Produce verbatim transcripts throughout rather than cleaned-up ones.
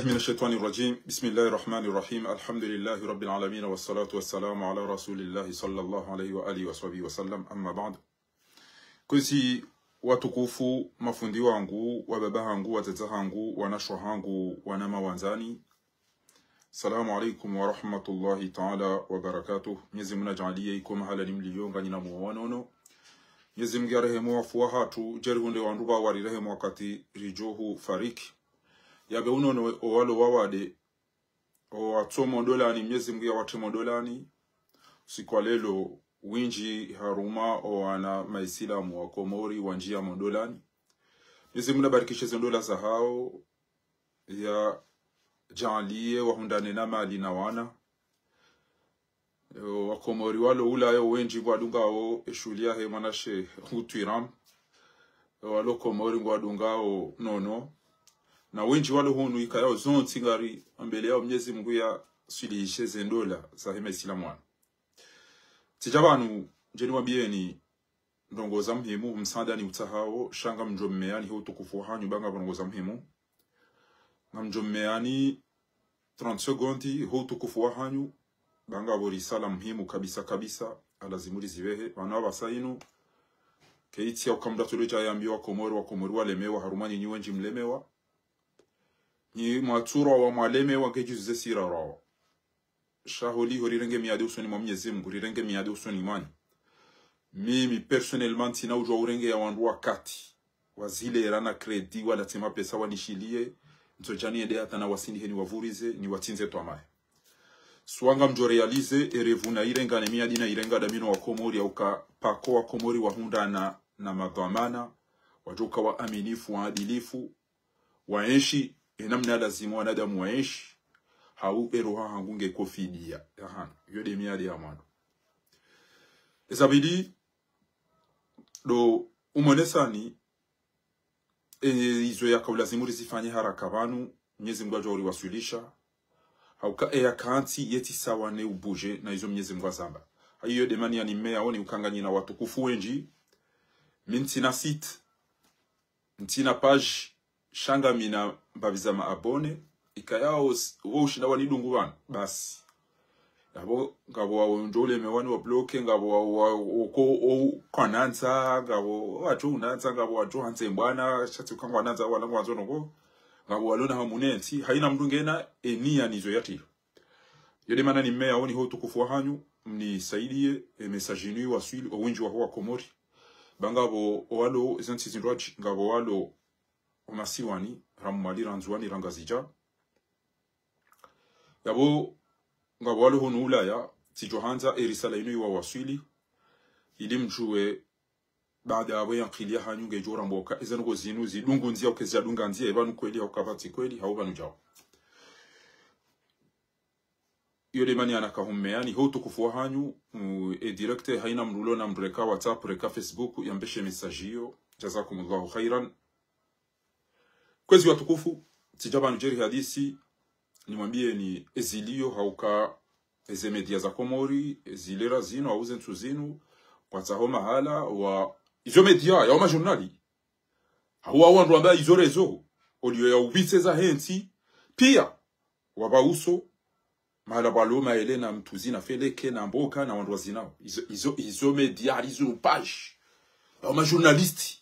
من الشيطان الرجيم. بسم الله الرحمن الرحيم. الحمد لله رب العالمين، والصلاة والسلام على رسول الله صلى الله عليه وآله وصحبه وسلم. أما بعد. Kwezi watukufu, mafundi wangu, wababa hangu, wadzadze hangu, wanashe hangu, wanama wandzani. Salamu alaikum wa rahmatullahi ta'ala wa barakatuh. Mnyezi Mungu nadjaaliye iko mahala ni mliyo nganyina mwa wanono. Mnyezi Mungu yarehemu wafu wahatru, djeri hunde wandru ba warirehemu wakati ridjo hufariki. Yabe unono owalo wawade, owatsomo ndolani, Mnyezi Mungu yawatremo ndolani. Usiku wa leo, wendji harumwa owana maisilamu wa Komori wandjiya mo ndolani. Mnyezi Mungu nabarikishe ze ndola zahao, yadjaaliye wahundrane na mali na wana. Yo, Wakomori walo Ulaya wendji ngwadungao eshuhuli yahe mwanashe Utwiram. Yo, walo Komori ngwadungao nono. Na wendji walo hunu ikayao zontsi ngari ambeleyao Mnyezi Mungu yaswilihishe ze ndola zahe maisilamu wanu. Tsidja pvanu, ndjeni wambiyeni ndrongoo za muhimu, msaada niutsahao, sha ngamdjo mmeani ho utukufu wahanyu, ba ngapvo ndrongoo za muhimu. Ngamdjo mmeani trente secondes ho utukufu wahanyu, ba ngapvo risala muhimu kabisa kabisa, yalazimu rizipvehe. Pvanu apvasa inu, kayitsi ya uka mndru atsolo dja yambiwa Wakomori, Wakomori walemewa, harumwa nyinyi wendji mlemewa. Nyi mwatsurwa wa mwalemewa, ngedjuzi ze sira rawa. Sha holiho rirenge miadi usoni mwa Mnyezi Mungu, rirenge miadi usoni mwanyu. Mimi, personnellement, ntsina udjuwa urengeya wandru wakati, wazilera na crédit, wala tsi mapesa wanishiliye, ntsodja niende hata nawasindrihe niwavurize, niwatsindze twamaye. Swa ngamdjo réaliser, erevu nayirenga ne miadi nayirenga damino Wakomori, ya uka pako Wakomori wahundrana na madhwamana, wadjoka waaminifu, waadilifu, waenshi enamna yalazimu wanadamu waenshi, hau eroha hangu ngeko fidiya. Yahan, yo nde miadi ya mwando. Eza pvili, ndo umonesani, e, izo yaka ulazimu rizifanye haraka pvanu, Mnyezi Mungu yadjo uriwaswilisha. Hauka eya kantsi yetsi sawa ne ubuje na izo Mnyezi Mungu yazamba. Hayiyo nde mana yanimmeya oni uka nganyina watukufu wendji. Mi ntsina site, ntsina page, sha ngamina mbapvi za ma abonnés, ikayao s-, wo ushinda wanidungu pvanu, basi. Ngapvo, ngapvo wao ndjo ulemewa niwabloqué, ngapvo wao, wao, oko, o, kwanandza, ngapvo, wadjo unandza, ngapvo wadjo handze mbwana, sha tsi uka ngwanandza, wala ngwandzo ndrongoo, ngapvo walona hamu nentsi, hayina mndru ngena, eniya nizo yatilo. Yo nde mana nimmeya oni ho utukufu wahanyu, mnisaidiye, e message inu iwaswili, owendji waho Wakomori. Ba ngapvo owalo, ezentsi zindrwadji, ngapvo walo omasiwani, ra Mwali, ra Ndzuwani, ra Ngazidja. Yapvo, ngapvo walo hunu Ulaya, tsidjo handza, erisala inu iwawaswili, ili mdjuwe, baada yapvo yankili yahanyu ngedjo ramboka, ezandrongoo zinu zidungu ndziya, uke ziyadunga ndziya, epvanu kweli, hauka pvatsi kweli, hau pvanu djawo. Yo nde mana yanaka hummeani, ho utukufu wahanyu, mm, e direct, hayina mndru ulo na mndru reka WhatsApp, reka Facebook, yambeshe message iyo. Jazakumullahu khairan. Kwezi watukufu, tsidja pvanu djeri hadisi, nimwambiyeni eziliyo hauka eze média za Komori, ezilera zinu, hau zentsu zinu, kwatsaho mahala wa, izo média, yao majournali. Hau wao wandru wamba izo réseaux, oliyo ya upvitse za hentsi, piya, wapva uso, mahala pvwalo maele na mtsuzi na feleke na mboka na wandru wazinao. Izo, izo, izo média, izo page. Yao majournaliste.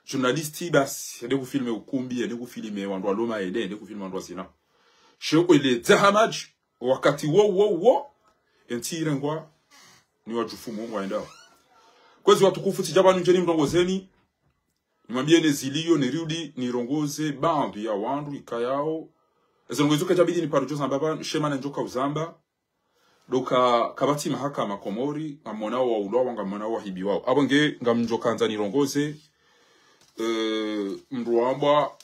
Journaliste basi, yende kufilme ukumbi, yende kufilme wandru walo maele, yende kufilme wandru wazinao. She ele dzahamadji, wakati wo, wo, wo, entsi irengwa, ni wadjufumu, waendao. Kwezi watukufu, tsidja pvanu ndjeni mrongozeni, nimwambiyeni eziliyo, nirudi, nirongoze, baadhwi ya wandru, ikayao. Ezandrongoo izo kadjabidi niparo djo zamba pvanu, she mana ndjoka uzamba. Ndo uka kapvatsi mahakama Komori, ngamonao waulwawo, ngamonao wahibiwawo. Apvo nge ngamdjo kandza nirongoze, eh, mndru wambwa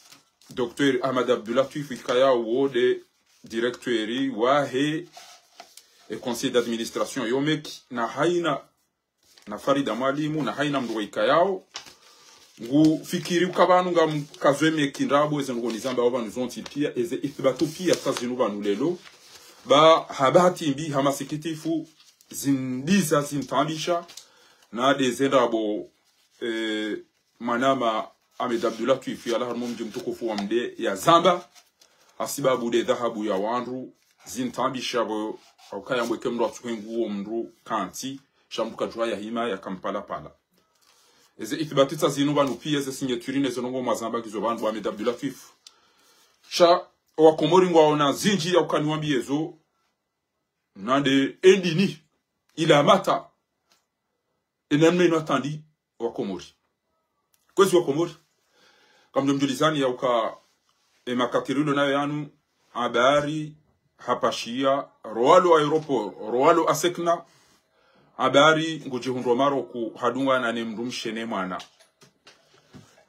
Docteur Ahmed Abdoulatwif ikayao wo nde directeur wahe e conseil d'administration yo MEC, na hayina na Farida Mwalimu, na hayina mndru wa ikayao, ngufikiri uka pvanu ngamkazo e MEC ndrabo, eze ndrongoo nizambao pvanu zontsi piya, eze ithibatu piya hata zinu pvanu leo. Ba, ha bahati mbi, ha masikitifu, zindiza, zintaabisha, na ndeze ndrabo, eh, mwanama Ahmed Abdoulatwif, yalawa harumwa mdji mtukufu wa Mde yazamba, hasibabu nde dhahabu ya wandru, zintrambisha pvo, hauka yambwa eka mndru atsuhe nguo mndru kantsi, sha mndru kadjuwa ya hima ya kampalapala. Eze ithibati tsa zinu pvanu piya, eze signature ne zo ndrongoo mwazamba ngizo pvanu bo Ahmed Abdulatif. Sha, owakomori ngwaona zindji ya uka niwambiye zo, nande endini, ila mata, enamna inu atandi wakomori. Kwezi wakomori. Kamdjo mdjulizani ya uka emakati rilo nayo yanu, habari, hapashiya, rowalo aéroport, rowalo asekna, habari, ngudjihundro Maroku, hadungana ne mndru mshe ne mwana.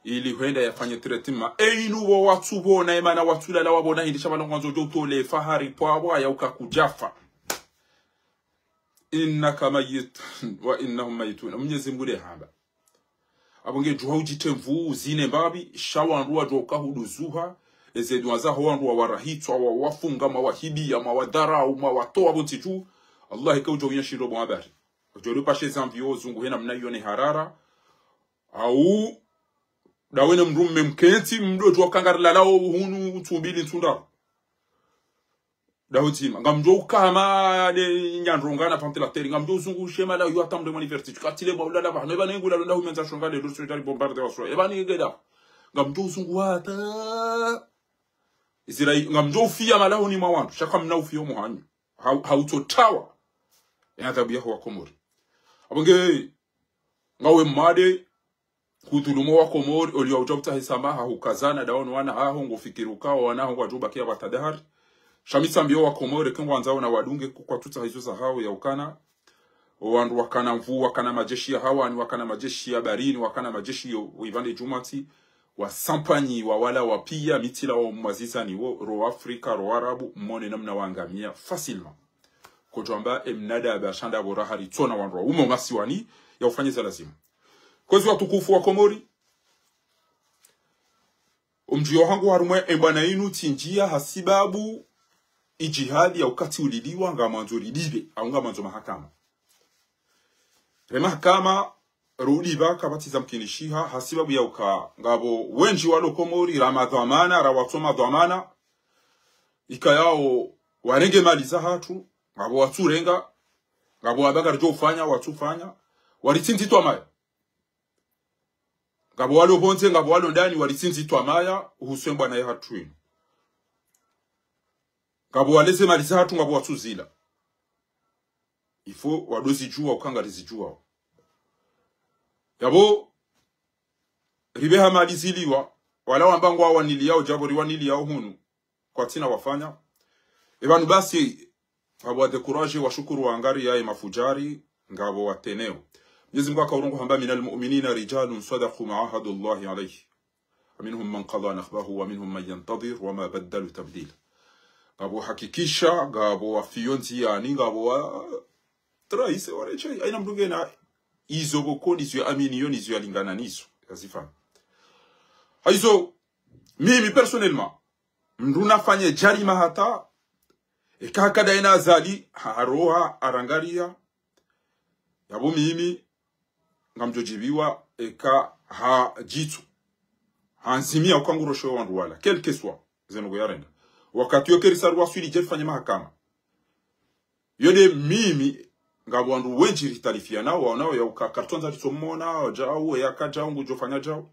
Ili hwenda yafanye traitement. E inu wo watsu pvona, e mana watsu lala wapvona, hindri sha pvala ngwandzo djo utole fahari pvwapvo ya uka kudjafa. Innaka mayyitun wa innahum mayyitun. Mnyezi Mngu nde hamba. Apvo nge djuha udjitre mvu, uzine mbapvi, sha wandru wadjo uka huduzuha, eze dua zaho wandru wawarahitswa, wawafunga, mwawahibiya, mwawadharau, mwawatowa pvontsi dju. Allah eka udjo unya shindro bo habari. Udjo lupashe zambi yo zunguhe namna iyo ne harara. Au, ndawe ne mndru mme mkentsi, mdo djuwa uka ngarilalao hunu utsumbili ntsu ndraru. Ndaho dzima. Ngamdjo ukama ne nyandronga na ventilateur. Ngamdjo uzungushe mala yo hata mndru mwa université. Katsi le mwa ulala pvahanu. Eba ne ngula londa humenza shonga le lursu jari bombarde waswa. Eba ne ngeda. Ngamdjo uzungu hata. Israel, ngamdjo ufiya mala honi mwa wandru. Sha kamna ufiya omo hanyu. Ha, hautso tawa. E adhabu yaho wakomori. Apvo nge, ngawe made, kudhulumu wakomori, oliwa udja utsahe samaha, hukazana, ndawo no wana haho, ngofikiri uka wo wana haho ngwadjo ubakiya pvwa tadahari. Sha mi tsambiyo wakomori, eka ngwandzao na wadunge, ko kwatsutsaha izo zahawo ya ukana. Owandru wakana mvu, wakana majeshi ya hawani, wakana majeshi ya barini, wakana majeshi yo, wo ipvande djumwatsi, wasampanyi, wawala, wapiya, mi tsilawa mwazizani wo, ro Afrika, ro Arabu, mone namna wangamiya, facilement. Kodjwamba, emnada ya bashanda pvo raha ritsona wandru wa umo masiwani, ya ufanye za lazimu. Kwezi watukufu wakomori, omdjiyo hangu harumwa embwana inu tsindjiya hasibabu idjihadi ya uka tsi uliliwa ngamwandzo ridipve, au ngamwandzo mahakama. Re mahakama, rudipva kapvatsi za mkinishiha, hasibabu ya uka ngapvo wendji walo Komori, ra madhwamana, ra watso madhwamana, ikayao warenge mali zahatru, ngapvo watsurenga, ngapvo wabaka ridjo ufanya, watsufanya, waritsindzi twamaya. Ngapvo walo pvondze, ngapvo walo ndani, waritsindzi twamaya, uhusu embwana yahatru inu. Ngapvo waleze mali zahatru, ngapvo watsuzila. Ifo wadozidjuwa, uka ngarizidjuwao. Yapvo, ripveha mali ziliwa, wala wamba ngwawaniliyao, djapvo riwaniliyao hunu. Kwatsina wafanya. Epvanu basi, ngapvo wadécouragé, washukuru wangariya ye mafudjari, ngapvo wateneo. Mwenyezi Mungu haka urongoa hamba, من المؤمنين رجال صدقوا ما عاهدوا الله عليه فمنهم من قضى نحبه ومنهم من ينتظر وما بدلوا تبديلا. Ngapvo wahakikisha, ngapvo wafiyo ndziyani, ngapvo wa trahissé, waredjeyi. Haina mndru ngena izo pvoko ndizo yaaminiyo, ndizo yalingana nizo, yazifanya. Haizo, mimi personnellement, mndru nafanye djarima hata, eka hakada ena Azali, ha, haroha, harangariya, yapvo mimi, ngamdjo djibiwa, eka ha djitso. Hanzimiya uka ngurosho wandru wala, quel que soit, zeno kuyarenda. Wakati yo kerisa ruwaswili dje rifanye mahakama. Yo nde mimi, ngapvo wandru wendji ritalifiya nao, waonao ya uka karitsondza ritsomona, djau, eya kadjau, ngudjofanya djau.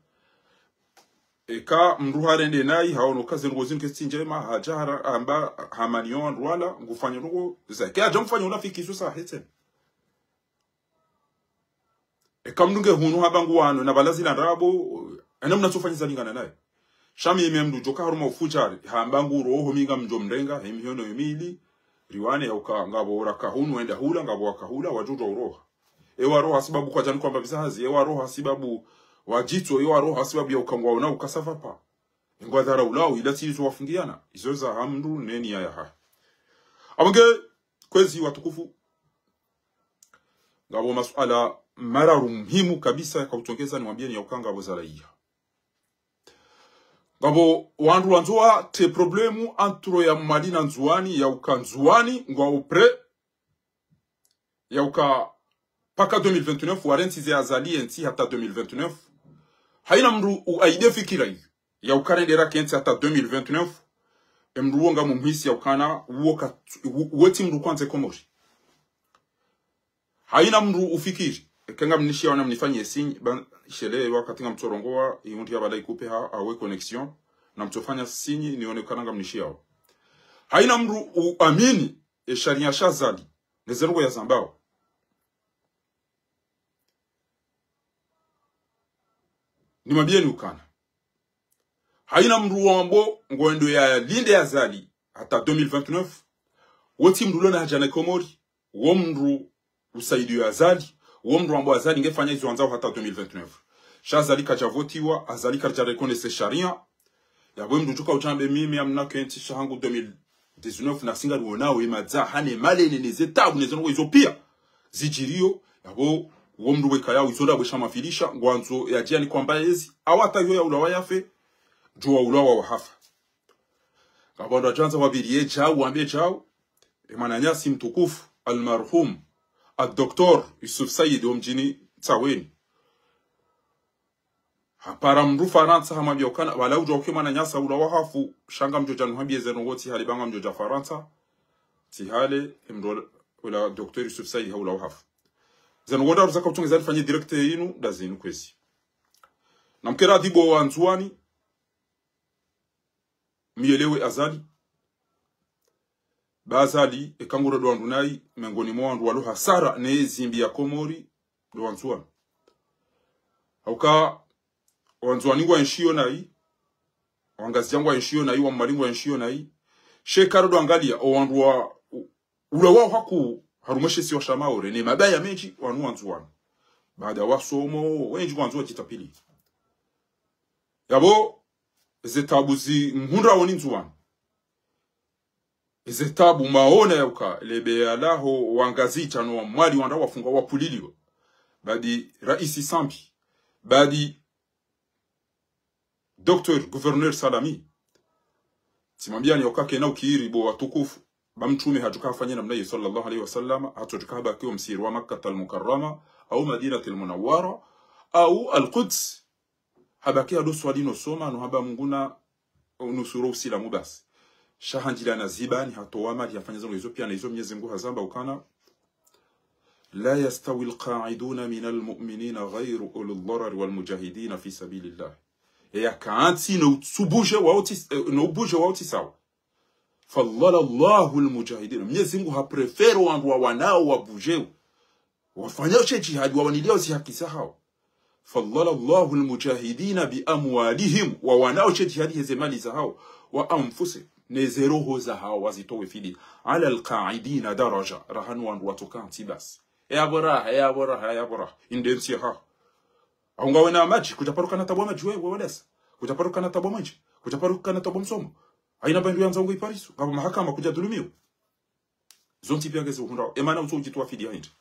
Eka mndru harende nayi, haono uka zendrongo zinu ketsi ndjema, hadja hara-, hamba, hamaniyo wandru wala, ngufanya ndrongo zahe. Ke hadja mfanya unafiki izo zahe tsena. Eka mndru nge hunu hamba nguwano, na pvala zila ndrabo, ena mna tsofanya zalingana naye. Sha mimi mndru djoka harumwa ufudjari, hamba nguroho mi ngamdjo mrenga, he mihono yo mili, riwane ya uka ngapvo raka hunu, wenda hula, ngapvo waka hula, wadjodjuwa uroha. Ewa roha sibabu kwadjani kwamba pvisa hazi, ewa roha sibabu wa djitso, ewa roha sibabu ya uka ngwaona uka ça va pas. Ngwadharaulao, ila tsi izo wafungiyana, izo zaha mndru neniya yahahe. Apvo nge, kwezi watukufu, ngapvo masuala mararu muhimu kabisa yaka utsongeza niwambiyeni ya uka ngapvo zalayiha. Ngapvo wandru wandzo watre problème entre ya Mwali na Ndzuwani, ya uka Ndzuwani, ngwao prêt, ya uka paka deux mille vingt-neuf, warentsi ze Azali entsi hata deux mille vingt-neuf. Haina mndru u aide fikira iyo. Ya uka rendera kentsi hata deux mille vingt-neuf. emndru wo ngamumhisi ya ukana, uwo ka, u-, uwo tsi mndru kwandze Komori. Haina mndru ufikiri, eka ngamnishiyao namnifanye signe, ba, shele wakati ngamtsorongoa, iundi ya bala ikupe ha, awe connexion, namtsofanya signe, nione ukana ngamnishiyao. Haina mndru uamini, e sharia sha Azali, ne ze ndrongoo yazambao. Nimwambieni ukana. Haina mndru wambo ngwendo yalinde Azali hata deux mille vingt-neuf. Wo tsi mndru lona haja na Komori. Wo mndru usaidio Azali. Wo mndru wambo Azali ngefanya izo wandzao hata deux mille vingt-neuf. Sha Azali kadja votiwa, Azali kadja reconnaître sharia. Yapvo mndru udjuka udjambe mimi amna kentsi sha hangu deux mille dix-neuf na singa rionao emadza hane malene ne ze tabu ne ze ndrongoo izo pia zidjirio. Yapvo wo mndru weka yao izo ndapvo sha mafilisha, ngwandzo yadjiani kwamba ezi, awu hata iyo yaulawa yafe, djo waulawa wahafa. Ngapvo wandru wadjandza wapviriye djau, wambe djau, e mwananyasi mtukufu, almarhum, al-Docteur Yusuf Said wo mdjini Tsaweni. Hapara mndru Farantsa hamwambia ukana, wala udjo uke mwananyasa ula wahafu, sha ngamdjo dja nuhambie ze ndrongoo tsi hale ba ngamdjo dja Farantsa, tsi hale, emndru ula Docteur Yusuf Said ha ula wahafu. Ze ndrongoo ndraru zaka utsongeza nifanye direct inu, nda zinu kwezi. Namkera adhibu wandzuwani, miyelewe Azali. Ba Azali, eka nguro ndo wandru nayi, mengoni mwa wandru walo hasara ne zimbi ya Komori, ndo wandzuwani. Hauka, wandzuwani ngwaenshiyo nayi, wangazidja ngwaenshiyo nayi, wamwali ngwaenshiyo nayi. She karo ndo angalia, o wandru wa, u-, ula wao haku, harumwa she isiwa sha Maore, ne mabaya mendji, wanu wandzuwani. Baada wasomo, wendji wandzuwa djitapili. Yapvo, eze tabu zimhundrao ni Ndzuwani. Eze tabu maona yauka, lebeya laho wangazidja no wamwali wandra wafunga wapvulilio. Badi raisi Sambi. Badi Docteur Gouverneur Salami. Tsimwambiani yauka kena ukiri bo watukufu. Ba mtrume hadjuka hafanye namna ye swallallahu alayhi wa sallam, hatsodjuka habaki wo msihiri wa Makkatal Mukarrama, au Madinatil Munawwara, au Al-Quds. Habaki hado swali no soma, no hamba Mungu na unusuru Usilamu basi. Sha handjila na zibani, hatowa mali, hafanya ze ndrongoo izo pia na izo Mnyezi Mungu hazamba ukana, لا يستوي القاعدون من المؤمنين غير أولي الضرر والمجاهدين في سبيل الله. Eya kantsi no utsubuje wa utsi-, eh, no ubuje wa utsi sawa. فضل الله المجاهدين. Mnyezi Mungu ha préfère wandru wa wanao wa bujeu. Wafanyao she jihadi, wawanilio zi haki zahao. فضل الله المجاهدين بأموالهم. Wa wanao she jihadi heze mali zahao. وأنفسهم. Neze roho zahao wazitowe fidi. على القاعدين درجة. Raha no wandru watsoka ntsi basi. E yapvo raha, e yapvo raha, e yapvo raha. Inde ntsi yahaho. Au ngawe na madji, kudja paro kana tabu wa madji we, we walesa. Kudja paro kana tabu wa mwenje. Kudja paro kana tabu wa msomo. Haina ba ndru yandzao ngo ipariso. Ngapvo mahakama kudja dhulumiwa. Zontsi pia ngezi uhundrao. E mana utso udjitowa fidi ya hindri.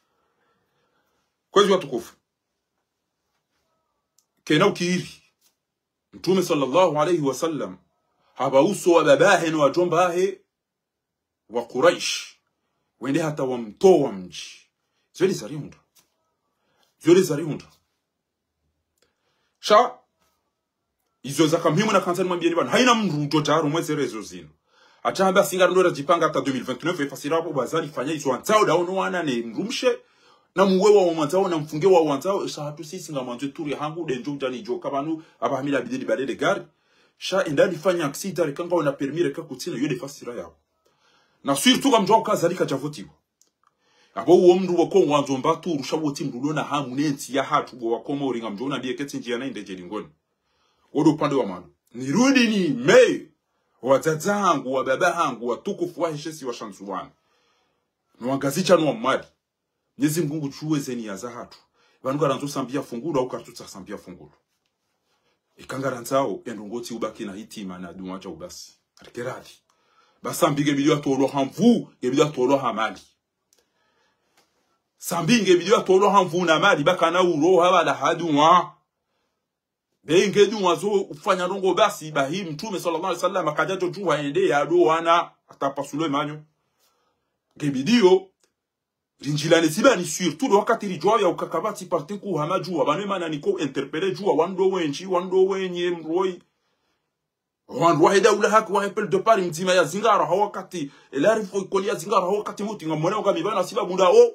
Kwezi watukufu. Kena ukiri. Mtrume swallallahu alayhi wa sallam. Hapva uso wa babahe no wadjombahe. Wa Quraish. Wende hata wamtowa mdji. Zio le zarihundra. Zio le zarihundra. Sha, izo zaka muhimu nakandza nimwambieni pvanu. Haina mndru udjo djaro mwezere ezo zinu. Hata hamba singa ndo radjipanga hata deux mille vingt-neuf, efasiri yapvo bo Azali fanya izo wandzao ndawo no wana ne mdrumshe. Na muwe wa wandzao, na mfunge wa wandzao, sha hatru sisi ngamwandzo turi hangu, nde ndjo udja nidjo ka pvanu, apvaha mi labidi nibale le gari. Sha enda nifanya accident, reka ngawe na permis, reka kutsina, iyo nde fasiri yapvo. Na surtout ngamdjuwa uka Azali kadja votiwa. Apvo uwo mndru woko ngwandzo mbaturu, sha wo tsi mndru lona hamu ne ntsi yahatru, bo wa Komori ngamdjo unambiye ketsi ndjiya na inde dje lingoni. Wo ndo upande wa mwando. Nirudi nime, wadzadze hangu, wa baba hangu, watukufu wahe she isiwa sha Ndzuwani. No wangazidja no wamwali. Mnyezi Mungu ngudjuwe ze niya zahatru. Pvanu ngarandzo Sambi ya fungulwa, au karitsutsaha Sambi ya fungulwa. Eka ngarandzao, e ndrongoo tsi ubaki na hitima na dua dja ubasi. Rike radhi. Ba Sambi ngebidi yatolwa ha nvu, ngebidi yatolwa ha mali. Sambi ngebidi yatolwa ha nvu na mali, ba kana uroha wala ha dua. Be nge dua zo ufanya ndrongoo basi, bahi Mtrume swallallahu alayhi wa sallam, kadja djo djuha ende yado wana, hata pasulo emanyo. Ngebidi yo, rindjilane zibani surtout ndo wakati ridjuwao ya uka kapvatsi parti nkuu hama djuwa, pvanu e mana niko interpellé djuwa, wandru wendji, wandru wenye mroi. Wandru wahe daula haki wahe pele de Paris mdzima yazingara ha wakati, ela rifo ikoli yazingara ha wakati mauti, ngamwona ngami pvanu sibabu ndawo.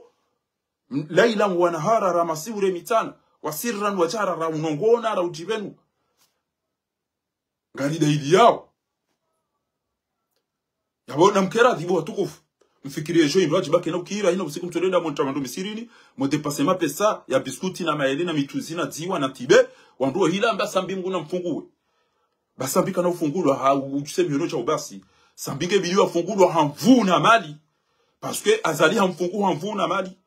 M-, laila wa nahara, ra masihu re mitsana, wa sirran wa jahra, ra unongona, ra udjipvenu. Ngari dalili yawo. Yapvo namkere adhibu watukufu. Mfikiri ejo indru adjiba kena ukira, ina usiku mtsorenda montra wandru misirini, mo dépasser mapesa ya biscuit na maele na mitsuzi na dziwa na tibe, wandru ohila mba Sambi mngu na mfunguwe. Ba Sambi kana ufungulwa ha, u-, ujuse mihono sha ubasi. Sambi nge bidi wafungulwa ha nvu na mali. Parce que Azali ha mfungu ha nvu na mali.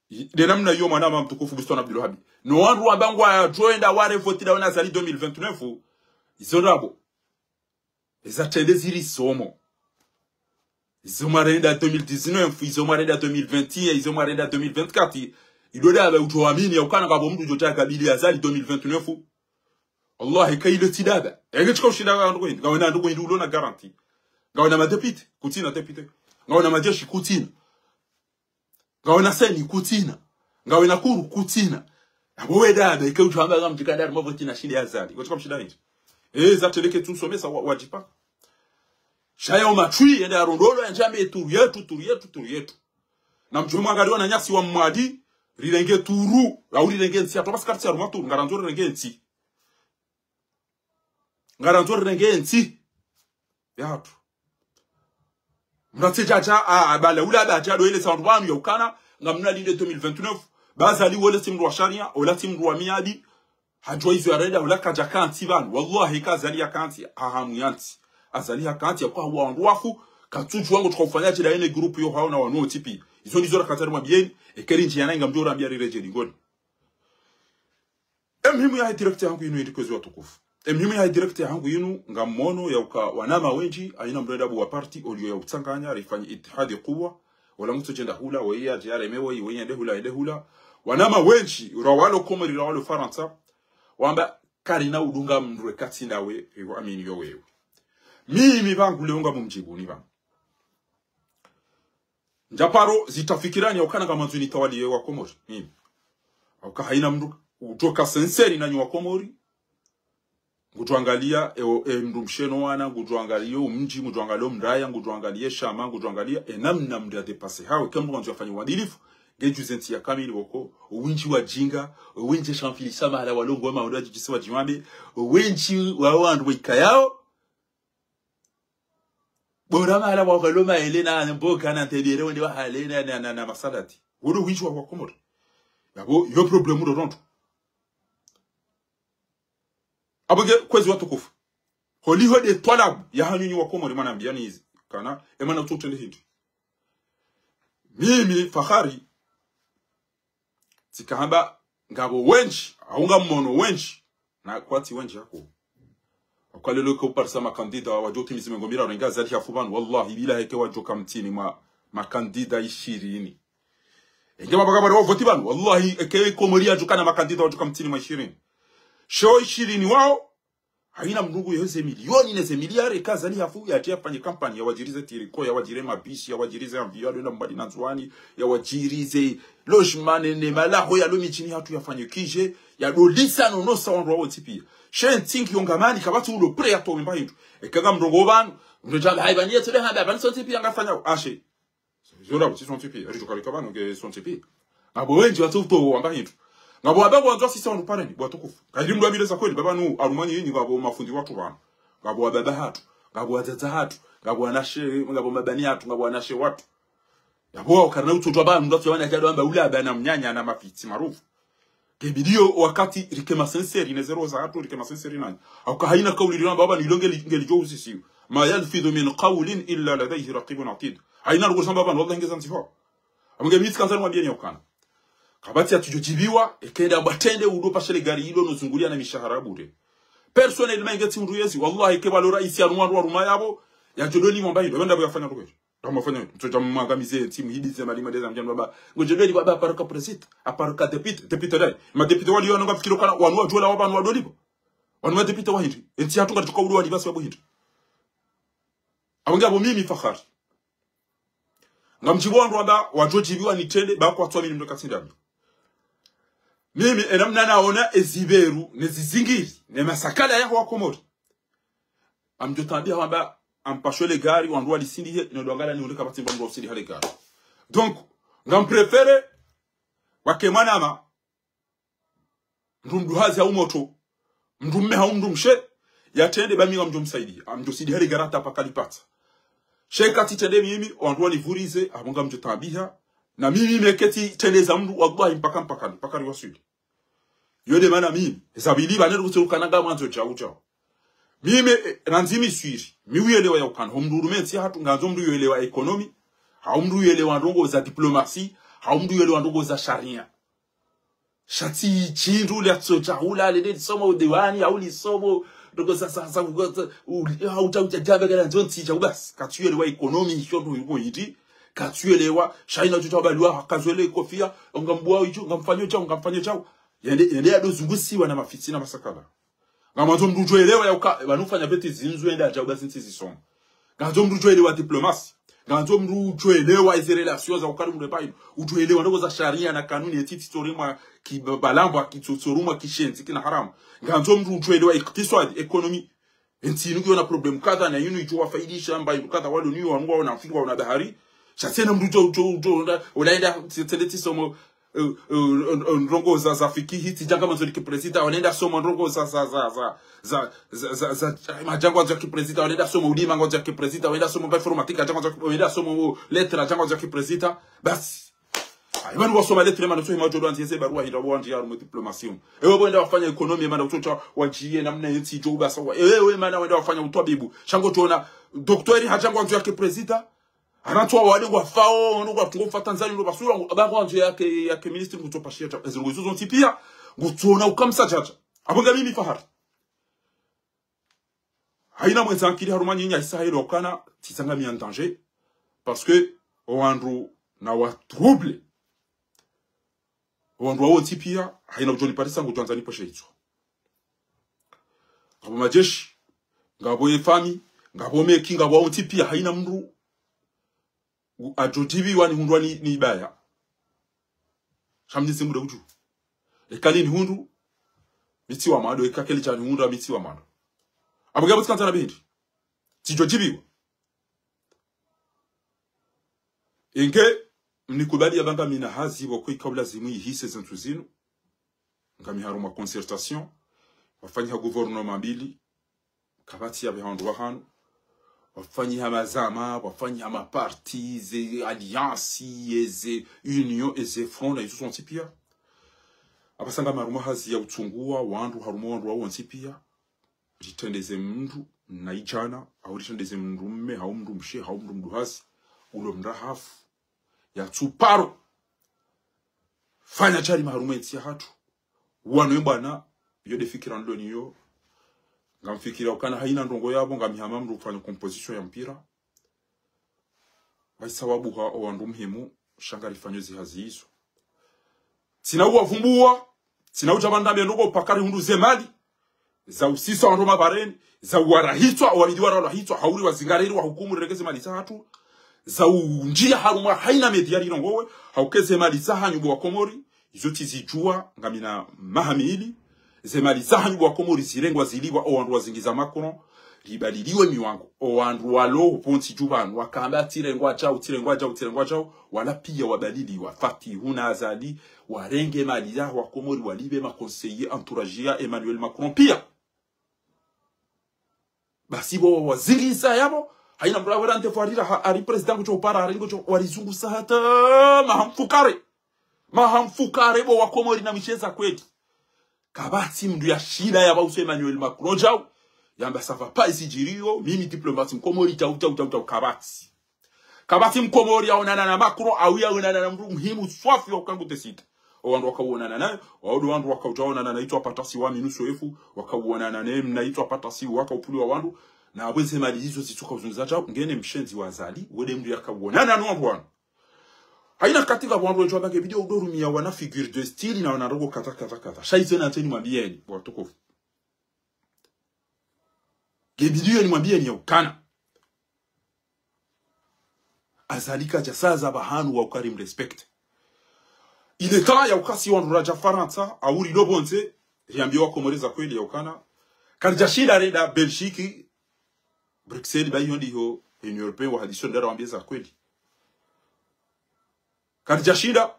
I-, de namna iyo mwana wa mtukufu Bistwana Abdulwahabi. No wandru wamba ngwadjo enda ware voti dawe na Azali deux mille vingt-neuf. Izo ndrabo. Eza trende ziri somo. Izo mwarenda deux mille dix-neuf, izo mwarenda deux mille vingt et un, izo mwarenda deux mille vingt-quatre. Ido dawe udjo amini ya ukana ngapvo mndru udjo taya kabili Azali deux mille vingt-neuf. Wallahi, kayilo tsi daba. Enge tsika ushinda ngawena ndugu hindri. Ngawena ndugu hindri ulo na garantie. Ngawena madéputé, kutsina député. Ngawena majeshi, kutsina. Ngawena CENI, kutsina. Ngawena kuru, kutsina. Yapvo we daba, ike udjo amba ngamdjika ndari mavoti na shinde Azali. Ngo tsika mshinda hindri. Eh, za teleke tu somesa wa, wadjipa. Shaya umatswi, yende arondolo, yandjame turu yetu, turu yetu, turu yetu. Na mdjo mwangari wananyasi wa Mwali, rirenge turu, au rirenge ntsi, hatru basi kartsi harumwa turu, ngarandzo rirenge ntsi. Ngarandzo rirenge ntsi. Yahatru. Mnatse djadja, a, a, bala, ula badja, do ele sa wandru pvanu ya ukana, ngamna linde deux mille vingt-neuf, ba Azali wole tsi mndru wa sharia, ola tsi mndru wa miadi, hadjuwa izo yarenda, ola kadja kantsi pvanu. Wallahi, ka Azali ya kantsi, ha hamu yantsi. Azali ha kantsi, ya kwa wandru wafu, katsudjuwa ngo tsika ufanya djila yene groupe yo hawo na wanu otsi pia. Izo ndizo rakatsa rimwambieni, ekeri ndjia na inga mdjo rambia riredjeli ngoni. Emuhimu yahe direct yahangu yinu, yindri kwezi watukufu. Emuhimu yahe direct yahangu yinu, ngamwono ya uka wanama wendji, haina mndru enda buwa parti, oliyo ya utsanganya, rifanye itihadi kuwa, wala mutsu djenda hula, weyi yadje yareme weyi, weyi yende hula, yende hula. Wanama wendji, ra walo Komori, ra walo Farantsa, wamba karina udunga mndru eka tsi ndawe, riwo amini yo wewe. Mimi pvangu leo ngamumdjibuni pvangu. Ndjaparo zitafikirani ya ukana ngamandzo nitawaliye wa Komori. Mimi. Hauka haina mndru udjoka sincère nanyi wa Komori. Ngudjwangaliya e, e mndru mshe no wana, ngudjwangaliya o mdji, ngudjwangaliya o mraya, ngudjwangaliya e shama, ngudjwangaliya e namna mndru ya dépasser hawe. Eka mndru wandzo yafanye uadilifu, ngedjuze ntsi ya kamili woko, owendji wadjinga, owendji shamfilisa mahala walongo maondo wadjidjise wadjiwambe, owendji wa wandru waikayao, bora mahala wa ukalo maele na mboga na ntebere wende wahale na, na, na, na masalati. Wolo windji wa, wa Komori. Yapvo, yo problème ndo ndrongo. Apvo nge kwezi watukufu. Holiho de twalabu yahanyu nyi wa Komori mwana mbiani izi. Kana, emana utsutele hindri. Mimi, Fakhari, tsikahamba ngapvo wendji, hau ngamwono wendji, na kwatsi wendji hako. Hauka leo eka uparisa makandida wadjo timizi mengo miraru, enge Azali hafu pvanu, wallahi, billahi eka wadjoka mtsini mwa makandida ishirini. Enge mapaka pvale wavoti pvanu, wallahi, eka Komori yadjoka na makandida wadjoka mtsini mwa ishirini. Sho ishirini wao, haina mndru ngu yeze milioni neze miliari, eka Azali hafu yadje yafanye kampani, yawadjirize tiriko, yawadjire mabisi, yawadjirize avion, yadwenda Mbadi na Ndzuwani, yawadjirize logement ne, ne malaho yalo midjini hatru yafanye kije, yadolisa no nosa wandru wawo tsi pia. She ntsi ngiyo ngamani, kapvatsi ulo prêt yatowe mba hindru. Eka ngamrongowo pvanu, mndru djamba, hayi pvani yetsole hamba, pvani sontsi pia ngafanyao, ashe. Zora, tsi sontsi pia, ridjo kalika pvanu nge sontsi pia. Ngapvo wendji watsu utowa wamba hindru. Ngapvo wababa wandzo wasisa wandru pareni, watukufu. Kayiri mndru ambileza kweli, pvapvanu, harumwa nyi nyi ngapvo mafundi watru pvanu. Ngapvo wababa hatru, ngapvo wadzadze hatru, ngapvo wanashe, ngapvo mabani hatru, ngapvo wanashe watru. Yapvo wao karina utsotwa pvanu, mndru atsu yawana kado amba ula bana mnyanya na mafitsi marufu. Ngebidi yo wakati rike ma sincère, ne zero za hatru rike ma sincère nanyi. Hauka haina kauli rilamba pvanu ilo ngeli, ngelidjo uzisiwa. ما يلفظ من قول إلا لديه رقيب عتيد. Haina ndrongo zamba pvanu, wallahi ngeza ndzihwa. Apvo nge mi tsikandza nimwambieni ya ukana. Kapvatsi yatsudjo djibiwa, eka enda mba trende udo pashele gari ilo no zunguliya na mishahara bure. Personnellement nge tsi mndru yezi, wallahi eka pvalo raisi yanu wandru waruma yapvo, yadjo doli mwamba hindru, wenda pvo yafanya ndrongo. Ngamwafanya, mtsodja mwangamize, ntsi muhibize, mali madeza mdjanu baba. Ngodjo doli baba, aparoka président, aparoka député, député dayi. Ma député waliyo wanu ngafikiri ukana, wanu wadjola wa pvanu wadoli pvo. Wanu ma député wa hindri. Entsi hatru ngatsuka udo wali basi wapvo hindri. Apvo nge apvo mimi Fakhari. Ngamdjibu wandru wamba, wadjo djibiwa ni trende, ba kwatsu amini mndru eka tsi ndami. Mimi, enamna naona eziberu, nezizingiri, nemasakala yaho wa Komori. Ngamdjo tambiha hamba, ngampasho le gari, wandru walisindihe, no dwangala ni ule kapvatsi mba mndru wa usindiha le gari. Donc, ngam préféré, wake mwanama, mndru mduhazi hau motro, mndru mme hau mndru mshe, yatrende ba mi ngamdjo msaidiya, ngamdjo sindiha le gari hata paka lipvatsa. Sha eka tsitrende mimi, wandru wanivurize, apvo ngamdjo tambiha, na mimi meke tsitrendeza mndru, wallahi mpaka, mpaka, mpaka riwaswili. Yo nde mana mimi, zabili bane rukutse ukana ngamwandzo djau djau. Mimi, eh, randzi mi swiri, mi uyelewa ya ukana, ho mndru urume ntsi yahatru, ngandzo mndru uyelewa économie, hau mndru uyelewa ndrongoo za diplomatie, hau mndru uyelewa ndrongoo za sharia. Sha tsi shindru ule atso djau ula, lende lisomo udiwani, hau lisomo, ndrongoo za, za, za, za, u-, hau djau dja djabe kala ndzo ntsi djau basi. Katsu yelewa économie, isho ndro yuko hiti. Katsu yelewa, sha ina djau djau baliwa, katswele kofia, ngambuwa idjo, ngamfanyo djau, ngamfanyo djau. Yende, yende yado zungusiwa na mafitina masakala. Ngamwandzo mndru udjo elewa ya uka, pvanu ufanya bêtise zindzo enda djau basi ntsi zisoma. Ngandzo mndru udjo elewa diplomatie. Ngandzo mndru udjo elewa eze relations za ukari mndru epayi. Udjo elewa ndrongoo za sharia na kanuni eti tsitsorumwa kibalambwa, kitsotsorumwa kishenzi, kina haramu. Ngandzo mndru udjo elewa iktiswadi, économie. Entsi inu ngiyo na problème kadha na inu idjo wafaidisha mba inu kadha walo niyo wanu ngwaona mfingo waona bahari. Sha tsena mndru udjo, udjo, udjo, unda, ulaenda, tsende tsisomo, eh, eh, ndrongoo za, za fikihi, tsidja ngamwandzo nike président, wanaenda somo ndrongoo za, za, za, madjangwandzo ya ki président, wanaenda somo ulima ngwandzo ya ki président, wanaenda somo nga informatique, djangwandzo ya ki, wanaenda somo lettres, djangwandzo ya ki président. Basi. Ayi, pvanu wasoma lettres, mana tsohima udjo wandzi yeze barua hindra wandzi ya harumwa diplomatie. Ewe wenda wafanya économie, mana utsotsha wandjiye namna yentsi idjo ubasa wa. Ewe, we mana wenda wafanya utwabibu. Sha ngodjo ona, docteur hadjangwandzo ya ki président. Anatwa wale ngwafao, ngwatungo fa Tanzania, ndo basura, ba ngwandzo yake, yake ministre ngutsopashia djau. Ezi ndrongoo izo zontsi pia, ngutsona ukamsa djadja. Apvo nga mimi Fahari. Hayina mwendza ankili harumwa nyinyi ahisa hayilo ukana, tsitsanga mi en danger. Parce que, owandru na wa trouble. Owandru wawo ntsi pia, hayina udjo niparisa ngudjo andza niposhe itswa. Ngapvo madjeshi, ngapvo efami, ngapvo meki, ngapvo wawo ntsi pia, hayina mndru, u-, adjo djibiwa nihundrwa ni, ni baya. Sha Mnyezi Mungu nde udjuwa. Eka linihundru, mi tsi wa mwando, eka kelidja nihundra, mi tsi wa mwando. Apvo ngapvo tsikandza na bindi. Tsidjo djibiwa. Inge, mnikubali ya ba ngamina hazi pvoko ika ulazimu ihise zentsu zinu. Ngami harumwa concertation, wafanyiha gouvernement mbili, kapvatsi ya pvehando wahanu, wafanyiha mazama, wafanyiha maparti, ze alliance, eze union, eze front, na izo zontsi pia. Apvasa ngami harumwa hazi ya utsungua, wandru harumwa wandru wawo ntsi pia. Ritrendeze mndru mnaidjana, hau ritrendeze mndru mme, hau mndru mshe, hau mndru mduhazi, ulo mrahafu, yatsuparo fanya djarima harumwa entsi yahatru. Wanu embwana, yo nde fikira ndoni yo. Ngamfikira ukana hayina ndrongoo yapvo, ngami hama mndru ufanya composition ya mpira. Wahisa wabuha owandru muhimu, sha ngarifanyo zihazi izo. Tsina uwavumbuwa, tsina udja pvanu ndambe ndrongoo paka rihundru ze mali, za usisa wandru mabareni, za uwarahitswa, owabidi warahitswa, hauri wazingareri wahukumu riregeze mali zahatru, za undjia harumwa hayina media rirongowe, hauka eze mali zahanyu bo wa Komori, izo tsizidjuwa, ngamina maha mili, ze mali zahanyu bo wa Komori zirengwa zilipvwa owandru wazingiza Macron, ribaliliwe miwango. Owandru walo, pvontsi dju pvanu, wakamba tsirengwa djau, tsirengwa djau, tsirengwa djau, wala pia wabaliliwa. Fatihu na Azali, warenge mali yaho wa Komori, walipve ma conseiller entourage ya Emmanuel Macron pia. Basi pvo wazingiza yapvo, hayina mndru awera ntefu harira ha-, hari président ngudjo upara, hari ngudjo warizungusa hata maha mfukare. Maha mfukare bo wa Komori na misheza kweli. Kapvatsi mndru yashinda yapva uso Emmanuel Macron djau. Yamba ça va pas isidjiriyo, mimi diplomate mkomori djau, djau, djau, djau, kapvatsi. Kapvatsi mkomori yaonana na Macron, hau yaonana na mndru muhimu swafi wa ukangu tesita. Owandru wakawonana naye, wawo ndo wandru wakaudja wonana na itswa patasi wa minusu efu, wakawonana ne mna itswa patasi wakaupuli wa wandru, na apvo eze mali izo zitsuka uzunguza djau, ngene mshenzi wa Azali, wende mndru yakawonana no wandru wanu. Hayina katika wandru wendji wapvange video udo rumia wana figure de style na wana ndrongoo kadha, kadha, kadha. Sha izo na nteni mwambiyeni, bo watukufu. Nge video nimwambiyeni ya ukana. Azali kadja saza pvahanu wa ukari mrespecte. Il est temps ya ukasi wandru radja Farantsa, au rilo pvondze, riambie wakomori za kweli ya ukana. Karidjashinda renda Belgique, Bruxelles, ba iyo ndiyo Union Européenne wahadisi ndara wambie za kweli. Karidjashinda,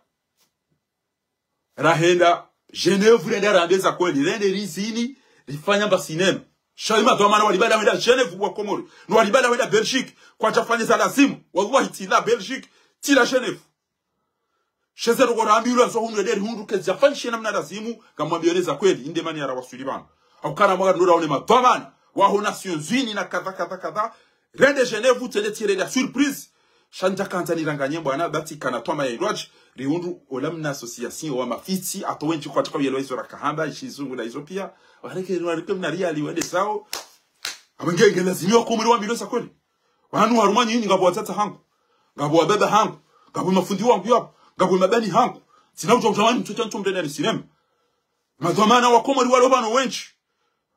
rahenda Genève, renda rambe za kweli, rende rizini, rifanya mba sinema. Sha ye madhwamana walibala wenda Genève wakomori, no walibala wenda Belgique, kwadjafanya za lazimu, wallahi tsi la Belgique, tsi la Genève. Sheze roko rambilwa zo hunu ederi hundru kezi afanyishe namna lazimu, ngamwambiyo ne za kweli, inde mani ya rawaswili pvanu. Au kana mwaga nura one madhwamana, waho Nations Unies na kadha, kadha, kadha. Rende Genève, tsele tsirele ya surprise. Sha ndja kandza niranganye bwana, bati kana twama ya ilwadji, rihundru ola mna association wa mafitsi, ato wendji kwadjaka uyelewa izo rakahamba, ishizungu na izo pia. Wareke, wareke mna riali wende zao. Aba nge, nge lazima wakomori wambilwe za kweli. Wanu harumwa nyinyi ngapvo wadzadze hangu, ngapvo wababa hangu, ngapvo mafundi wangu yapvo, ngapvo mabani hangu. Tsina udja udja wani mtsotsa ntso mrenda ni sinema. Madhwamana wakomori walo pvanu wendji.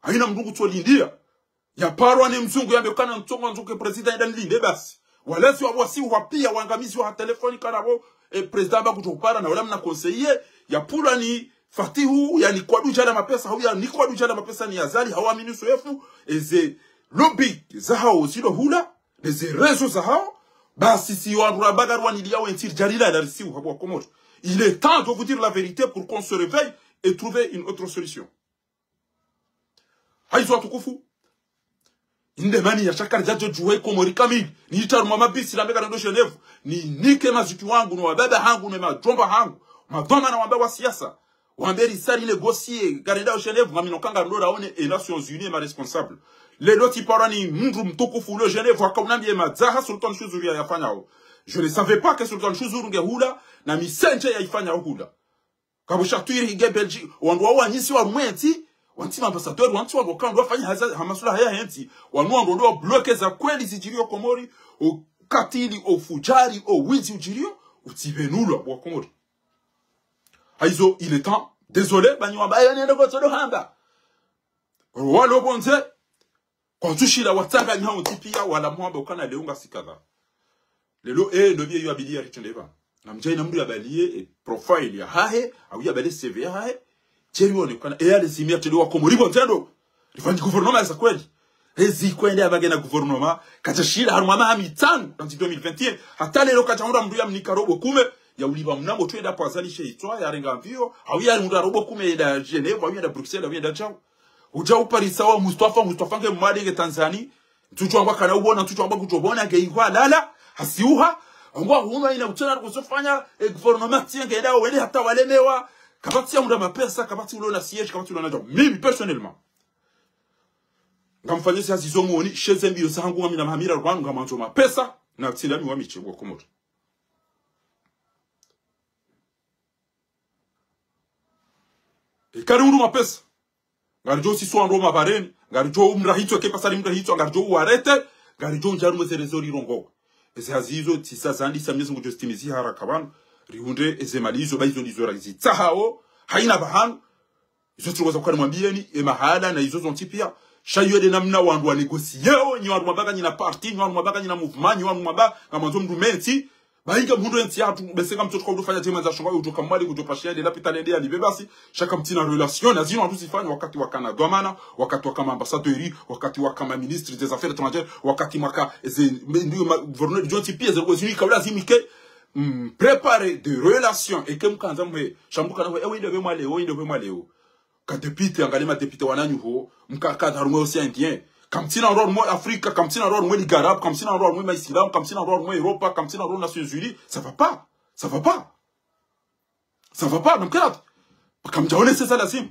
Haina mndru ngutsolindia. Ya parwa ni mzungu yambe kana mtsongo nzuke président yenda nilinde basi. Walezi wa wasi wa pia wangamizi wa telefoni kana pvo, e, président amba kutopara na wala mna conseiller. Ya pulwa ni Fatihu, ya ni kwadudja la mapesa, hau ya ni kwadudja la mapesa ni Azali, hau Aminu Soefu, eze lobby zahao zilo hula, neze réseau zahao, basi si wandru rabagarwa niliya wentsi ridjarilala risiu hapvo wakomori. Il est temps de vous dire la vérité pour qu'on se réveille et trouver une autre solution. Haizo watukufu, inde mani ya shakari djadjo djuwe Komori kamili, ni itaruma mabisi la meka rendo Genève, ni nike maziki wangu, no wababa hangu, no madjomba hangu, madhwamana wamba wa siasa, wambe risari négocier, karenda o Genève, ngamino kanga ndo raone e Nations Unies ma responsable. Lelo tsiparwa ni mndru mtukufu ulo Genève, waka unambie madzaha Sultan Shuzuru ya yafanyao. Je ne savais pas que Sultan Shuzuru nge hula, na misendje ya ifanyao hula. Kabo shatwiri hige Belgique, wandru wao wanyisi wa mwentsi, wantsi ma ambassadeur, wantsi wandru wakandru wafanya haza, hamasula haya hentsi, wanu wandru ndo wa bloquer za kweli zidjiriyo Komori, o katili, o fujari, o wizi udjiriyo, utsipvenulwa wa Komori. Haizo, il est temps. Désolé, banyi wamba, ayo nende kotsodo hamba. Walo pvondze, kwatsushila watsanganya wontsi pia, wala mwamba ukana leo ngasi kadha. Lelo, eh, ndo bie yo abidi ya ritrende pva. Ngamdjayi na mndru ya baliye, eh, profile ya hahe, au ya baliye C V ya hahe. Tseri wone ukana, eh, ale zimi ya tende wakomori pvondze ndo. Rifanyi gouvernement za kweli. Ezi kwende ya bage na gouvernement, katsashila harumwa maha mitsanu, tangu deux mille vingt et un. Hata lelo katsaunda mndru ya mnika robo kume, ya ulipva mnambo twenda pvwa Azali she itswa, ya renga mvio, au ya unda robo kume yenda Genève, au yenda Bruxelles, au yenda djau. Udja uparisa wa Mustafa, Mustafa nge Mwali nge Tanzani, ntsutsu amba kana ubona, ntsutsu amba kutobona, nge ihwa lala, hasiuha, amba hunu ina utsena kuzofanya, e gouvernement tsi nge enda wende hata walemewa, kapvatsi ya unda mapesa, kapvatsi ulona siège, kapvatsi ulona djau. Mimi, personnellement, ngamfanyisi hazi zo mwoni, sheze mbio zangu, ngamina mahamira rwanu, ngamandzo mapesa, na tsinda mi wa miche, wa Komori. E kari undru mapesa. Ngaridjo siswa ndo mabareni, ngaridjo umrahitswa ke pasari mrahitswa, ngaridjo uwarete, ngaridjo undja harumwa eze réseau rirongowe. Eze hazi izo, tsisa zandisa Mwenyezi Mungu djo zitimizi haraka pvanu, rihundre eze mali izo, ba izo ndizo raizitsahao, haina pvahanu, izo tsiroza kukari mwambieni, e mahala na izo zontsi pia, sha iyo nde namna wandru wa négocier yeo, nyi wandru mwamba kanyina parti, nyi wandru mwamba kanyina mouvement, nyi wandru mwamba, ngamwandzo mndru mentsi, ba inge mhundru entsi yahatru, bese ngamtsotoka udofanya djema za shonga, udoka Mwali, udopashia nde lapitali nde ya nibe basi, sha kamtsina relation, na zinu wandru zifanya wakati wakana dhwamana, wakati wakama ambassadeur, wakati wakama ministre des affaires étrangères, wakati mwaka, ze, me, ndi, ma, gouverneur, djontsi pia, ze, wezini kaula zimike, mm, préparer des relations, eke mkandza mwe, sha mndru kana mwe, ewe inde be mwaleo, inde be mwaleo. Ka député, angalie ma député wananyu ho, mka, ka harumwa océan Indien. Kamtsina ro harumwa Afrika, kamtsina ro harumwa Ligue Arabe, kamtsina ro harumwa Maisilamu, kamtsina ro harumwa Europa, kamtsina ro Nations Unies. Ça va pas. Ça va pas. Ça va pas, namkera. Kamdjaone sesa lazimu.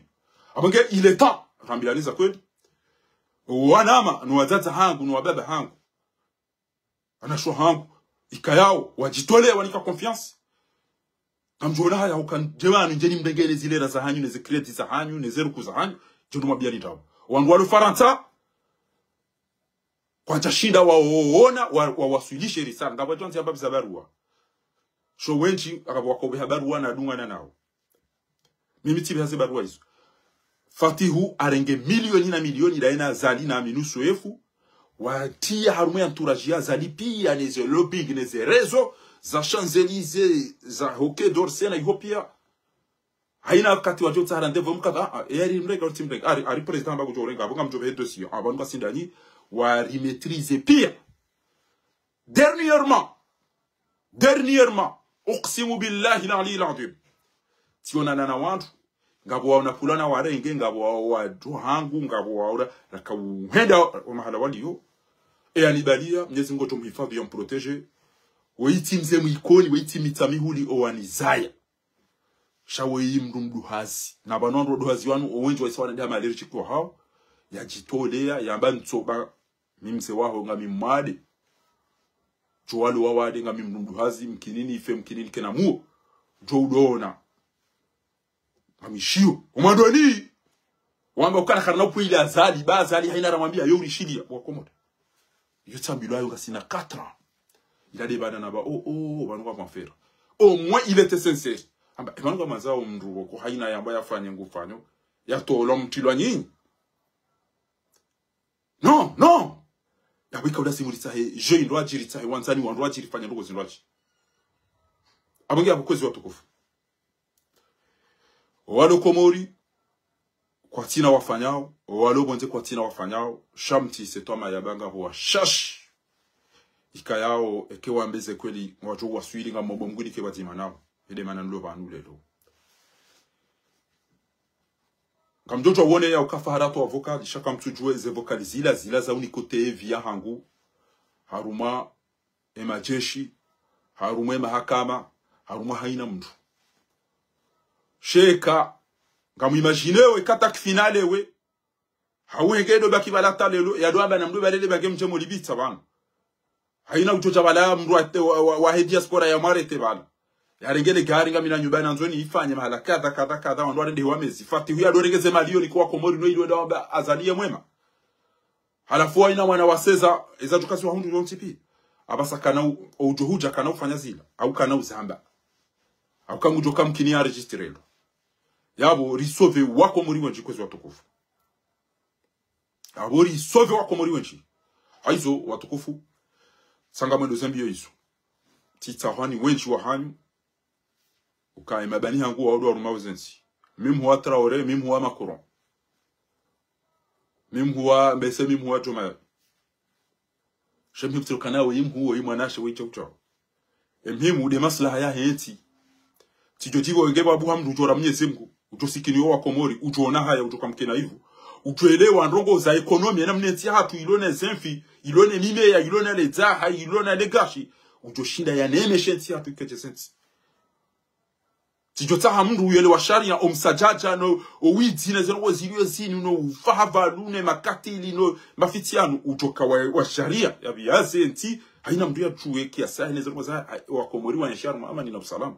Aba nge, il est temps. Rambilani za kweli. Wanama, no wadzadze hangu, no wababa hangu. Wanasho hangu, ikayao, wadjitolee, wanika confiance. Ngamdjona haya uka ndjemanu ndjeni mrengele zilera zahanyu, neze crédit zahanyu, neze ruku zahanyu, djendo mwambiani ndawo. Wandru walo Farantsa, kwadjashinda waona, wa, wawaswilishe risala, ngapvo djonzi amba biza barua. Sho wendji, akapvo wakobeha barua na dungana nao. Mimi tsibeha ze barua izo. Fatihu arenge milioni na milioni daye na Azali na Aminu Soefu. Watia harumwa ye entourage ya Azali pia neze lobbying neze réseau za Champs-Élysées, za Hockey d'Orsay na iho pia. Haina wakati wadjo tsaha rendez-vous mkaka, ah, ah, e ari mrenga, uti mrenga, ari, ari président amba kudjo renga, abo ngamdjo pve dossier, ah, pvanu kasindani, wari maîtriser pia. Dernièrement, dernièrement, أقسم بالله العلي العظيم. Tsionana na wandru, ngapvo waona pulana warenge, ngapvo wa, wa, wandru hangu, ngapvo waona, raka uhenda wa mahala waliyo. E anibalia, Mnyezi Mngu ngudjo mhifadhi ya mprotéger. Weitsi mze mwikoni, weitsi mitsa mihuli, owanizaya. Sha weyi mndru mduhazi. Na pvanu wandru waduhazi wanu, owendji waisa wana ndama allergique wahao. Yadjitolea, yamba ntsoba, mi mze waho ngami mwade. Djo walo wawade ngami mndru mduhazi, mkinini ife, mkinini kena muo. Djo udona. Ngami shiyo. Omwandoni. Wamba ukana karina upwili Azali, ba Azali haina ramwambia, yo urishiliya, wakomori. Yo tsambilwa yo ngasina quatre ans. Il a des bana naba, oh, oh, pvanu ngapvo mfera. Au moins, il était sincère. Amba, e pvanu ngamwandzao mndru woko haina yamba yafanye ngufanyo. Yatolwa mtilwa nyinyi. Non, non. Yapvo ika ula simu ritsahe, je, ndo adjiri tsahe, wandzani wandru adjiri fanya ndrongo zindru adji. Abo nge abo kwezi watukufu. Owalo Komori, kwatsina wafanyao, owalo pvondze kwatsina wafanyao, sha mtsi setwama yabanga ho washashi. Ikayao, eke wambe ze kweli, ngwadjo waswili ngamombo mgwini ke pvadzima nao. Ede mana nilo pvanu lelo. Ngamdjo djuwa wone ya uka fahara towa vocal, sha kamtsudjuwe ze vocal zila, zila za unikote evi ya hangu, harumwa e majeshi, harumwa e mahakama, harumwa haina mndru. Sheka, ngamu imagine we, kata kifina lewe, hauhenge do baki pvala ta lelo, yado amba na mndru pvalele bange mdje molibitsa pvanu. Haina udjo dja pvala mndru wa, wa, wa, wahe diaspora yamwarete pvala. Yarenge le gari ngami na nyumba nandzo niifanye mahala kadha, kadha, kadha, wandru warende wamezi. Fatihu yado renge ze mali yo niko wakomori no ili wende wamba Azali ye mwema. Halafu waina mwana waseza, eza djukasi wahundru yontsi pia. Apvasa kana u, udjo hudja kana ufanya zila, au kana uzamba. Au kangudjo kamkini ya registrelo. Yapvo risauve wakomori wendji kwezi watukufu. Yapvo risauve wakomori wendji. Haizo watukufu, tsanga mwendo zembi yo izo. Tsitsahwani wendji wahanyu, uka e mabani hangu waodo warumao zentsi. Mimi huwa Traoré, mimi huwa Macron. Mimi huwa Mbese, mimi huwa Diomaye. She mhimu tsilukana wo imhu wo imwanashe wo icho ucho. Emhimu de maslaha yahe ntsi. Tsidjo djivo wenge babu hamdu udjo ra Mnyezi Mngu. Udjo sikini wo wakomori. Udjo ona haya udjo kamkena ivu. Udjo elewa ndrongo za ekonomi ya namna entsi yahatru ilo ne zemfi, ilo ne mimeya, ilo ne ledzaha, ilo ne legashi. Udjo shinda ya nemeshe entsi yahatru ikeje zentsi. Tsidjo tsaha mndru uyelewa sharia, omsadjadja, no, owidzi, ne zendrongo zilio zinu, no, ufahavalu, ne makatili, no, mafitiyanu, udjoka wa, wa sharia, ya biyaze ntsi, haina mndru ya djuwe kiasi, haina zendrongo za, a, wakomori wa enshi harumwa amani na usalama.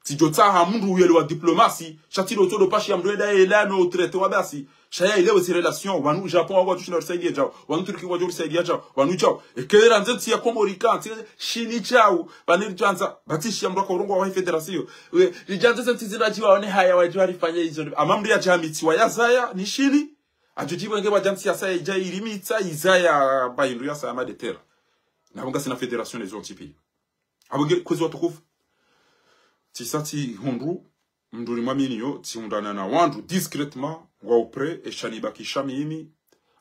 Tsidjo tsaha mndru uyelewa diplomasi, sha tsi lo tsodo pashi ya mndru enda yela no traité wa basi, sha ya elewe zi relation, wanu Japon wawo wadjo shinda warisaidia djao, wanu Turki wadjo risaidia djao, wanu djao. Eke randze ntsi ya Komori ka, ntsi shini djao, pvanu ridjandza, batishi ya mndru aka urongowa wahe fédération. We, ridjandza ze ntsi zila djiwa one haya wadjo warifanya izo. Ama mndru ya djami tsi wa ya zaya, ni shini? Adjo djiwa nge wadja ntsi ya saya idja irimitsa, izaya ba hindru ya saya madetera. Na wunga sina fédération ne zontsi pia. Abo nge kwezi watukufu. Tsisa tsihundru, mndru ni mwaminiyo, tsihundrana na wandru discrètement, ngwa uprêt, esha nibakisha mimi,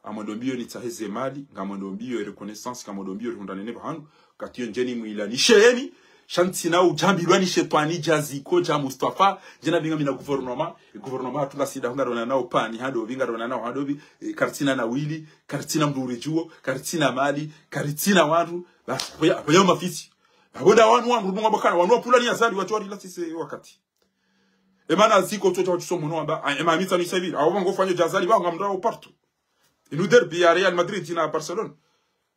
ngamwendo mbiyo nitsahe ze mali, ngamwendo mbiyo e reconnaissance, ngamwendo mbiyo rihundrane ne pvahanu, katiyo ndjeni mwila nisheni, sha ntsina udjambilwa ni shetwani dja ziko dja Mustafa, ndjena binga mina gouvernement, e gouvernement hatru ngasida hungarona nao pvani, hado binga rona nao hado bi, e, karitsina na wili, karitsina mndru uridjuo, karitsina mali, karitsina wandru, basi, poya, poya mafitsi. Abo nda wanu wandru nunga bakana, wanu wapvulani Azali wadjo warila sise wakati. Emana ziko tsotsa watsuso mwono wamba, a, ema mitsanu isaviri, awo wango fanyo dja Azali, wango ngamdrao partout. Inu derby ya Real Madrid na Barcelona.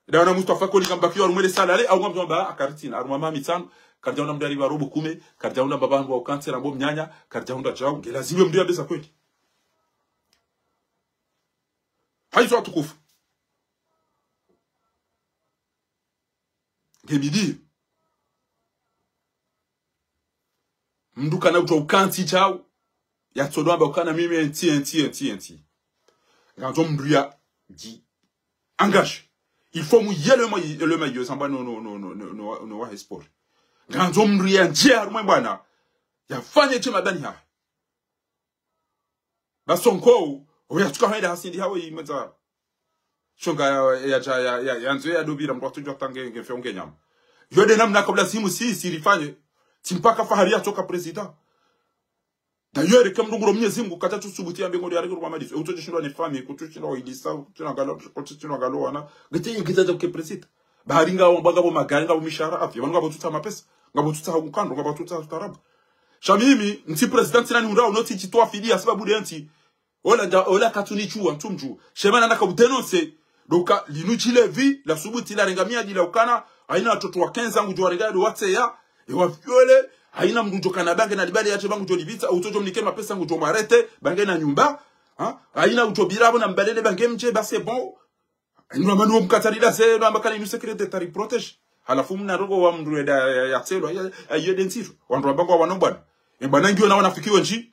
Nda wana Mustafa Koli kambakiyo harumwa ele salale, awo ngamdrao wamba, a, karitsina, harumwa ma mitsanu, karidja unda mndru ya riba robo kume, karidja unda mbaba hangu wa ukansera mbo mnyanya, karidja unda djao, nge lazimu mndru ya beza kweli. Haizo watukufu. Nge bidi. Mndru kana udjuwa ukantsi djao. Ya tsodo amba ukana mimi entsi, entsi, entsi, entsi. Ngandzo mndru ya dji engagé. Il faut mu yele ma, yele ma yo samba no, no, no, no, no, no, no wa sport. Ngandzo mndru ya ndje harumwa bwana. Ya fanye tsi madani ha. Ba Sonko, oya tsuka hwenda hasindi hawe imwedza. Shonga ya, ya, ya, ya, ya, ya nzo ya dobira mndru atsudjuwa tange nge mfe unge nyama. Yo nde namna kabla simu si, si rifanye. Tsi mpaka Fahari yatsoka président. D'ailleurs, eka mndru nguro Mnyezi Mngu, katsu subuti yambe ngori yareke rwa madiso. E utso shindwa ne famille, kutsu shindwa wa ilisa, kutsu shindwa ngalo, kutsu shindwa ngalo wana. Ngete yingiza dja ke président. Bahari ngapvo, ngapvo magari, ngapvo mishahara, afi. Pvanu ngapvo tsutsa mapesa. Ngapvo tsutsa ukando, ngapvo tsutsa ustaarabu. Sha mimi, ntsi président tsina ni undra, uno tsi tsi twa fidia, sababu nde ntsi. Ola nda, ola katsu ni tsuwa, ntsu mdjuwa. Shemana naka udénoncer. Donc, linu tsi levi, la subuti la renga miadi la ukana, haina watoto wa quinze ans ngudjo warenga ndo watseya, e wa viole, haina mndru djo kana bange na libali yatse ba ngudjo libitsa, utsodjo mnike mapesa ngudjo mwarete, bange na nyumba, ha? Haina udjo bila pvo na mbalele bange mdje, ba c'est bon. Ndo amani wo mkatarila se, ndo amba kana inu secret d'État ri protège. Halafu mna rogo wa mndru eda ya, ya, ya tselo, ya, ya, ya nde ntsi. Wandru wamba ngwa wano bwana. E bwana ngiyo na wanafiki wendji.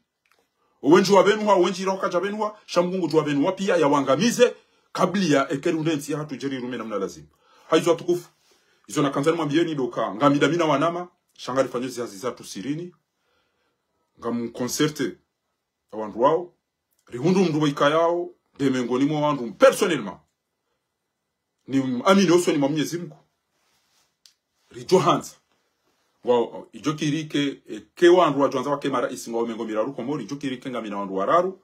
Owendji wa pvenuha, owendji ila wakaja pvenuha, sha Mngu ngudjuwa pvenuha piya ya wangamize, kabla ya eka ri unde ntsi yahatru djeri rume namna lazimu. Hayizo watukufu. Izo nakandza nimwambiyeni ndo ka, ngami damina wanama, sha ngarifanyo zihazi zatru sirini, ngam concerter na wandru wawo, rihundru mndru wa ikayao, nde mengoni mwa wandru, personnellement. Ni amini osoni mwa Mnyezi Mngu. Ridjo handza. Wa, idjo kiri ke, e, ke wandru wadjo handza wake maraisi ngwao mengo miraru Komori, idjo kiri ke ngamina wandru wararu,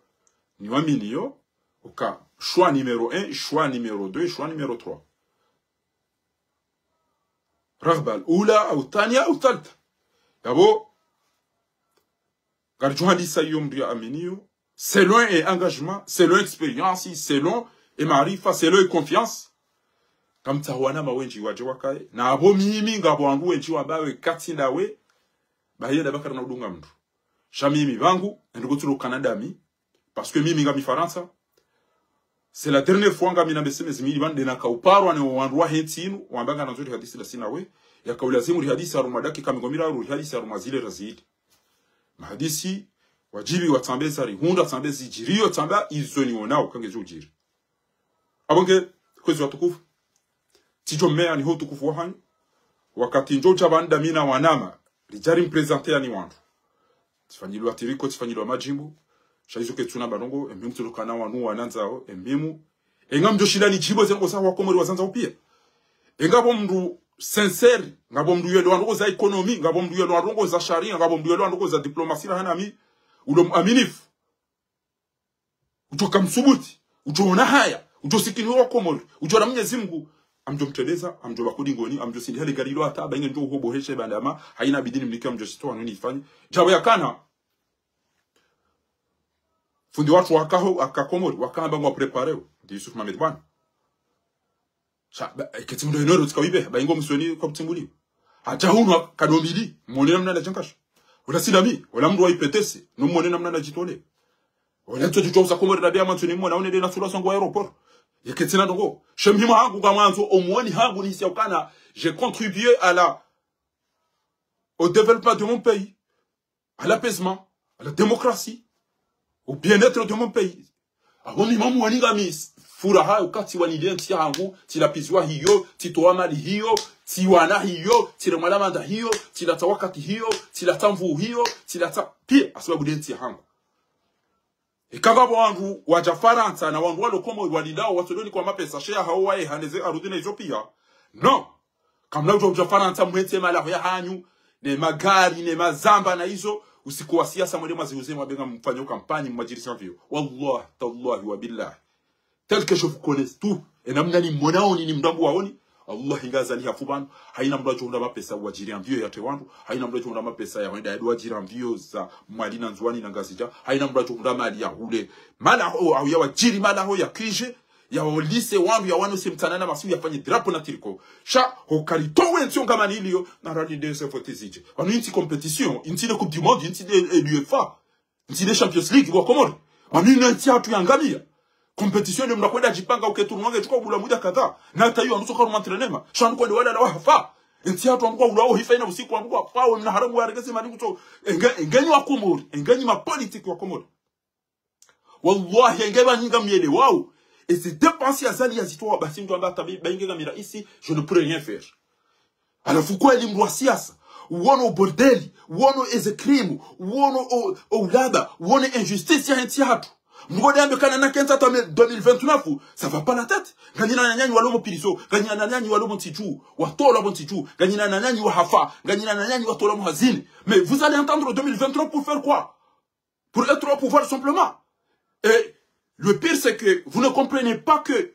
ni wamini yo, uka, choix numéro un, choix numéro deux, choix numéro trois. Raghba al-ula, au thaniya, au thalitha. Yapvo, ngaridjo handisa iyo mndru ya amini yo, selon e engagement, selon expérience, selon e maarifa, selon e confiance. Ngamtsaho wanama wendji wadje wakaye. Na apvo mimi ngapvo wandru wendji wambawe katsi ndawe, bahiyo ndabakara na udunga mndru. Sha mimi pvangu, endiko tsulo Canada mi, parce que mimi ngami Farantsa, c'est la dernière fois ngami na mbesemezi mili pvanu nde naka uparwa ne wandru wahe ntsi inu, wamba ngana ndzo rihadisi ndasi nawe, yaka ulazimu rihadisi harumwa dakika mengo miraru, rihadisi harumwa zile razidi. Mahadisi, wadjibu watsambe za rihundra, tsambe zidjiriyo, tsamba izo niwonao, kange zo udjiri. Apvo nge, kwezi watukufu. Tsidjo mmeya ni ho utukufu wahanyu. Wakati ndjo udja pvanu damina wanama, ridja ri mprésenter yani wandru. Tsifanyilwa tiriko, tsifanyilwa madjimbo. Sha izo ketsuna mba ndrongo, e mimi tsulukana wanu wanandzao, e mimi. E ngamdjo shinda nidjibu ze ndrongo za wakomori wazandzao piya. E ngapvo mndru sincère, ngapvo mndru yelewa ndrongo za économie, ngapvo mndru yelewa ndrongo za sharia, ngapvo mndru yelewa ndrongo za diplomatie la hanami. Ulo aminifu. Udjo kamsubuti, udjo ona haya, udjo sikini wakomori, udjo ona Mnyezi Mngu, amdjo mteleza, amdjo bakudi ngoni, amdjo sindi hale gari lo hata, ba inge ndjo uhobo heshe bandama, haina bidi nimnike amdjo sito wanu nifanye. Djawe yakana, fundi watru wakaho, waka Komori, wakamba ngwa préparé wo, ndi Yusuf Mohamed Bwana. Sha, ba, e, ketsi mndru eno ero tsika wibe, ba ingo msoni kwa kutsimbuliwa. Hadja hunu, kadombili, mwone namna nadjankasha. Ola sinami, ola mndru wa I P T C, no mwone namna nadjitole. Ola tso tso usa Komori na biya mantsoni mwona, one nde na sura songo wa aéroport. Ye ketsina ndrongo. She mhima hangu ngamwandzo, omwoni hangu nihisi ya ukana, j'ai contribué à la, au développement de mon pays. À l'apaisement, à la démocratie, au bien-être de mon pays. Apvo mi mamu wani ngami furaha yo ka tsiwanile ntsi yahangu, tsilapiziwa hiyo, tsitowa mali hiyo, tsiwana hiyo, tsiremwa lamanda hiyo, tsilatsa wakati hiyo, tsilatsa nvuu hiyo, tsilatsa piya, hasibabu nde ntsi yahangu. Eka ngapvo wandru wadja Farantsa na wandru walo Komori walindao, watsodoni kwa mapesa, she yahawo waye haneze arudhi na izo piya. Non. Kamna udjo udja Farantsa mwetse malaho yahanyu, ne magari, ne mazamba na izo, usiku wa siasa mwende mwazihuze mwabe ngamfanyo kampanyi mwadjirisa mvio. Wallah, tallahi wa billah. Tel que je vous connais tous, e namna nimwonao ni, nimdambuwao ni, Allah ngazali hafu pvanu, haina mndru adjo hundra mapesa wadjiri amvio yatre wandru, haina mndru adjo hundra mapesa ya hwenda yadjo wadjiri amvio za Mwali na Ndzuwani na Ngazidja, haina mndru adjo hundra mali ya hule. Malaho, au ya wadjiri malaho ya kije, ya olise wandru ya wano se mtsanana masimu yafanye drapeau na tiriko. Sha, ho kalitowe ntsi yo ngamani iliyo, na rali nde se vote zidje. Pvanu intsi compétition, intsi nde Coupe du Monde, intsi nde, eh, l'UEFA, intsi nde Champions League, bo Komori. Pvanu inu ntsi yahatru yangamiya. Compétition nde mndru kwenda djipanga uke tournoi nge tsuka ubula muda kadha. Na hata iyo wandru tsoka harumwa entraînement. Sha wandru kwende walala wahafa. Ntsi yahatru wandru kwa ulawo hifa ina usiku wandru kwafa, we mna haramu waregeze mali kutso. Enge, engenyi wa Komori, engenyi ma politique wa Komori. Wallahi, enge ba nyinga myelewao. Eze dépenses ya Azali yazitowa basi mndru amba hata ba inge ngami raisi, je ne pourrais rien faire. Halafu kweli mndru wa siasa, uwono bordel, uwono eze crime, uwono o, o ulaba, uwono injustice yahe ntsi yahatru. Mngu nde ambe kana na kenza hata me-, deux mille vingt-neuf, ça va pas la tête. Nganyina wananyanyu walo mo prison, nganyina wananyanyu walo mo ntsi dju, watolwa mo ntsi dju, nganyina wananyanyu wahafa, nganyina wananyanyu watolwa mo hazini. Mais vous allez attendre deux mille vingt-trois pour faire quoi ? Pour être au pouvoir simplement. Et le pire, c'est que vous ne comprenez pas que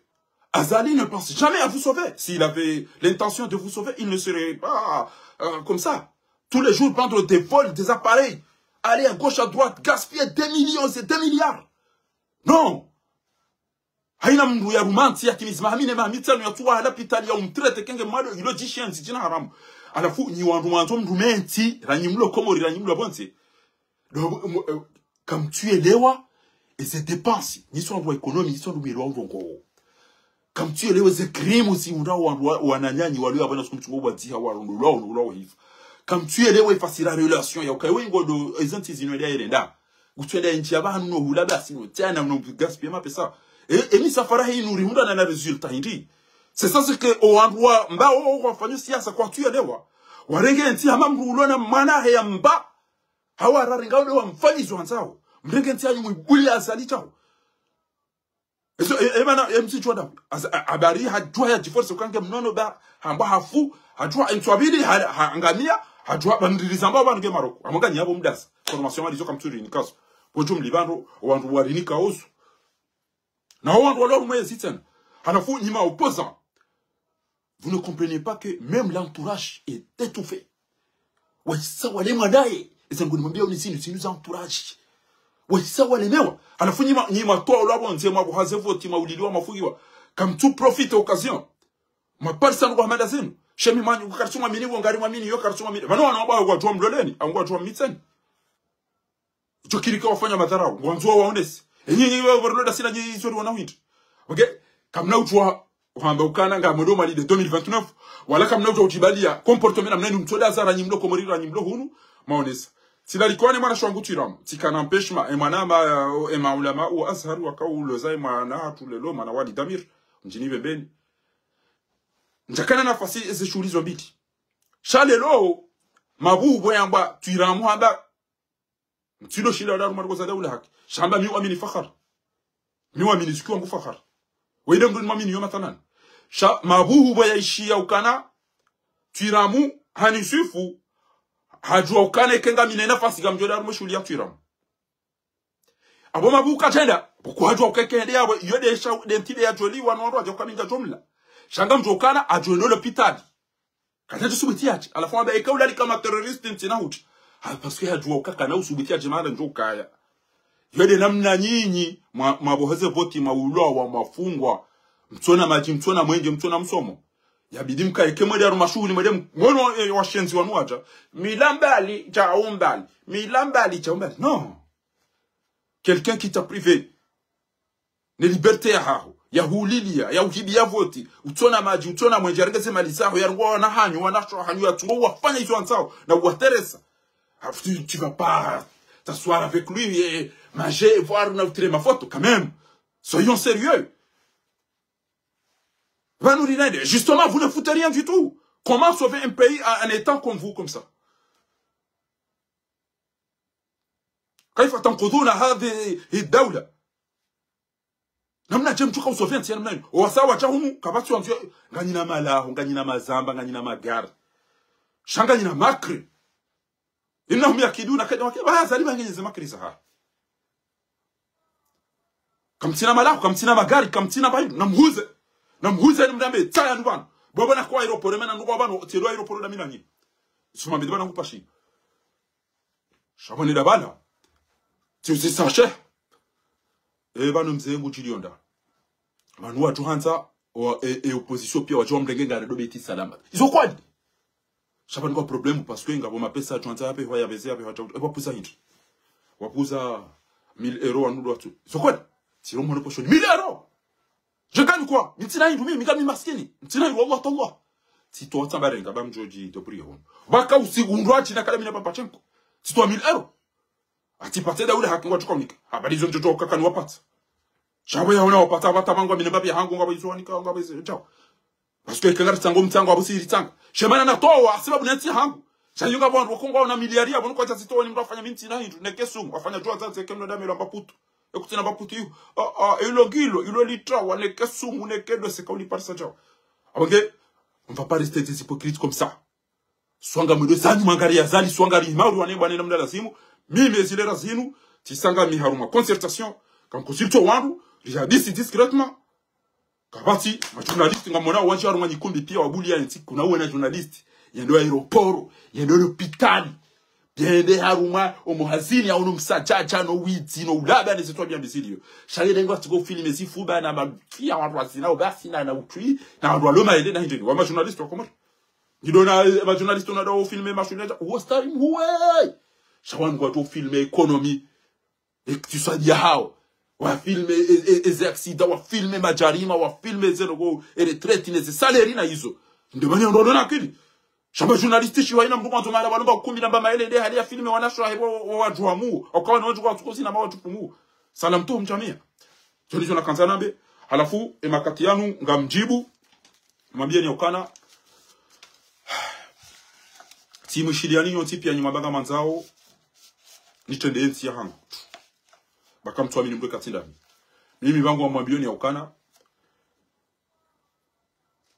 Azali ne pense jamais à vous sauver. S'il avait l'intention de vous sauver, il ne serait pas, euh, comme ça. Tous les jours, prendre des vols, des appareils, aller à gauche, à droite, gaspiller des millions et des milliards. Non. Haina mndru ya rume ntsi ya timizi maha mine, maha mitsanu, ya tsuwa lapitali ya umtrete kenge mwado, ilo djishenzi, djina haramu. Halafu, nyi wandru mwandzo mrume ntsi, ranyi mlo Komori, ranyi mlo pvontsi. Donc, mo-, euh, kamtsuelewa, eze dépenses, nyi tsi wandru wa économie, nyi tsi wandru mwelewa ndrongoo. Kamtsuelewa eze crimes zihundrao wandru wa, wananyanyu walio apvo na suku mtsungo wadziha warondolwa, warondolwa wahifa. Kamtsuelewa ifasiri relation ya ukaya we ngodo, eze ntsi zinu enda irenda. Kutswenda entsi ya pvahanu no hula basi no tsena no gaspiller mapesa. E, e misafara hinu rihundra na, na résultat hindri. C'est ça, c'est que o wandru wa, mba o, o wafanya siasa kwatsuelewa. Warenge entsi hama mndru ulo na mwana he ya mba. Hawa rarenga ule wamfanyizo wandzao. Mrenge ntsi yanyu mwibuli Azali tsao. Eso, e, e mana, e mtsi djuwa da. Asa, a, habari hadjuwa ya djiforce ukange mnono ba, hamba hafu, hadjuwa entswabili, ha, ha, angamia, hadjuwa bandiri zamba pvanu nge Maroc. Amwanga nyi apvo mdasi. Formation walizo kamtsuri nikazo. Pvo djumli pvandru, wandru warinika ozu. Na wandru walo rumwe zitsena. Halafu nyi ma opposants. Vous ne comprenez pas que même l'entourage est étouffé. Wahisa walemwa ndaye. Eza ngoni mwambia uni zinu, zinu za entourage. Wahisa walemewa. Halafu nyi ma, nyi ma towa ulwa pvondze, mwa buhaze voti, mwa uliliwa, mwa fugiwa. Kamtsu profiter occasion. Mwa parisa ndugu hamada zinu. Shemi manyu, karitsu mwamini, wo ngari mwamini, yo karitsu mwamini. Pvanu wana wabwa wadjuwa mloleni, au ngwadjuwa mitseni. Djo kirika wafanya madharau, ngwandzo waonese. Enyi, nyi, we, overload asina nyi, izori wana windri. Ok? Kamna udjuwa, wamba ukana nga mwendo mali de deux mille vingt-neuf. Wala kamna udjuwa udjibalia, comportement namna inu mtsoda zara nyi mlo Komori ranyi mlo hunu, maonesa. Tsila likwane mwana shwangu Twiramu, tsika n'empêche ma, e mwana ma, e maulama, o Azhar waka uloza e mwana hatru lelo, mwana Wali Damir, mdjini Bembeni. Ndjakana nafasi eze shughuli zo mbili. Sha lelo, mabuhu bo yamba, Twiramu hamba, mtsindo shinda wadaru mariko za daula haki. Shamba mi uamini Fakhar. Mi uamini ziki wangu Fakhar. Wende mndru ni mwamini yo mathalan. Sha mabuhu bo yaishiya ukana. Twiramu hani swifu. Hadjuwa ukana ike ngamina nafasi ngamdjo daru mwe shughuli ya Twiramu. Apvo mabuhu katsenda. Pvoko hadjuwa uka ike hende yapvo. Iyo de sha, de ntsi de ya djoli wanu wandru wadja ukaminga djomla. Sha ngamdjo ukana, hadjuwa no lapitali. Kadja djo subuti yadje. Halafu wamba eka ulalika ma terroristes ntsina hutsi. Ha, parce que hadjuwa uka kana usubuti yadje mahala ndjo ukaya. Yo de namna nyinyi, mwa, mwa buhaze voti, mwa ulwa, wa mafungwa. Mtsona madji, mtsona mwenje, mtsona msomo. Yabidi mkaye ke mwende harumwa shughuli, mwende m-, mwono, e, washenzi wanu wadja. Mila mbali, djau mbali. Mila mbali, djau mbali. Non. Quelqu'un qui t'a privé ne liberté yahaho, yahulilia, yahuhibiya voti, utsona madji, utsona mwenje, yarenge ze mali zaho, yarenge wana hanyu, wanashe hanyu, yatsungo wafanya izo wandzao, na uwateresa. Ah, tu, tu vas pas t'asseoir avec lui et manger, voir, na utire ma photo, quand même. Soyons sérieux. Pvanu rinende. Justement, vous ne foutez rien du tout. Comment sauver un pays en, en étant comme vous, comme ça ? كيف تنقذون هذه الدولة؟ Namnadje mtsuka usauver ntsi ya namna inu. Owasa wadja hunu, kapvatsi wandzo, nganyina malaho, nganyina mazamba, nganyina magari. Sha nganyina makri. إنهم يكيدون كيدا وأكيد. Ba Azali ba ngenyi ze makri zahahe. Kamtsina malaho, kamtsina magari, kamtsina bayi, namhuze. Namhuze ni mdambe, tsaya ndu pvanu. Bwabwa na kwa aéroport, mena nukwa pvanu, tselo aéroport na mina nyi. Suma mbili pvanu ngupashi. Sha pvanu nda pvala. Tsi uzi sashe. E pvanu mze ngu djilionda. Pvanu watsuhandza, o, e, e opposition piya wadjo wamrenge ngare do Beit Salam. Izo kweli. Sha pvanu kwa problème, parce que ngapvo mapesa, tswandza yape, hwa yapveze yape, hwa tswa, e, wapvuza hindri. Wapvuza mille euros wanu ndo watsu. Izo kweli. Tsilo mwana poshoni. Mille euros. Je gagne quoi ? Mi ntsina hindru, mi, mi ngami maskini. Ntsina hindru, wallah, tallah. Tsitowa tsamba renga, ba mdjodji, to pri hon. Pvaka usiku undru atsina kala mina papa tsenko. Tsitowa mille euros. Atsi patse daula haki ngwatsuka unika. Habari zo ndjo kakani wapatsa. Sha pvo yaona wapatsa, pvata mangu, mina mbapi hangu, ngapvo izo wanika, ngapvo izo, tsao. Parce que eka ngaritsango mtsango, apvo siritsanga. Shemana natowa, asibabu nentsi hangu. Sha yunga pvo wandru wakongo wana miliari, apvo nukwa tsasitowa ni mdru afanya mi ntsina hindru, neke sumu, afanya djuwa za ntseke mno dame lwa mbaputu. Ekutsina pvaputi iho. Ah, ah, ilo ngilo, ilo litra, waneke sumu, neke dose, kauli parisa djao. Apvo nge, on va pas rester des hypocrites comme ça. Swanga mwendo zanyu mwangari ya Azali, swanga ri mauri wane bwana namna lazimu. Mimi ezile razinu, tsisanga mi harumwa concertation, kam consulter wandru, rihadisi discrètement. Kapvatsi, ma journaliste, ngamwona wandji harumwa nyikumbi pia wabulia entsi, kuna wena journaliste, yende aéroport, yende lopitali, yende harumwa omo hazini, ya ono msadjadja, no widzi, no ulaba, ne zitwa bia mbizilio. Sha yende ngwa tsiko filme zifuba na mafia, wandru wazina, obasi, na, na utwi, na wandru waloma yende, na hindeni, wa ma journaliste wa Komori. Ngidona, eh, ma journaliste ona dawo filme mashujaa. Uwo stari mhuwe. Sha wanu ngwatso filme économie. Iktisadi ya hawo. Wa filme, e, e, e, ze accident, wa filme majarima, wa filme ze nogo, e retraite ne ze salaire na izo. Nde mani ndo na akili. Sha ma journaliste shi wa ina mndru kwandzo mahala balomba ukumbi namba maele nde hali ya filme wanasho wa hebo wa, wa, wadjuhamu. Wakawa na wadjuka watsukosi na mawadjukumu. Salam tu mjamia. Tsoni tsona kandza nambe. Halafu, e makati yanu, ngamdjibu. Mwambieni ya ukana. Tsimwishiliani nyontsi pia nyi mwabanga mandzao. Nitrende entsi ya hangu. Baka mtsuamini mdru katsi ndami. Mimi pvangu ngamwambioni ya ukana.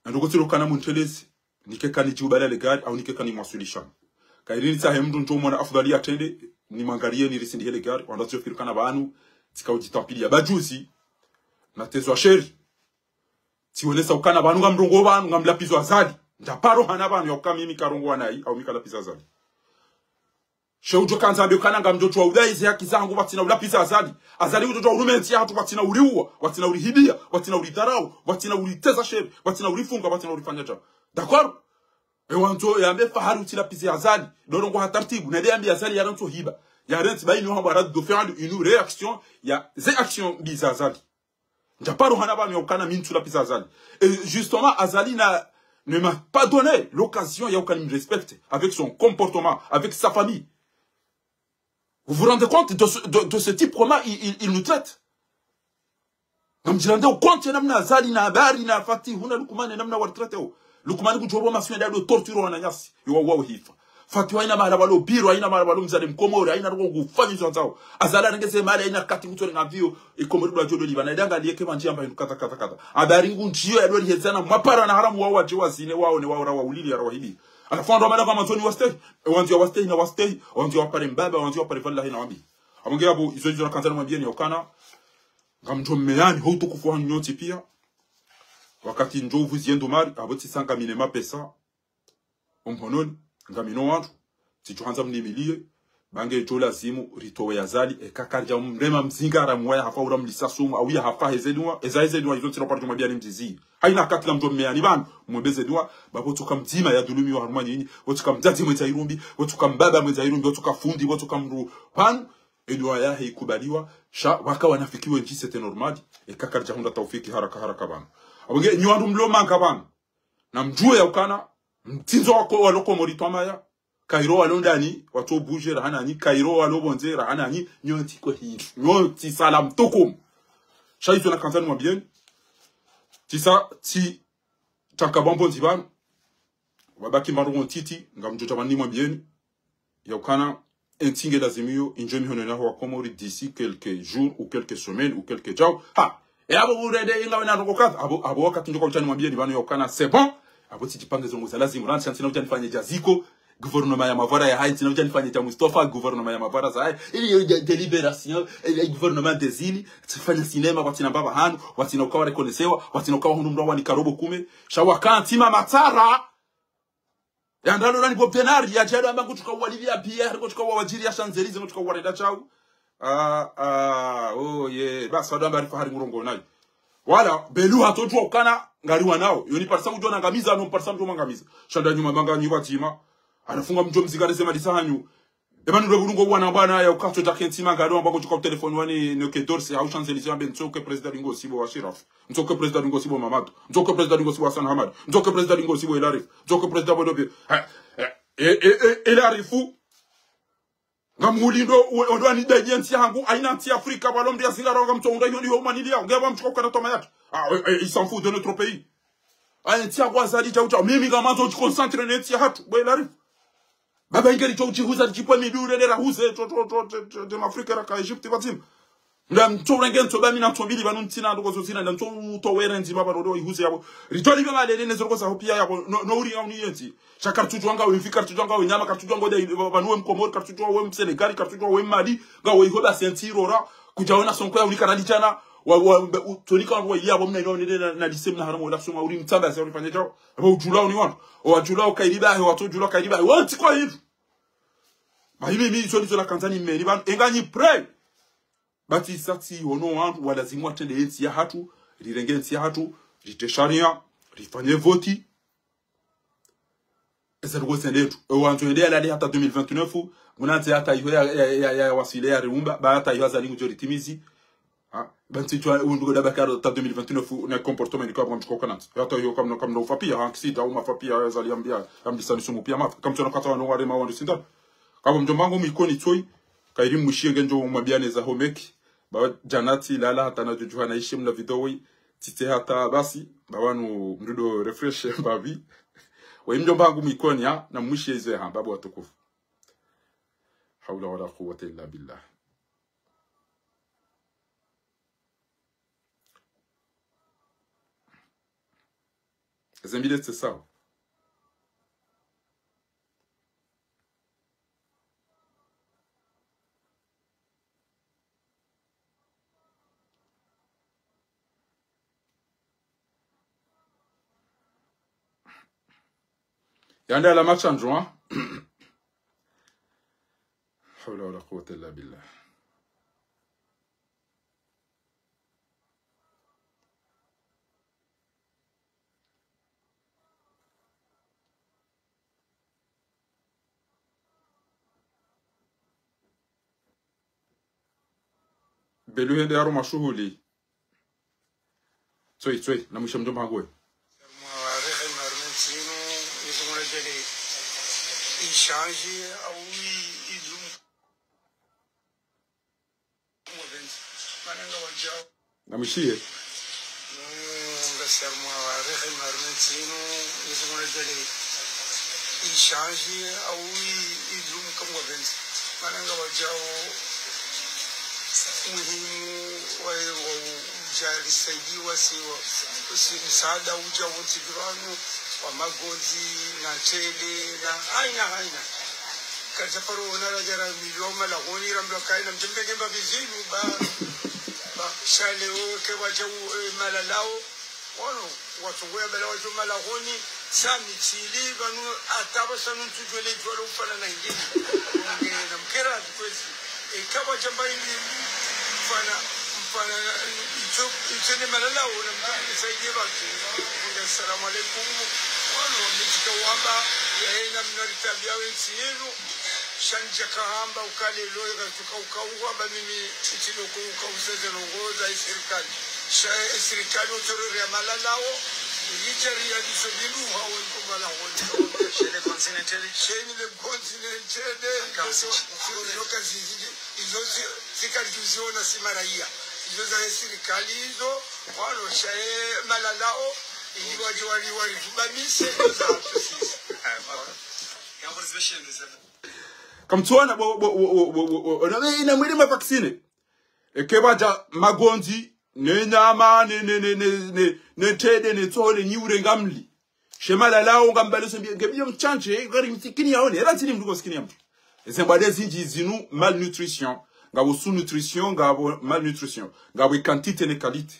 Nandoko tsilo kana muntelezi. Nike kani djiubala le gari, au nike kani mwaswilisha. Kairi nitsahe mndru ndjo mwana afudhali atrende, nimwangalie nirisindihe le gari, wandru watsio fikiri kana pvanu, tsika udjitampilia. Ba juzi, natezwa sheri. Tsiwonesa ukana pvanu ngamrongoo pvanu, ngamlapvizo Azali. Ndjaparo hana pvanu ya uka mimi karongoa nayi, au mi kalapviza Azali. She udjo kandza ambe ukana ngamdjo tsuwa udai ze haki zangu, pvatsina ulapviza Azali. Azali udjo tsuwa urume entsi yahatru, pvatsina uriuwa, pvatsina urihibia, pvatsina uridharau, pvatsina uriteza sheri, pvatsina urifunga, pvatsina urifanya djao. D'accord? E wandzo yambe Fahari utsilapvize Azali. Ndo rongoa ha tartibu, nende yambe Azali yarantsi hiba. Yarantsi ba inu hamba rad de fi'l, inu réaction, ya ze action mbi za Azali. Ndjaparo hana pvanu ya ukana mi ntsulapviza Azali. Et justement, Azali n'a, ne m'a pas donné l'occasion ya ukana mi respecte avec son comportement, avec sa famille. Vous vous rendez compte de ce, de, de ce type, comment il, il, il nous traite? Ngamdjirandeo compte ya namna Azali na Habari na Fatihu na Lukumani namna waritrateo. Lukumani kudjorwa masiwa nda do torture wananyasi. Yo wa, wa uhifa. Fatihu haina mahala pvalo biro, haina mahala pvalo mzade mkomori, haina roko kufanyizo ndzao. Azali arengeze mali, haina kati kutsorenga pvio, ikomori bula djodo liba. Na idanga lieke mandjia mba hinu kadha, kadha, kadha. Habari ngu ndjio ya dori hezana, mwapara na haramu wao wadje wazine, wao ne wao rawa ulili ya rawa hibi. Halafu wandru wa mada kwa mandzoni wastehi, e wandzio wastehi na wastehi, wandzio wapare mbaba, wandzio wapare pvala hina wambi. Apvo nge apvo, izo izo nakandza nimwambieni ya ukana, ngamdjo mmeani, ho utukufu hanyu nyontsi pia. Wakati ndjo uvuzie ndumari, apvo tsisanga mine mapesa, omhononi, ngamino wandru, tsidjo handza mnimilie, ba nge djo lazimu, ritowe Azali, eka karidja mrema mzinga, ara mwaya hafa, ura mlisa sumu, au ya hafa heze dua, eza heze dua, izo tsina paro djo mwambiani mzizi. Haina kati ngamdjo mmeani pvanu, mwembe ze dua, ba pvo tsuka mdzima ya dhulumiwa harumwa nyinyi, pvo tsuka mdzadze mwendza irumbi, pvo tsuka mbaba mwendza irumbi, pvo tsuka fundi, pvo tsuka mdru, pvanu, e dua yahe ikubaliwa, sha, waka wanafiki wendji, c'était normal, eka karidja hundra taufiki haraka haraka pvanu. Apvo nge, nyi wandru mlo manga pvanu, na mdjuwe ya ukana, mtsindzo wako walo Komori twamaya, kairo walo ndani, watso bouger raha nanyi, kairo walo pvondze raha nanyi, nyontsi ko hindru, nyontsi salam tukum. Sha izo nakandza nimwambieni, tsisa, tsi, taka bambo ndzi pvanu, wabaki marongo ntiti, ngamdjo dja pvanu nimwambieni, ya ukana, entsi nge lazimiyo, indjie mihononi yaho wa Komori d'ici quelques jours ou quelques semaines ou quelques djao. Ha! E apvo urende inga wena ndrongoo kadha. Apvo, apvo wakati ndjoka utsani mwambieni pvanu ya ukana, c'est bon. Apvo tsidjipange zo ndrongoo za lazimu. Rantsi ntsina utsani fanye dja Ziko. Gouvernement ya mavara ya hayi, ntsina utsani fanye dja Mustafa, gouvernement ya mavara za hayi. Ili yo dja délibération, ili gouvernement des îles, tsifanya cinéma, kwatsina mbaba hanu, kwatsina ukawa reconnaissewa, kwatsina ukawa hundru mdru wani karobo kume. Sha waka ntsima matsara. Ya ndalo lani Bob Denard, ya djado amba ngutsuka uwalipvia pia, ngutsuka uwawadjiri ya Champs-Élysées, ngutsuka uwarenda shau. Ah, ah, oh, yeah. Basi, wado amba ari Fahari ngurongo nayi. Wala, Belu hatsodjuwa ukana, ngari wanao. Yo ni parisa udjo nangamiza, no parisa mdjo mwangamiza. Sha nda nyuma manga nyi watima. Anafunga mdjo mzingare ze mali za hanyu. Eba nule bulungo bwana bwana ya ukatso djake ntsima ngado amba kutsuka utelefoni wani noke Dorse, hau Champs-Élysées ambe ntsoke président Ngozi bo Achirafi. Ntsoke président Ngozi bo Mamadou. Ntsoke président Ngozi bo Hassan Hamadi. Ntsoke président Ngozi bo El Arif. Ntsoke président bo Dobi. Ha, eh, eh, eh, eh, El Arifu. Ngamhulindo, o, o, ndo ani dai entsi yahangu, haina ntsi ya Afrika, balo mdru ya zingara, ngamtso unda yoni yo manili ya, ngeba mtsuka ukana toma yake. Ah, eh, eh, il s'en fout de notre pays. Ah, entsi yahangu Azali djau djau. Mimi ngamandzo udjiconcentre ne ntsi yahatru, bo El Arif. Baba ingeri djau djihuza, djipwe midure, nera huze, to, to, to, to, to, de Afrika raka Egypte, pvadzima. Nda mtso urenge ntso ba mi na ntso mbili pvanu ntsina ndoko zo zina, nda mtso utowa ere ndzima pvanu ndo ihuze yapvo. Ritoli pvya malele ne zo ndoko za ho piya yapvo, no, no uri ya uni yentsi. Sha karitsudjuwa ngawe mfi, karitsudjuwa ngawe nyama, karitsudjuwa ngawe da, pvanu we Mkomori, karitsudjuwa we Msenegali, karitsudjuwa we Mali, ngawe iho basi yentsi irora, kudja wona sonko ya uli karali djana, wa, wa, be, u, tsonika wa iya, wa mna ino nende na, na lise mna haramu wala kusoma, uli mtsamba ya se uli fanye djao, aba udjula uni wanu, o wadjula o kairi bahe, watso djula kairi bahe, wontsi kwa hindru. Ba hibi mi, izo ndizo nakandza nimeni pvanu, enga nyi prêt. Ba tsi sa tsi hono wandru walazimu watrende yentsi yahatru, rirenge yentsi yahatru, ritre sharia, rifanye voti. Eza ndoko zende tu. E wandzo yende yalale hata deux mille vingt-neuf, munandze hata iho ya, ya, ya, ya waswile ya riumba, ba hata iho Azali ngudjo ritimizi. Ha? Ba ntsi twa, undru da bakaro hata deux mille vingt-neuf, na comportement ni kwa mdjuko kanandze. Hata iho kamna, kamna ufa piya, ha, kisita, uma fa piya, ya Azali yambia, yambisa ni sumu piya mafa. Kamtsona kata wanu warema wandru sindano. Kabo mdjomba wangu mwikoni tsoi, kairi mwishiye ngendjo umwambiane za homeki, ba djanatsi lala hata na djudjuha na ishe mna vidéo wi, tsitse hata basi, ba wanu mdudo refresh mbapvi. Wa mdjomba wangu mwikoni ha, na mwishiye izo ya hamba bo watukufu. Hawla wala quwwata illa billah. Eze mbili tse sawa. Yanda la machandjwa. Hawla wala quwwata illa billah. Belu hende haro mashuhuli. Tsoi, tsoi, na mwishe mdjomba hangu we. Na mwishiye. Nga sharmwa wa rehema harumwa entsi inu, Mwenyezi Mungu nadjaalie ishanji au i-, idumu kamwe pvendze. Mana ngapvadjao muhimu wa, wa udja risaidiwa si, wa, si msaada udja wontsi pvanu, wa magondzi, na ntrende, na haina, haina. Kadja paro ona radja ramilwa malahoni, rambilwa kaina mdjembe ngemba bizinu, ba, ba, sha leo, ke wadjau, eh, malalao, wano, watsongoya bala wadjo malahoni, sami tsili, pvanu, hata pvasanu ntsudjwele djwalo ufana na hindri. Nge, na mkera, kwezi. Eka wadjamba hindri, mfana, mfana, itso, itso ne malalao, na mkera, nisaidie pvatsu. Nge, assalamu alaikum. Wano, mitsika wamba, ya hena mna ritabia wentsi yenu. Sha ndjaka hamba uka leo, yeka tuka uka uwa, ba mimi, itilo ko uka useze nongoza isirikali. Sha, e, sirikali otorere ya malalao, yidjari ya diso bindu, hawo nko malalao. Sheni le continent. Sheni le continent, sheni, izo, izo kazi, izo si, si kali tuziona si maraya. Izo za e sirikali, izo, wano, sha, e, malalao, ili wadji wali, wali, tubamise, izo za, sisi. Kamtsuona bo, bo, bo, na, na, na mwili ma vaccine. Eke pvadja magondzi, ne nyama, ne, ne, ne ntrende, ne tsoho, ne nyiure ngamli. She malalao ngambale so mbi, nge biyo mtsantse, ngari mtsikini yaone, era ntsini mndru ko tsikini ya mndru. Eze mbade zindji zinu malnutrition, ngapvo sous-nutrition, ngapvo malnutrition, ngapvo quantité ne qualité.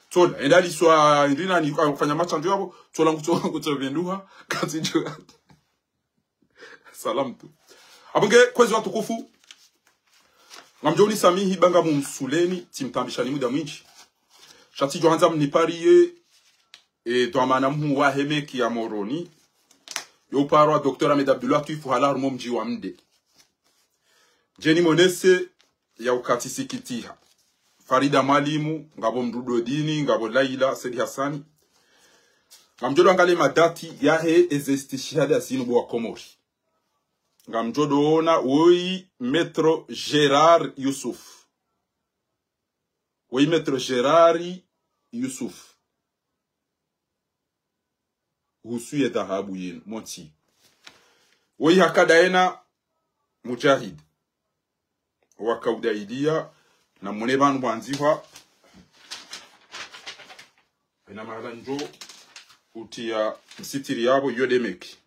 Tsola, enda liswa, ndina ni, ah, fanya matsandjo yapvo, tsola ngutso, ngutso pvenduha, katsi djuwa. Salam tu. Apvo nge, kwezi watukufu. Ngamdjo unisamihi ba ngamumsuleni, tsimtambishani muda mwindji. Sha tsidjo handza mnipariye, e, dhwamana mhuu wa hemeki ya Moroni. Yo uparwa Docteur Ahmed Abdulwatwifu hala harumwa mdji wa Mde. Djeni monese ya uka tsisikitiha. Farida Mwalimu, ngapvo Mdrudodini, ngapvo Laila, Said Hassani. Ngamdjo dwangale madati yahe eze istishihada zinu bo wa Komori. Ngamdjo dwona woyi Maître Gérard Youssouf. Woyi Maître Gérard Youssouf. Husu ye dhahabu yinu, montsi. Woyi hakada yena Mujahid. Waka udaidiya, Namwone pvanu pvwandzihwa. Ina mahala ndjo utiya msitiri yapvo, iyo nde meki.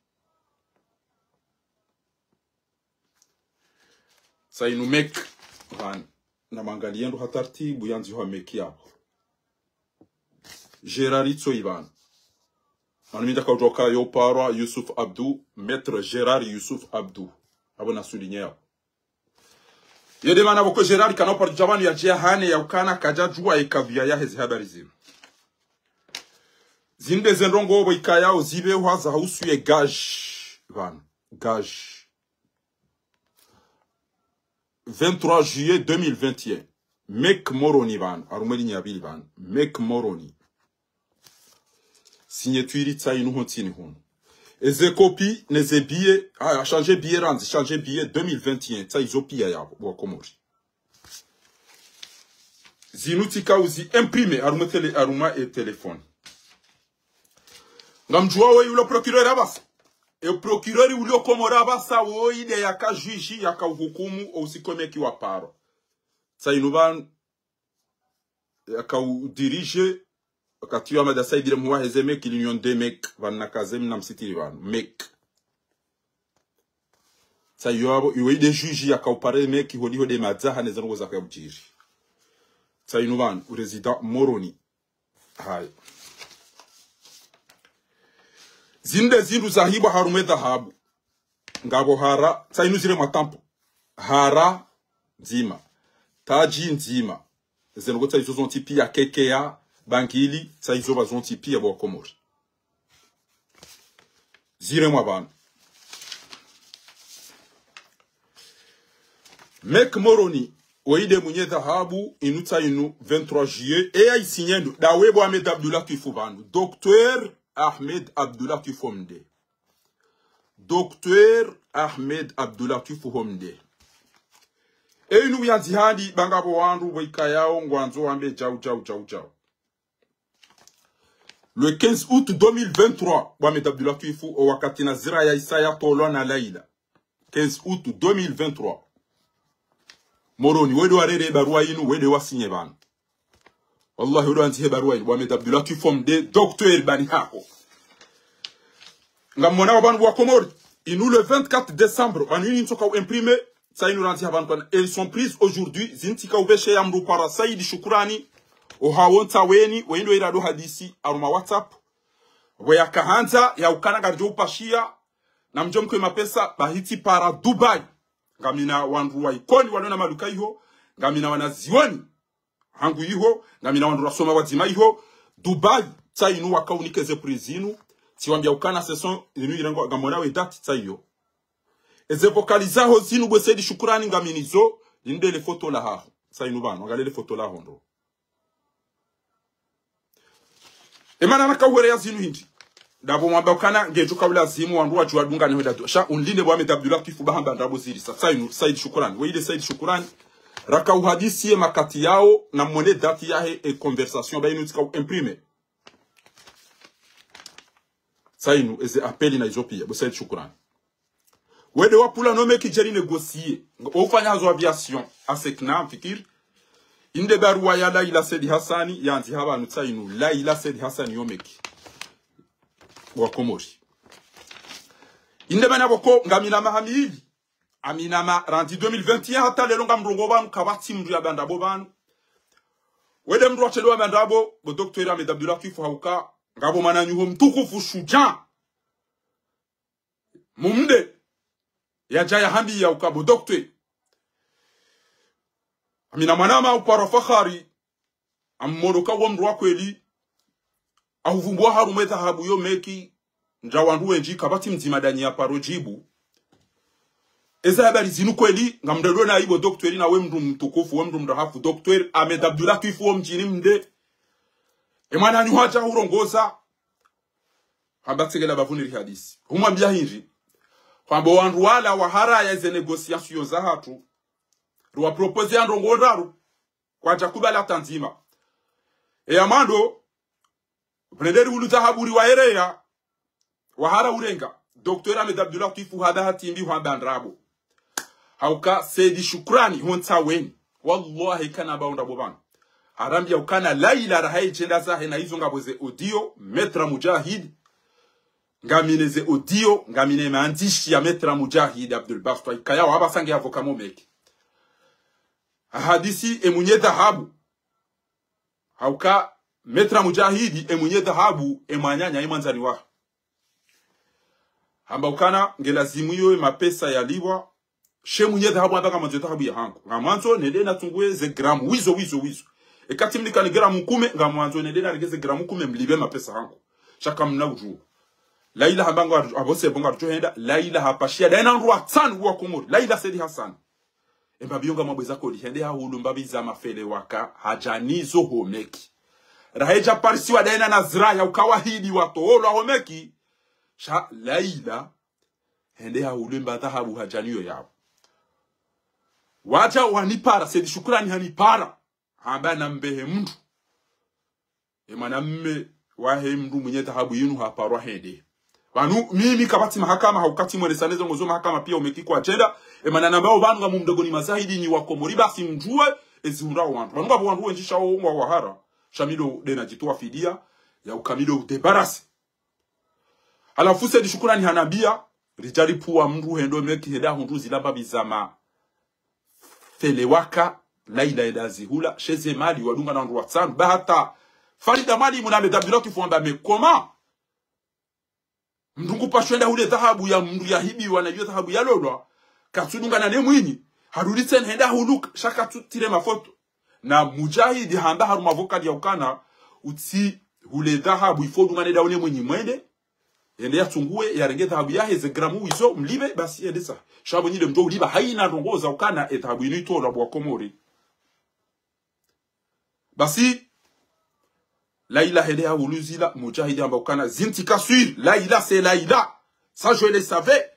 Tsainu meki. Pvanu. Namwangaliye ndo ha tartibu yandzihwa meki yapvo. Gérard Itsoyi pvanu. Pvanu mi ndjaka udjoka yo parwa Youssouf Abdou, Maître Gérard Youssouf Abdou. Apvo na souligner yapvo. Iyo nde mana pvoko Gérard kana upara djapvanu yadje yahane yaukana kadjadjuwa ye kadhwiya yaheze habari zinu. Zinde ze ndrongoo pvo ikayao zipvehwa zahusu ye gage. Pvanu. Gage. Vingt-trois juillet deux mille vingt et un. Meki Moroni pvanu. Harumwa elinya ya pvili pvanu. Meki Moroni. Signature tsainu hontsini hunu. Eze copie, neze billet, ah, changer billet randzi, changer billet deux mille vingt et un, tsaizo piya yapvo, bo Wakomori. Zinu tsika uzi imprimer, harumwa télé-, harumwa e téléphone. Ngamdjuwa woyi ulo procureur apvasa. E procureur ulio Komori apvasa woyi nde yaka juge, yaka uhukumu, o usiku meki waparwa. Tsainu pvanu, yaka u dirige, wakati yo Ahmed Said ile muwa heze meki, l'union des meki, pvanu nakaze mi namsitiri pvanu, meki. Tsaiyo apvo, iwe nde juge yaka upare meki, holiho nde madzaha neze ndrongoo zaka udjiri. Tsainu pvanu, u résident Moroni. Haya. Zinde zindru zahibwa harumwa e dhahabu. Ngapvo hara, tsainu ziremwa tampo. Hara, ndzima. Tadji, ndzima. Ze ndrongoo tsaizo zontsi piya, kekeya, bangili, tsaizo pva zontsi piya bo Wakomori. Ziremwa pvanu. Meki Moroni, woyi nde mwenye dhahabu, inu tsainu vingt-trois juillet, e ya isigné ndo, ndawe bo Ahmed Abdoulatwif pvanu. Docteur Ahmed Abdoulatwif Omde. Docteur Ahmed Abdoulatwif Omde. E inu yandzihwa ndi, ba ngapvo wandru pvo ikayao ngwandzo wambe djau, djau, djau, djau. Le quinze août deux mille vingt-trois, bo Ahmed Abdoulatwif, o wakati Nazira ya Isa yatolwa na Laila. Quinze août deux mille vingt-trois. Moroni, wewe nde warere barua inu, wewe nde wasigné pvanu. Wallahi, wewe nde wandzihe barua inu, bo Ahmed Abdoulatwif Omde, docteur pvani haho. Ngamwona wa pvanu bo Wakomori. Inu le vingt-quatre décembre, pvanu inu ntsoka u imprimer, tsainu randzi ha pvanu kana. Elles sont prises aujourd'hui, zinu tsika upveshe ya mdru para Said Shukurani, ohawo Ntsaweni, woyi ndo irado hadisi, harumwa WhatsApp. Pvo yaka handza, yaukana ngaridjo upashiya, namdjo mkwe mapesa, bahi tsipara Dubai. Ngamina wandru wa Ikoni, walona maduka iho, ngamina wanazioni. Hangu iho, ngamina wandru rasoma wadzima iho, Dubai, tsainu waka unike ze prix zinu, tsiwambia ukana saison inu irengwa ngamwona we date tsaiyo. Eze vocalisaho zinu bo Said Shukurani ngaminizo, linde le foto lahaho. Tsainu pvanu, angaliya le foto laho ndo. E mana naka uhereya zinu hindri. Ndapvo mwamba ukana ngedjo ka ulazimu wandru wadjuwa dunga ni hwenda dua. Sha unlinde bo Ahmed Abdoulatwif ba hamba ndrabo ziri sa. Tsainu, Said Shukurani. Wewe nde Said Shukurani. Raka uhadisi ye makati yao namwone date yahe e conversation ba inu tsika u imprimer. Tsainu, eze appel na izo piya, bo Said Shukurani. Wewe nde wapvula no meki djeli négocier. Ufanya hazo aviation, asekna, mfikiri. Inde barua ya Laila Said Hassani, yandziha pvanu tsainu, Laila Said Hassani yo meki. Bo Wakomori. Inde mana pvoko, ngamina maha mili. Amina ma, randzi deux mille vingt et un, hata lelo ngamrongoo pvanu, kapvatsi mdru yamba ndrabo pvanu. Wewe nde mdru wa tselo wamba ndrabo, bo docteur Ahmed Abdoulatwif hauka, ngapvo mwananyaho mtukufu shujaa. Mumde, yadja yahambiya uka bo docteur. Amina mwanama upara Fakhari, ammono ka wo mdru wa kweli, ahuvumbua harumwa e dhahabu yo meki, ndra wandru wendji, kapvatsi mdzima danyi yaparo djibu. Eza habari zinu kweli, ngamdelo na ibo docteur na we mdru mtukufu, we mdru mrahafu, docteur Ahmed Abdoulatwif wo mdjini Mde. E mwananyaho hadja hurongoza, hamba tsengela bapvuni rihadisi. Humwambia hindri. Hwamba wandru wala waharaya eze négociation zahatru. Riwa proposer ya ndrongoo ndraru. Kwadja kubali hata ndzima. E ya mwando, pvwende riwuludza haburi wahereya, wahara urenga. Docteur Ahmed Abdoulatwif hada hatimbi hwamba ndrabo. Hauka Said Shukurani ho Ntsaweni. Wallahi kana ba unda bo pvanu. Harambia ukana Laila raha yidjenda zahe na izo ngapvo ze audio, Maître Mujahid. Ngamina ze audio, ngamina maandzishi ya Maître Mujahid Abdul Basit, ikaya wapvasa nge avocat mo meki. Ahadisi e mwenye dhahabu. Hauka Maître Mujahid, e mwenye dhahabu, e mwananya, e mwandzani wahe. Hamba ukana, nge lazimu iyo e mapesa yalipvwa, she mwenye dhahabu hamba ngamwandzo e dhahabu ya hangu. Ngamwandzo nende natsungue ze gramu, wizo, wizo, wizo. Eka tsi mnika ni gramu kume, ngamwandzo nende narenge ze gramu kume mlipve mapesa hangu. Sha kamna udjuwa. Laila hamba ngwa, apvo se bo ngaridjo henda, Laila hapashia, daye na wandru watsanu wa Komori, Laila Said Hassan. E mbapvi yo ngamwambweza kodi hende hahulu mbapvi za mafele waka hadja nizo ho meki. Raha yidja parisiwa daye na Nazra ya uka wahidi watolwa ho meki. Sha Laila hende hahulu e mba dhahabu hadja niyo yapvo. Wadja wanipara, Said Shukrani hanipara. Hamba nambehe mndru. E mwanamme wahe mndru mwenye dhahabu yinu haparwa hende. Pvanu, mimi kapvatsi mahakama, hauka tsi mwelesane zo ngozo mahakama pia umeki kwadjenda. E mana nambao pvanu ngamumdogoni mazahidi nyi wa Komori basi mdjuwe, e zihundrao wandru. Pvanu ngapvo wandru wendji sha wo ngwa wahara. Sha mi ndo nde nadjitowa fidia, ya uka mi ndo udébarrasser. Halafu Said Shukrani hanambia, ridja ripvuwa mndru hende ho meki hende hahundru zila mbapvi za ma fele waka, Laila hende hazihula, she ze mali wadunga na wandru watsanu. Ba hata Farida Mwalimu na Ahmed Abdullah Kifu wamba mais comment? Mndru ngu pashwa hende hule dhahabu ya mndru yahibiwa na iyo dhahabu yalolwa, katsudungana ne mwinyi, harudi tsena hende hahulu, sha katsutire mafoto. Na Mujahid hamba haruma vocal ya ukana, utsi hule dhahabu, il faut udungane daho ne mwinyi mwende, yende yatsungue, yarenge dhahabu yahe ze gramu wizo, mlipve, basi yende sa. Sha pvo nyi nde mdjo ulipva, haina ndrongo za ukana, e dhahabu yinu itolwa bo wa Komori. Basi, Laila hende hahulu zila, Mujahid hamba ukana, zinu tsi ka sûr, Laila c'est Laila. Ça, je le savais.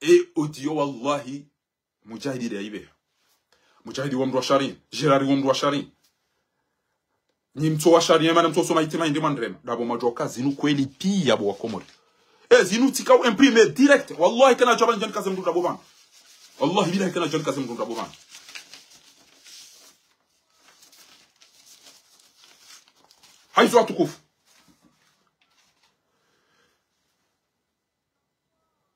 E audio, wallahi, Mujahidi de yaibeha. Mujahidi wo mndru wa sharia. Gérard wo mndru wa sharia. Nyi mtso wa sharia, mana mtso soma hitima hindri mwandrema. Dapvo mwadjuwa uka zinu kweli pia bo wa Komori. E, zinu tsi ka u imprimer direct. Wallahi kana djaba ndjani kaze mndru dapvo pvanu. Wallahi billahi kana djani kaze mndru dapvo pvanu. Haizo watukufu.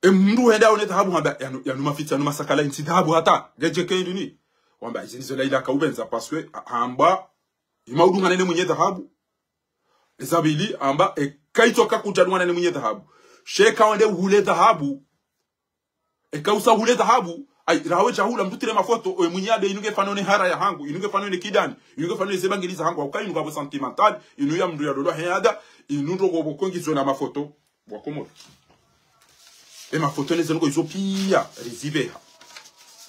E mndru hende haone dhahabu hamba, yanu, yanu mafitsi, yanu masakala, yinu tsi dhahabu hata, ngeje ke ndini. Wamba, izi ndizo Laila kaupvendza, parce que, a-, hamba, ima udungane ne mwenye dhahabu. Eza pvili, hamba, e, kaitsoka kudja dungana ne mwenye dhahabu. She ka wende uhule dhahabu. Eka usa hule dhahabu, ai, raha wedja hula mndru tire mafoto, oye mwinyi yambe inu nge fano ne hara ya hangu, inu nge fano ne kidani, inu nge fano ne ze bangili za hangu, hauka inu ngapvo sentimental, inu ya mndru yalolwa he ada, inu ndrongo pvoko ngizo na mafoto. Bo wa Komori. E mafoto ne ze ndrongo izo pia, rizibeha.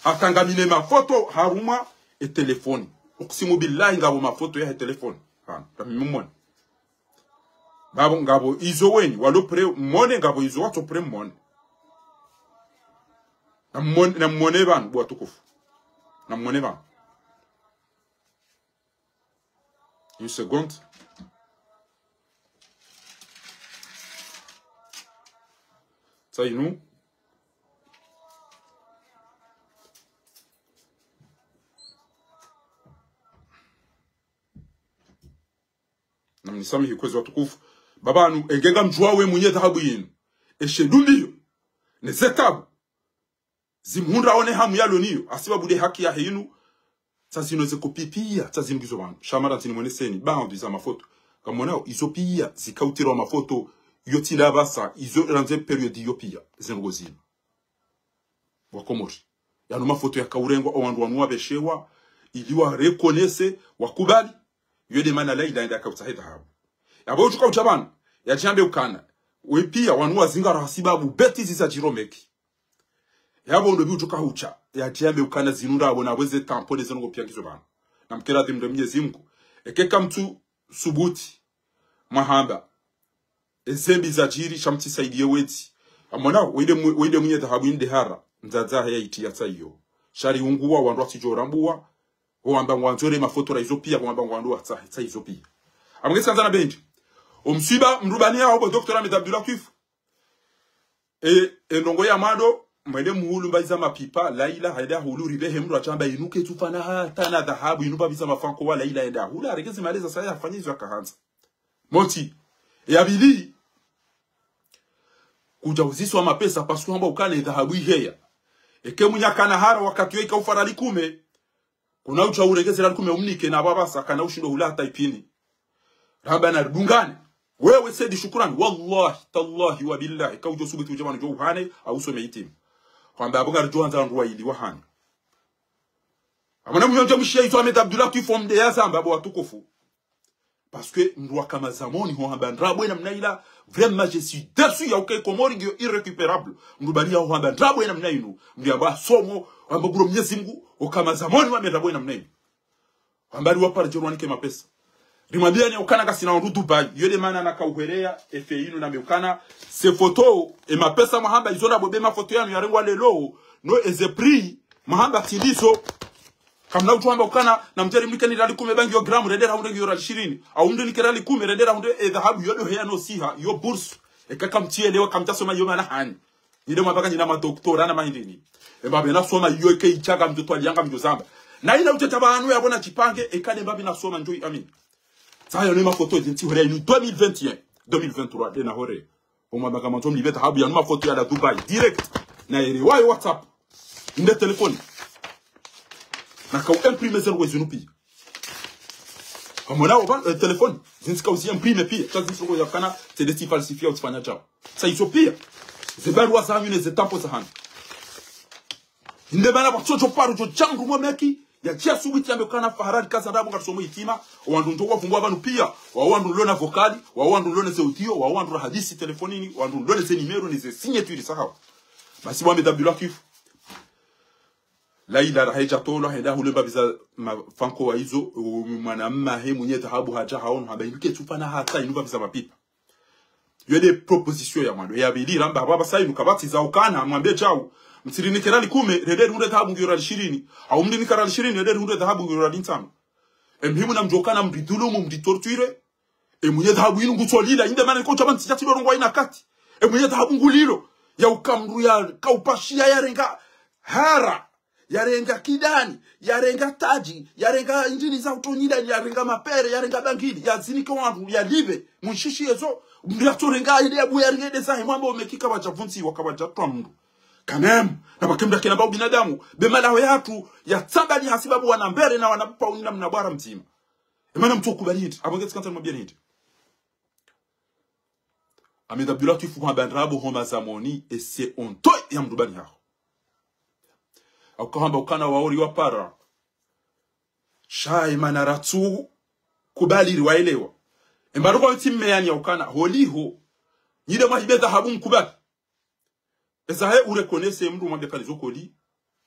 Hata ngamina e mafoto haruma e telefoni. Uksimu billahi ngapvo mafoto yahe telefoni. Ha, ngamimi mone. Ngapvo, ngapvo izo wenyi, walo prêt mone, ngapvo izo watso prêt mone. Na mone, na mone pvanu, bo watukufu. Na mone pvanu. Une seconde. Sa inu. Namnisamihi kwezi watukufu. Ba pvanu, enge ngamdjuwa we mwenye dhahabu yinu. Eshe ndumbiyo. Ne ze tabu. Zimhundra one hamu yalo niyo, hasibabu de haki yahe inu, tsa zinu ze kopi pia, tsa zinu ngizo pvanu. Sha mara ntsini mweneseni, baadhwi za mafoto. Ngamwonao, izo pia, zikautirwa mafoto, iyo tsi nda pvasa, izo randzi période iyo pia, ze ndrongo zinu. Wa Komori. Yanu mafoto yakaurengwa, o wandru wanu wapveshewa, ili wa reconnaisse, wakubali, iyo de mana Laila enda kautsaha e dhahabu. Yapvo udjuka udja pvanu, yadjambe ukana, we pia, wanu wazingara hasibabu, bêtises za djiri ho meki. Yapvo ndo pvi udjuka hudja, yadjambe ukana zinu ndrabo na weze tampon ne ze ndrongo pia ngizo pvanu. Na mkera dhimre Mwenyezi Mungu. Eke kamtsu subuti, mwahamba. Eze mbi zadjiri, sha mtsi saidiye wezi. Amona, wende mwe-, wende mwenye dhahabu inde hara, mdzadze hahe yaitsi ya tsa iyo. Sha ri unguwa, wandru watsidjo rambuwa, wamba ngwandzo re mafoto ra izo pia, wamba ngwandzo watsahe, tsa izo pia. Amwe ngesi kandzana bendji. Omswiba, mrubani ya obo, Docteur Ahmed Abdullah Kwifu. E, e ndrongo ya mwando, mwende muhulu mbapvi za mapipa, Laila, hende hahulu ribehe mndru hamba inu ketsu fana hata na dhahabu, inu mbapvi za mafanko wa Laila hende hahulu, harenge ze mali za saya hafanye izo yakahandza. Moti, ya pvili, kudja uziswa mapesa, parce que hamba ukana ye dhahabu iheya. Eka mnyakana hara wakati yo ika ufa riali kume, kuna udja urenge ze riali kume umnike na pvapvasa kana ushindo hula hata ipini. Ramba na ridungane. Wewe Said Shukuran, wallahi, tallahi, wa billahi, ka udjo subuti udje pvanu djo uhane, au usome yitimu. Hamba apvo ngaridjo handza wandru waili wahane. Amana mnyonje mshiya izo Ahmed Abdallah Twif omde ya zamba bo watukufu. Parce que mndru wa kama zamoni ho hamba ndrabo ye namna ila, vraiment, je suis déçu, ya uka ye Komori ngiyo irrécupérable. Mndru bali ya ho hamba ndrabo ye namna inu, mndru yamba somo, hamba nguro Mnyezi Mngu, ho kama zamoni wambe ndrabo ye namna inu. Hamba liwa pare djorwa nike mapesa. Rimwambia ni ukana kasina wandru Dubai, yo nde mana naka uhwereya, effet inu nambe ukana, ze foto, ye mapesa mwahamba izo ndrabo be mafoto yanu yarengwa leo, no eze prix, mwahamba tsi ndizo, kamna utsu hamba ukana, namdje rimnike ni riali kume ba ngiyo gramu, rende rahundre ngiyo riali shirini. Au mndru nike riali kume, rende rahundre ye dhahabu yo ndo heya no siha, yo bourse. Eka kamtsielewa, kamtsasoma yo mana hanyi. Nyi nde mwapvaka nyina madoktora na mahindrini. Emba pvena soma yo eka ichaka mdjo twaliya ngamdjo zamba. Na ina uteta pvanu ya pvo na chipange, eka nde mbapvi nasoma ndjo yi amini. Saya ne mafoto ezi ntsi hore inu deux mille vingt et un, deux mille vingt-trois, nde na hore. Omwamba kamandzo mlibe dhahabu yanu mafoto ya la Dubai, direct. Na yele wayo WhatsApp. Nde telefoni. Naka u imprimer ze ndrongoo zinu piya. Kamona opva, eh, telefoni. Zintsi ka uzi imprimer piya. Sha zintsi ko ya kana, tsi nde tsi falsifier au tsi fanya djao. Sa izo piya. Ze baruwa zanyu ne ze tampo zahanyu. Nde mana pvwa tsodjo paro djo djandru mwa meki, ya djia subuti yambe kana faharani kaza ndrabo ngarisomo yitima, wandru ndjo wavumbwa pvanu piya, wa wandru lona vocal, wa wandru lona ze audio, wa wandru rahadisi telefonini, wandru lona ze numéro ne ze signature zahawo. Basi bo Ahmed Abdallah Twif. Laila raha idja tolwa, hende hule mbapvi za mafanko wa izo, u-, mwana mmahe, mwenye dhahabu hadja haono, hamba inu ketsu fana hata, inu mbapvi za mapipa. Yo nde proposition ya mwando. Ya pvili ramba, pvapvasa inu kapvatsi za ukana, mwambe djau. Mtsirinike riali kume, rende rihundre dhahabu ngiyo riali shirini. Au mrinika riali shirini, rende rihundre dhahabu ngiyo riali ntsanu. Emhimu namdjo kana mridhulumu, mritorture. Emwenye dhahabu inu ngutsolila, inde mana niko chama ntsi djatsi dorongo wa ina kati. Emwenye dhahabu ngulilo. Ya uka mndru ya kaupashiya yarenga hara. Yarenga kidani, yarenga tadji, yarenga indrini za utonyidani, yarenga mapere, yarenga bangili, yazinike wandru, yalibe, mwinshishi yezo, mndru yatsorenga ile yabu yarenge nde zahe mwambe omeki kapvadja vuntsiwa kapvadja twa mndru. Quand même, na pvake mndru akena mbao binadamu, be malaho yatru, yatsambali hasibabu wana mbere na wana pauni na mna bwara mdzima. Emana mtsu kubali hindri, apvo nge tsikantsa nimwambie hindri. Ahmed Abdallah Twif hamba ndrabo ho mazamoni, et c'est honteux ya mndru bani haho. Au kahamba ukana waori wapara. Sha emana ratsu kubali riwaelewa. Emba ruko ntsi mmeyani ya ukana, holiho. Nyi nde mwahibe dhahabu mkubali. Ezahe ureconnaisse mndru mwambe kalizo koli,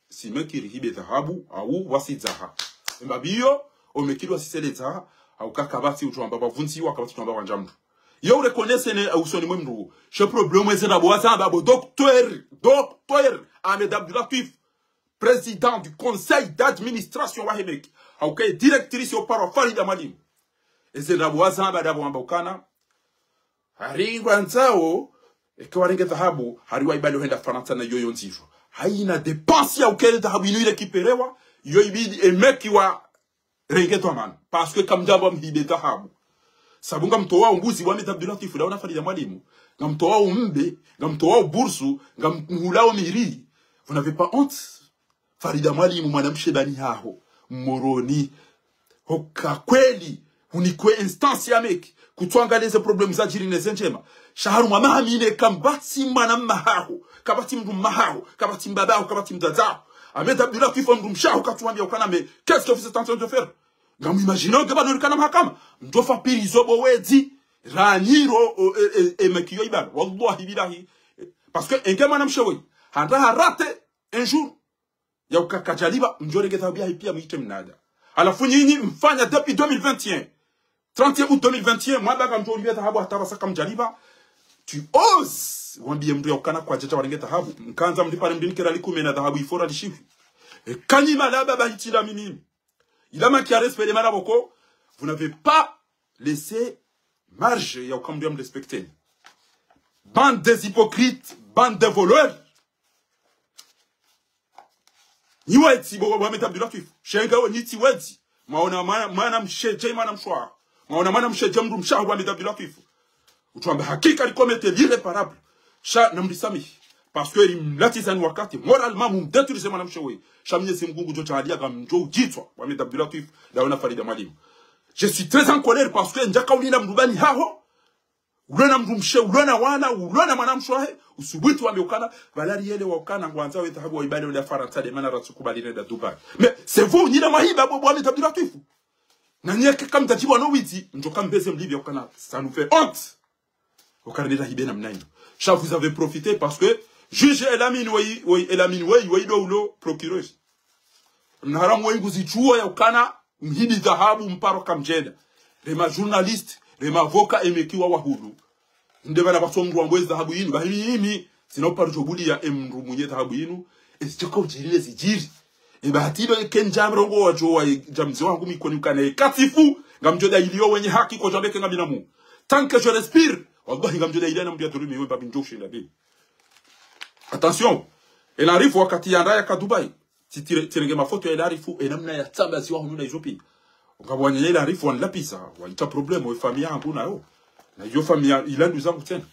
si meki rihibe dhahabu, au wasidzaha. Emba biyo, omeki lwasisele dzaha, au kakapvatsi utsuamba pvavuntsiwa, kapvatsi utsuamba wandja mndru. Yo ureconnaisse ne, usoni mwe mndru. She problème eze ndrabo wazamba bo docteur, docteur Ahmed Abdallah Twif, président du conseil d'administration wa he meki. Au ke directrice yo paro Farida Mwalimu. Eze ndrabo wazamba ndrabo wamba ukana. Hari ngwandzao, eke warenge dhahabu, hari waibali hwenda Farantsa na yoyo ndziro. Haina dépense ya ukele dhahabu inu irekiperewa, yo ibidi emeki warenge dhwamana. Parce que kamdjamba mhibe dhahabu. Sabu ngamtowao mbuzi wa Ahmed Abdallah Twif, dawo na Farida Mwalimu. Ngamtowao mbe, ngamtowao bourse, ngamhulao miri. Vous n'avez pas honte ? Farida Mwalimu, mwanamshe bani haho, Moroni. Hoka kweli, hunikwe instance ya meki, kutsuangalie ze problème zadjiri ne ze ndjema. Sha harumwa maha mine kapvatsi mwana mma haho, kapvatsi mndru mma haho, kapvatsi mbaba haho, kapvatsi mdzadze haho. Ahmed Abdallah Twif mndru mshe haho katsuambia ukana mais, qu'est-ce que vous êtes en train de faire ? Ngamwimagineo nge pvanu rikana mahakama. Mndru ofa piri zo bo wedzi, ranyiro, o, e, e, e, meki yo ibana. Wallahi billahi. Parce que enge mwanamshe woyi. Handa harate, un jour. Ya uka kadjaliba, mdjorenge dhahabu yahe piya mwite mnada. Halafu nyinyi mfanya depuis deux mille vingt et un. Trente et un août deux mille vingt et un, mwamba ngamdjolibe dhahabu hata pvasa kamdjaliba. Tu oses wambie mndru ya ukana kwadjadja warenge dhahabu. Mkandza mndru pare mndru nike riali kume na dhahabu ifo riali shihwi. E kanyi malaba ba hitila minini. Il a manqué à respect de malaba ko. Vous n'avez pas laissé marge ya uka mndru ya mrespecteni. Bande des hypocrites, bande de voleurs. Nyi wedzi bo, bo Ahmed Abdullatwif. Shenga wo nyi tsi wedzi. Mwaona mwana, mwana mshe dje, mwana mshe waho. Mwaona mwana mshe dje mdrumshe waho bo Ahmed Abdullatwif. Utsuamba hakika li commettre l'irréparable. Sha namrisamihi. Parce que limlatiza ni wakati. Moralement, mumdétruise mwana mshe woyi. Sha Mnyezi Mngu ngudjo djaaliya ngamdjo udjitswa. Bo Ahmed Abdullatwif. Ndawe na Farida Mwalimu. Je suis très en colère parce que ndjaka ulila mdru bani haho. Ulona mdrumshe, ulona wana, ulona mwana mshe wahe, usubuti wambe ukana, pvala riyelewa ukana, ngwandzo we dhahabu wa ibale ule Farantsa nde mana ratsu kubali nenda Dubai. Mais, c'est vous, nyi nde mwahiba bo, bo Ahmed Abdullatwif. Na nyi eka kamdjadjibwa no widzi, ndjo kambeze mlipve ukana, ça nous fait honte. Uka rende rahibe namna inu. Sha vous avez profité parce que, juge Elamine weyi, weyi, Elamine weyi, weyi ndo ulo, procureur. Mna haramu weyi nguzidjuwa ya ukana, mhibi dhahabu mparo kamdjenda. Rema journaliste, rema avocat emekiwa wahulu. Nde pvana pvatso mdru wambo ye dhahabu yinu, bahi mimi, tsina uparo djo buliya emdru mwenye dhahabu yinu, ezidjoko udjiri ne zidjiri. Eba hatindo eke ndja mrongowa djo wa, dja mze wangu Mikoni ukana ye katifu, ngamdjo dayiliyo wenye haki kwa djambe ke ngamina mu. Tant que je respire, wallahi ngamdjo dayiliya na mdru ya dhulumiwa mbabi ndjo ushinda bi. Attention, El Arif wakati yanda yaka Dubai, tsi-, tsire-, tsirenge mafoto ya El Arif, enamna ya tsamba ziwa hunu na izo piya. Ngapvo wananya El Arif wanilapviza, waita problème, we famille yangu nayo. Na iyo famille ya, ila ndu zangu tsena.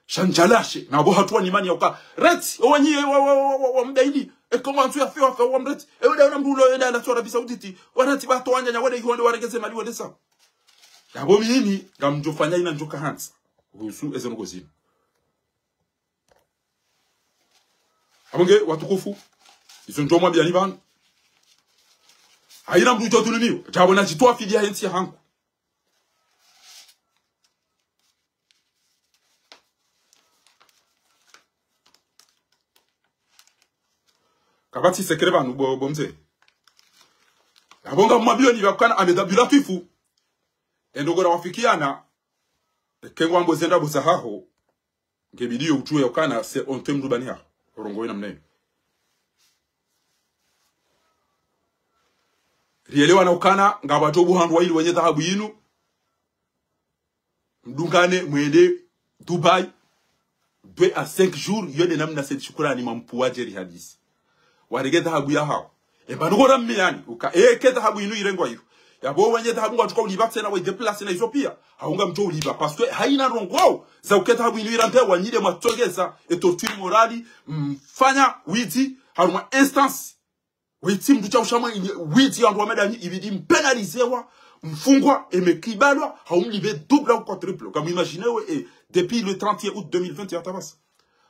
Sha ndjalashe, na bo hatu wanimani ya uka. Reti, owanyi, wa, wa, wa, wa, wa mdaili. Eka mwandzo ya fe, wa fe, wa mreti. Ewe nda ona mdru ulo, enda na tsora bisa uditi. Wareti bato wananya, wende ihonde, waregeze mali, wende sa. Ya bo mimi, ngamdjo fanya ina ndjo kahantsi. Husu, eze ndrongo zinu. Abonge watukufu, izo ndjo mwambiyani pvanu. Hayina mdru udjo dhulumiwa, djabo nadjitowa fidiya he ntsi yahangu. Kapvatsi secret pvanu bo, bo mze. Abonga mwambiyoni pvakana Ahmed Abdullatwif. Endrongo rawafikiana, eke ngwambo zenda bo zahaho. Nge bidi yo udjuwe ya ukana, c'est honteux mdru bani ha. Orongowe namna inu. Riyelewana ukana, ngapvadjo buhandru wayili wenye dhahabu yinu. Mdungane, mwende Dubai. Deux à cinq jours, yo nde namna Said Shukrani mampuwa djeri hadisi. Warenge dhahabu yahawo. Eba nuko rammiyani, uka, eke dhahabu yinu irengwa iyo. Ya bo wenye dhahabu ngwadjo uka ulipva tsena we déplacer na izo piya. Hawu ngamdjo ulipva. Parce que hayina ndrongo. Za uke dhahabu yinu irambe wa nyi nde mwatsongeza. E torture morale, mfanya, widzi, harumwa instance. Witsi mdru sha ushamwa, widzi ya wandru wa madani, ibidi mpénalisewa, mfungwa, eme kibalwa, hawu mlipve double ou quadruple. Ngamwimaginé we, e, depuis le trente et un août deux mille vingt ya tabasa.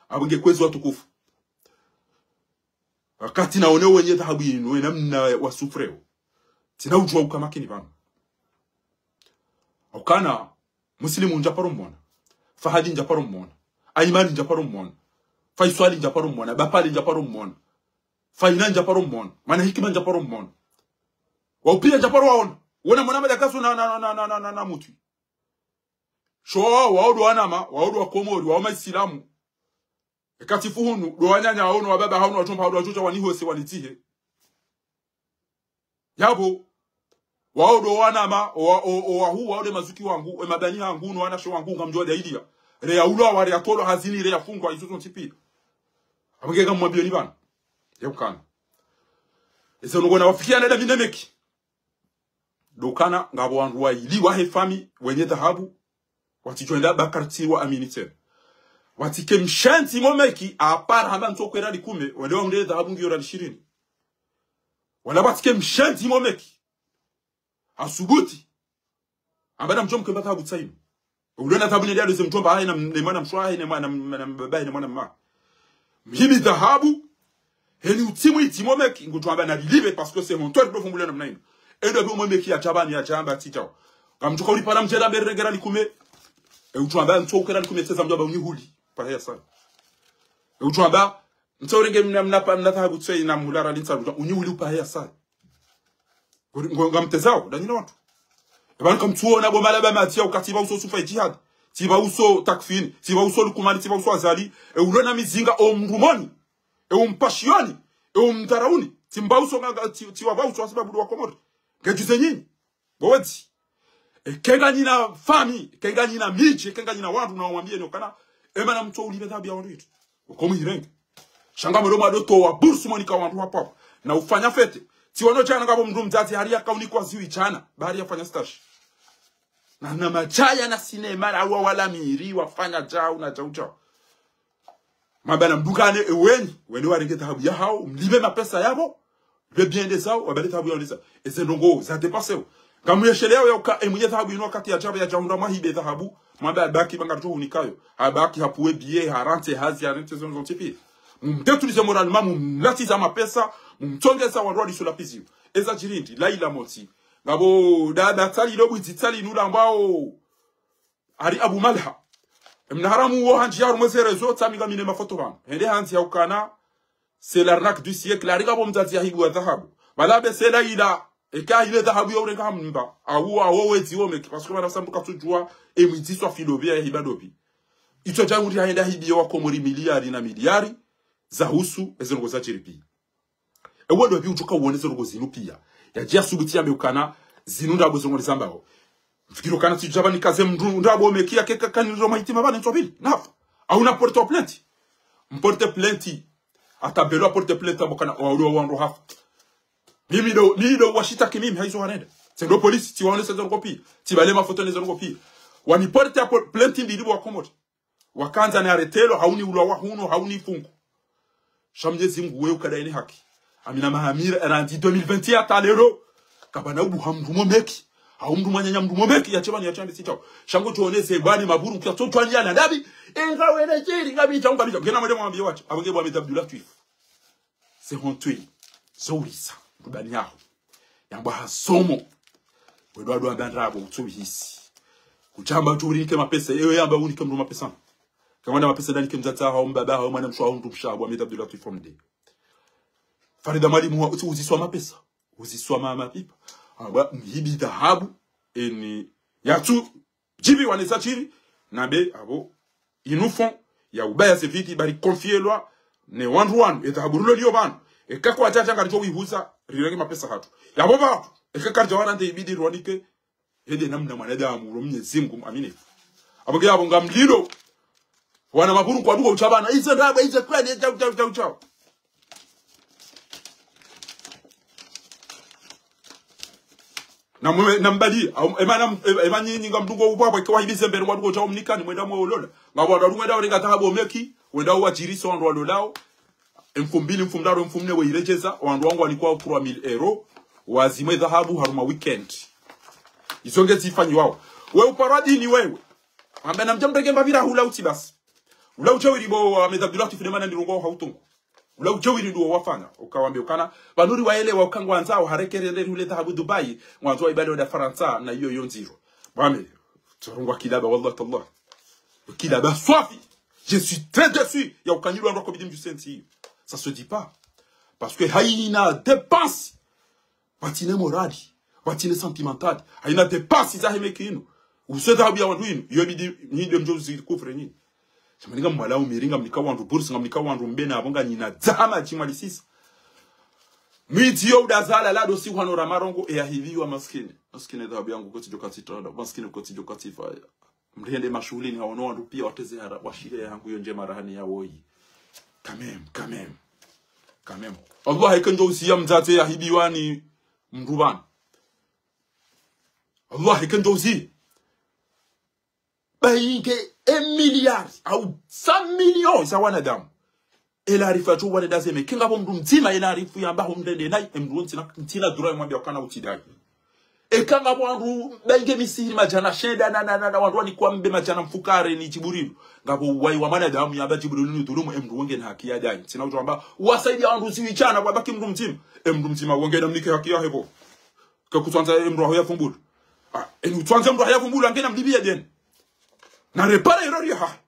Abonge kwezi watukufu. Wakati naone wenye dhahabu yinu, enamna wa souffre wo. Tsina udjuwa uka makini pvanu. Ukana, Muslimu ndjaparo mmona. Fahadi ndjaparo mmona. Aimani ndjaparo mmona. Faiswali ndjaparo mmona. Bapali ndjaparo mmona. Fahina ndjaparo mmona. Mwana Hikima ndjaparo mmona. Wao piya ndjaparo waona. Wona mwana madakaso na, na, na mutwi. Sho wao ndo wanama, wao ndo wa Komori, wao maisilamu. Ekati fuhunu, ndo wananya hao no wababa hao no wadjomba hao ndo wadjodja wanihose wanitsihe. Ya bo, wao ndo wanama, o, o, o wahu, wao nde mazuki wangu, e mabani hangu, no wanashe wangu, ngamdjo wadayiliya. Reya ulwa wa, reya tolwa hazini, reya fungwa, izo zontsi piya. Abonge ngamwambiyoni pvanu. Ya ukana. Eze ndrongo nawafikiana nda mi ne Meki. Ndo ukana ngapvo wandru wayili wahe famiyi wenye dhahabu, watsidjo enda Bakari tsi wa Amini tsena. Watsike mshenzi mo Meki, apara hamba ntso kwe riali kume, wende waunde dhahabu ngiyo riali shirini. Wala watsike mshenzi mo Meki. Asubuti. Amba namdjo mkemba dhahabu tsainu. Ulona dhahabu ne diado ze mdjomba hahe na, ne mwana mshe wahe, ne mwana, na mbaba hahe, ne mwana mma. Mhibi dhahabu, heni utsi mwitsi mo Meki, ngudjo amba nalilipve, parce que c'est honteux ndo fumbulwa namna inu. Endo pvo mo Meki ya djabani ya djamba tsi djawo. Ngamdjo uka ulipva na mdjera mbere renge riali kume. E udjo amba ntso uke riali kume tseza mdjomba unihuli. Paheya saya. E udjo amba, ntso urenge mna, mna pa, mna dhahabu tse ina mhula riali ntsanu, unihuli upaheya saya. Ngo, ngo, ngamtezao, nda nyi na wandru. E pvanu kamtsuona bo malaba matsi ya uka tsi pvauso Sufa Jihad, tsi pvauso Takfini, tsi pvauso Lukumani, tsi pvauso Azali, e ulona mizinga o mdrumoni, e umpashiyoni, e umdharauni, tsi mbauso nga, nga, tsi, tsi wapvauso wa sababu ndo wa Komori. Ngedjuze nyinyi, bo wedzi. Eke nganyina famiyi, eke nganyina midji, eke nganyina wandru na wamwambiyeni ukana, emana mtso ulipve dhahabu ya wandru yitru. Uko muhirenge. Sha ngamwendo mwado towa bursu mwanika wandru hapvo hapvo. Na ufanya fête. Tsi wono djana ngapvo mndru mdzadze hari yaka unikwa ziwi djana. Ba hari yafanya stage. Na, na madjaya na sinema, na uwa wala miri, wafanya djau, na djau djau. Mabana mdungane ewenyi, wende warenge dhahabu yahao, mlibe mapesa yapvo, libe biens de zao, wabale dhahabu yao neza. Eze ndrongoo, za dépasser wo. Ngamuyesheleo yauka, emwenye dhahabu inu wakati yadja pvo yadja hundra mwahibe dhahabu, mwambe abaki ba ngaridjo hunikayo. Abaki hapvuwe billet, harantsi hazi, harantsi zo nzo ntsi pia. Mumdétruise moralement, mumlatiza mapesa, mumtsongeza wandru waliso la piziyo. Eza djiri ndi, laila motsi. Ngapvo, da, da tsali lo bwidzi tsali nula mbao. Hari Abu Malha. Emna haramu wo handzi ya harumwa ze réseaux, tsami ngamina mafoto pvanu. Hende handzi yaukana, c'est l'arnaque du siècle. Hari ngapvo mdzadze yahibiwa dhahabu. Pvala be c'est laila, eka ile dhahabu yo urenga hamnimba. Awu, awo wedzi wo meki. Parce que mana sambu katsudjua, emwidzi swa filobi yahiba dobi. Itso djangu ndi hahenda hibiwa Komori miliari na miliari, zahusu, eze ndrongoo zadjiri pia. Ewe ndo pvi udjoka uone ze ndrongoo zinu pia. Yadje yasubuti yambe ukana zinu ndrabo ze ndrongoo nizambao. Mfikiri ukana tsidjaba nikaze mndru ndrabo meki yake ka kanilo mahitima pvanu ntswa pvili. Nafa. Au na porte plainte. Mporte plainte. Ata belo aporte plainte amba ukana wauliwa wandru hafa. Mimi ndo, mimi ndo washitaki mimi haizo wanenda. Tsi ndo polisi, tsiwaonese ze ndrongoo pia. Tsibale mafoto ne ze ndrongoo pia. Waniporte apo-, plainte mbili bo Wakomori. Wakandza ni arrêtelo, hauni ulwa wa hunu, hauni fungu. Sha Mnyezi Mngu we ukadaye ne haki. Amina Mahamira, erandzi deux mille vingt et un hata leo. Kapvana ubuha mndru mo meki. Hau mndru mwananya mndru mo meki, yatse pvanu yatse ambe sitao. Sha ngodjo onese bwani maburu, kuyatso twani yana ndabi. Enga wene djeri, ngabi dja, ngabi dja. Ngena mwende mwambiye watsi. Apvo nge bo Ahmed Abdallah Twif. C'est honteux. Zourisa. Rubani yaho. Yamba hasomo. Wedwa dwa bandrabo, utso bihisi. Kudjamba tu urinike mapesa. Ewe yamba unike mndru mapesa. Kamwanda mapesa ndanike mdzadze haho, mbaba haho, mwana mshe haho, mndru mshe haho, bo Ahmed Abdallah Twif from day. Farida Mwalimu wa, utsi uziswa mapesa. Uziswa ma, mapipa. Amba, mhibi dhahabu, eni, yatsu, djibi wane sa tshiri, na be, apvo, inu fond, ya ubaya ze viti, bari confielwa, ne wandru wanu, e dhahabu rulo liyo pvanu, eka kwadjadja ngaridjo wihuza, rirenge mapesa hatru. Yapvo pvatru, eka karidja wana nde ibidi rwanike, hende namna mwanadamu, ro Mnyezi Mngu, amine. Apvo nge apvo ngamlilo, wana maburu kwa duko utsabana, ize ndrabo, ize kweli, chau, chau, chau, chau. Na mwe, na mbadi, au, ema na, ema nyinyi ngamdungo ubwabwa, ike wahibize mbere, wadungo djao mnikani, mwenda mwe olola. Ngapvo wadungo wenda warenga dhahabu omeki, wenda wadjirisa wandru walolao. Emfumbili, mfumdraru, mfumne, weiredjeza, wandru wangu wanikwa trois mille euros, wazimwe dhahabu harumwa weekend. Izo nge zifanyiwao. We uparwa dini wewe. Ambe na mdja mrenge mbapvira hula utsi basi. Hula utsi wiri bo Ahmed Abdallah Twif ne mana ndirongo hautungu. Ula udjewiri ndo wafanya, ukawambe ukana, pvanu ri waelewa uka ngwandzao harekerere hule dhahabu Dubai, ngwandzao ibale wenda Farantsa na iyo yo ndziro. Bwame, tsorongwa kilaba, wallah tallah. Kilaba swafi. Je suis très déçu. Ya ukanyilwa ndo kobidi mdjusenti iyo. Ça se dit pas. Parce que haina dépense. Pvatsina morali, pvatsina sentimental, haina dépense za hemeki inu. Use dhahabu ya wandru inu, iyo bidi, nyi nde mdjo zikufre nyinyi. Shama ninga mwala umiri, ngamnika wandru bourse, ngamnika wandru mbena, apvo nganyina dzama tsimwalisisa. Mwidzi yo udazala lado si hwanora marongo, e yahibiwa maskini. Maskini dhahabu yangu kotsi djoka tsitranda, maskini kotsi djoka tsifaya. Mrende mashuhulini hawono wandru pia watreze hara, washile yangu yo ndjema rahani ya woyi. Quand même, quand même. Quand même. Allah, eke ndjo usiya mdzadze yahibiwa ni mndru pvanu. Allah, eke ndjo usiya. Bayinge un milliard, au cent millions za wanadamu. Ela arifu yatsu wane dazeme, kenga bo mndru mdzima, ela arifu yamba ho mrende nayi, emndru ntsina, ntsina dura mwambia ukana utsidai. Eka ngapvo wandru, bayinge misihiri madjana shenda, na, na, na, na, wandru wanikwa mbe madjana mfukare ni djiburilu. Ngapvo uwayi wa mwanadamu yamba djiburilu ni dhulumu, emndru wonge na haki ya dai. Ntsina udjo wamba, wasaidia wandru ziwi djana, wabaki mndru mdzima. Emndru mdzima, wonge na mnike haki yahe bo. Ke kutswandza emndru waho ya fumbulu. Ah, eni utswandza emndru waho ya fumbulu, ange na mlibi ya deni. Na repara erreur yaha.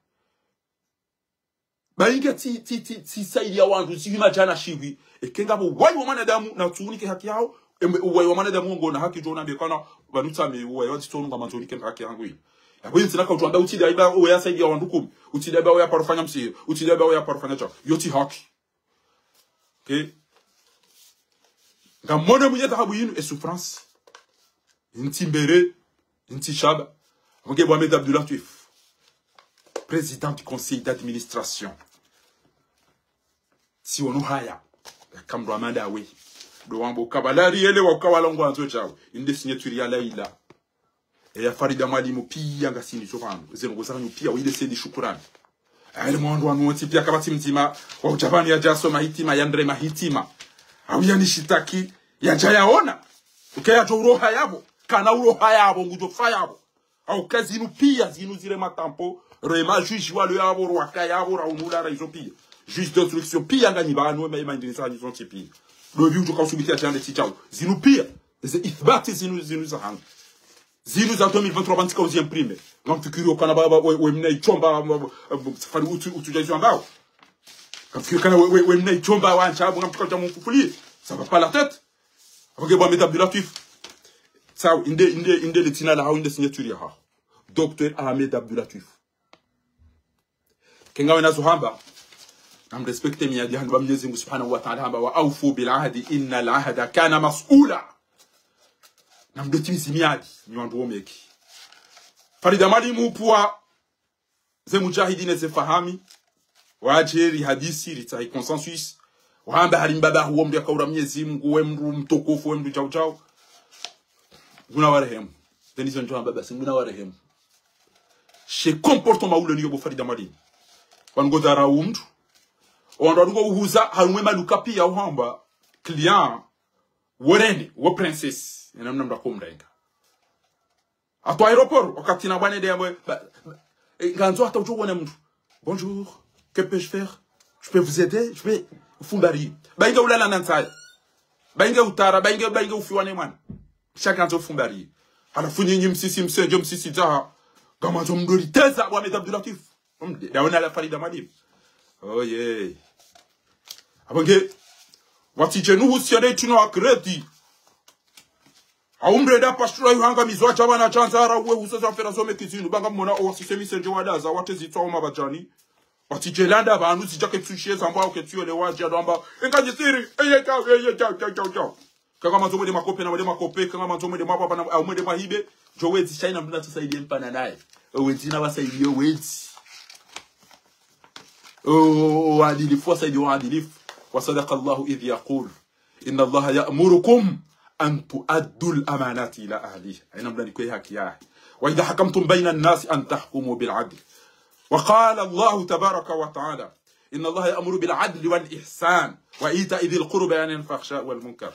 Bayinge tsi, tsi, tsi, tsi saidia wandru, tsi hima djana shiwi. Eke ngapvo uwayi wa mwanadamu na tsunike haki yaho, em, uwayi wa mwanadamu wongo na haki djo nambe kana, pvanu tsame uwayi wa tsitsonu ngamandzo nike haki yangu inu. Yapvo yinsi naka utwamba utsidai ba, uwe ya saidia wandru kumi. Utsidai ba, uwe ya parufanya msihiri. Utsidai ba, uwe ya parufanya djao. Yo tsi haki. Okay? Ngamwone mwenye dhahabu yinu, e souffrance. Ntsi mbere, ntsi shaba. Mge bo Ahmed Abdallah Twif. Président du conseil d'administration. Tsi wono haya. Yaka mndru wa manda we. Ndo wamba uka bala rielewa uka wala ngwandzo djawo. Inde signature ya Laila. E ya Farida Mwalimu piya ngasini zo pvanu. Ze ndrongoo zanyu piya, wile Said Shukurani. Aile mwandru wanu wontsi piya kapvatsi mdzima, wa udja pvanu yadja yasoma hitima, yandre mahitima. Au yanishitaki, yadja yaona. Uke yadjo uroha yapvo, kana uroha yapvo, ngudjo fa yapvo. Au ka zinu piya, zinu zile matampo, rema juge walo yapvo, rwaka yapvo, raunula ra izo piya. Juge d'instruction piya nganyi pvanu, ema, ema indinisa nyi zontsi piya. Dobi udjo ka usubiti ya tsi yande tsi djawo. Zinu piya, ze ithbati zinu, zinu za hangu. Zinu za deux mille vingt-trois pvanu tsika uzi imprimer. Ngamfikiri ukana ba, ba, we, we mna ichomba, ba, ba, ba, safari utsu, utsu dja izo ambao. Ngamfikiri ukana we, we, we mna ichomba wa ntsa, ngamfikiri dja mumfufuli. Ça va pas la tête. Apvo nge bo Ahmed Abdoulatif. Sawa, inde, inde, inde le dzina lahaho, inde signature yahaho. Docteur Ahmed Abdoulatif. Ke ngawe na zo hamba, namrespecte miadi hanu ba Mwenyezi Mungu Subhanahu wa Ta'ala hamba, وأوفوا بالعهد إن العهد كان مسؤولا. Namdotimizi miadi, nyi wandru wo Meki. Farida Mwalimu upvwa, ze mujahidi ne ze fahami, wadje rihadisi, ritsahe consensus, wahamba hari mbaba huwo mndru yakaura Mwenyezi Mungu, we mndru mtukufu, we mndru djau djau. Nguna warehemu. Tenizo ndjo hamba basi, nguna warehemu. She comportement ulo niyo bo Farida Mwalimu. Pvanu ngo dharau mndru. Owandru wadungo uhuza, harumwa emaduka piya uhamba, client, wo rende, wo princesse. Ena mna mndru ako mrenga. Hata aéroport, wakati na bwana nde yamwe, ba, ba, e, ngandzo hata udjo wona mndru. Bonjour, que puis-je faire? Je peux vous aider? Je peux, ufumbari. Ba inge ulala na ntsaya. Ba inge utara, ba inge, ba inge ufiwa ne mwana. Sha ngandzo ufumbari. Halafu nyinyi msisi msendje msisi dzaha. Ngamandzo mndru riteza, bo Ahmed Abdoulatif. Mde, daona la Farida Mwalimu. Oh yeah. Apvo nge, watsidje nuhusiya ne tsuno wa crédit. Au mrenda pashura yuhanga mizwa dja pvana dja ndzara uwe huso za fera zo Meki zinu, ba ngamwona owasise misendje wadaza, watezitswa wo mabadjani. Watsidje landa pvanu zidja ketsushiye zambwa au ketsuyo le wadja, ndo amba, enga nyisiri, eye djau, eye djau, djau, djau, djau. Ka ngamandzo mwende makope na mwende makope, ka ngamandzo mwende mapvapva na, au mwende mahibe, djo wedzi, sha ina mndru na tsasaidi mpana naye. Owedzi na wasaidi owedzi. O, o, o, adilifu, wasaidi wa adilifu. وصدق الله إذ يقول إن الله يأمركم أن تؤدوا الأمانات إلى أهلها. Ina mndru anikwe haki yahe. وإذا حكمتم بين الناس أن تحكموا بالعدل. وقال الله تبارك وتعالى إن الله يأمر بالعدل والإحسان وإيتاء ذي القربى وينهى عن الفحشاء والمنكر.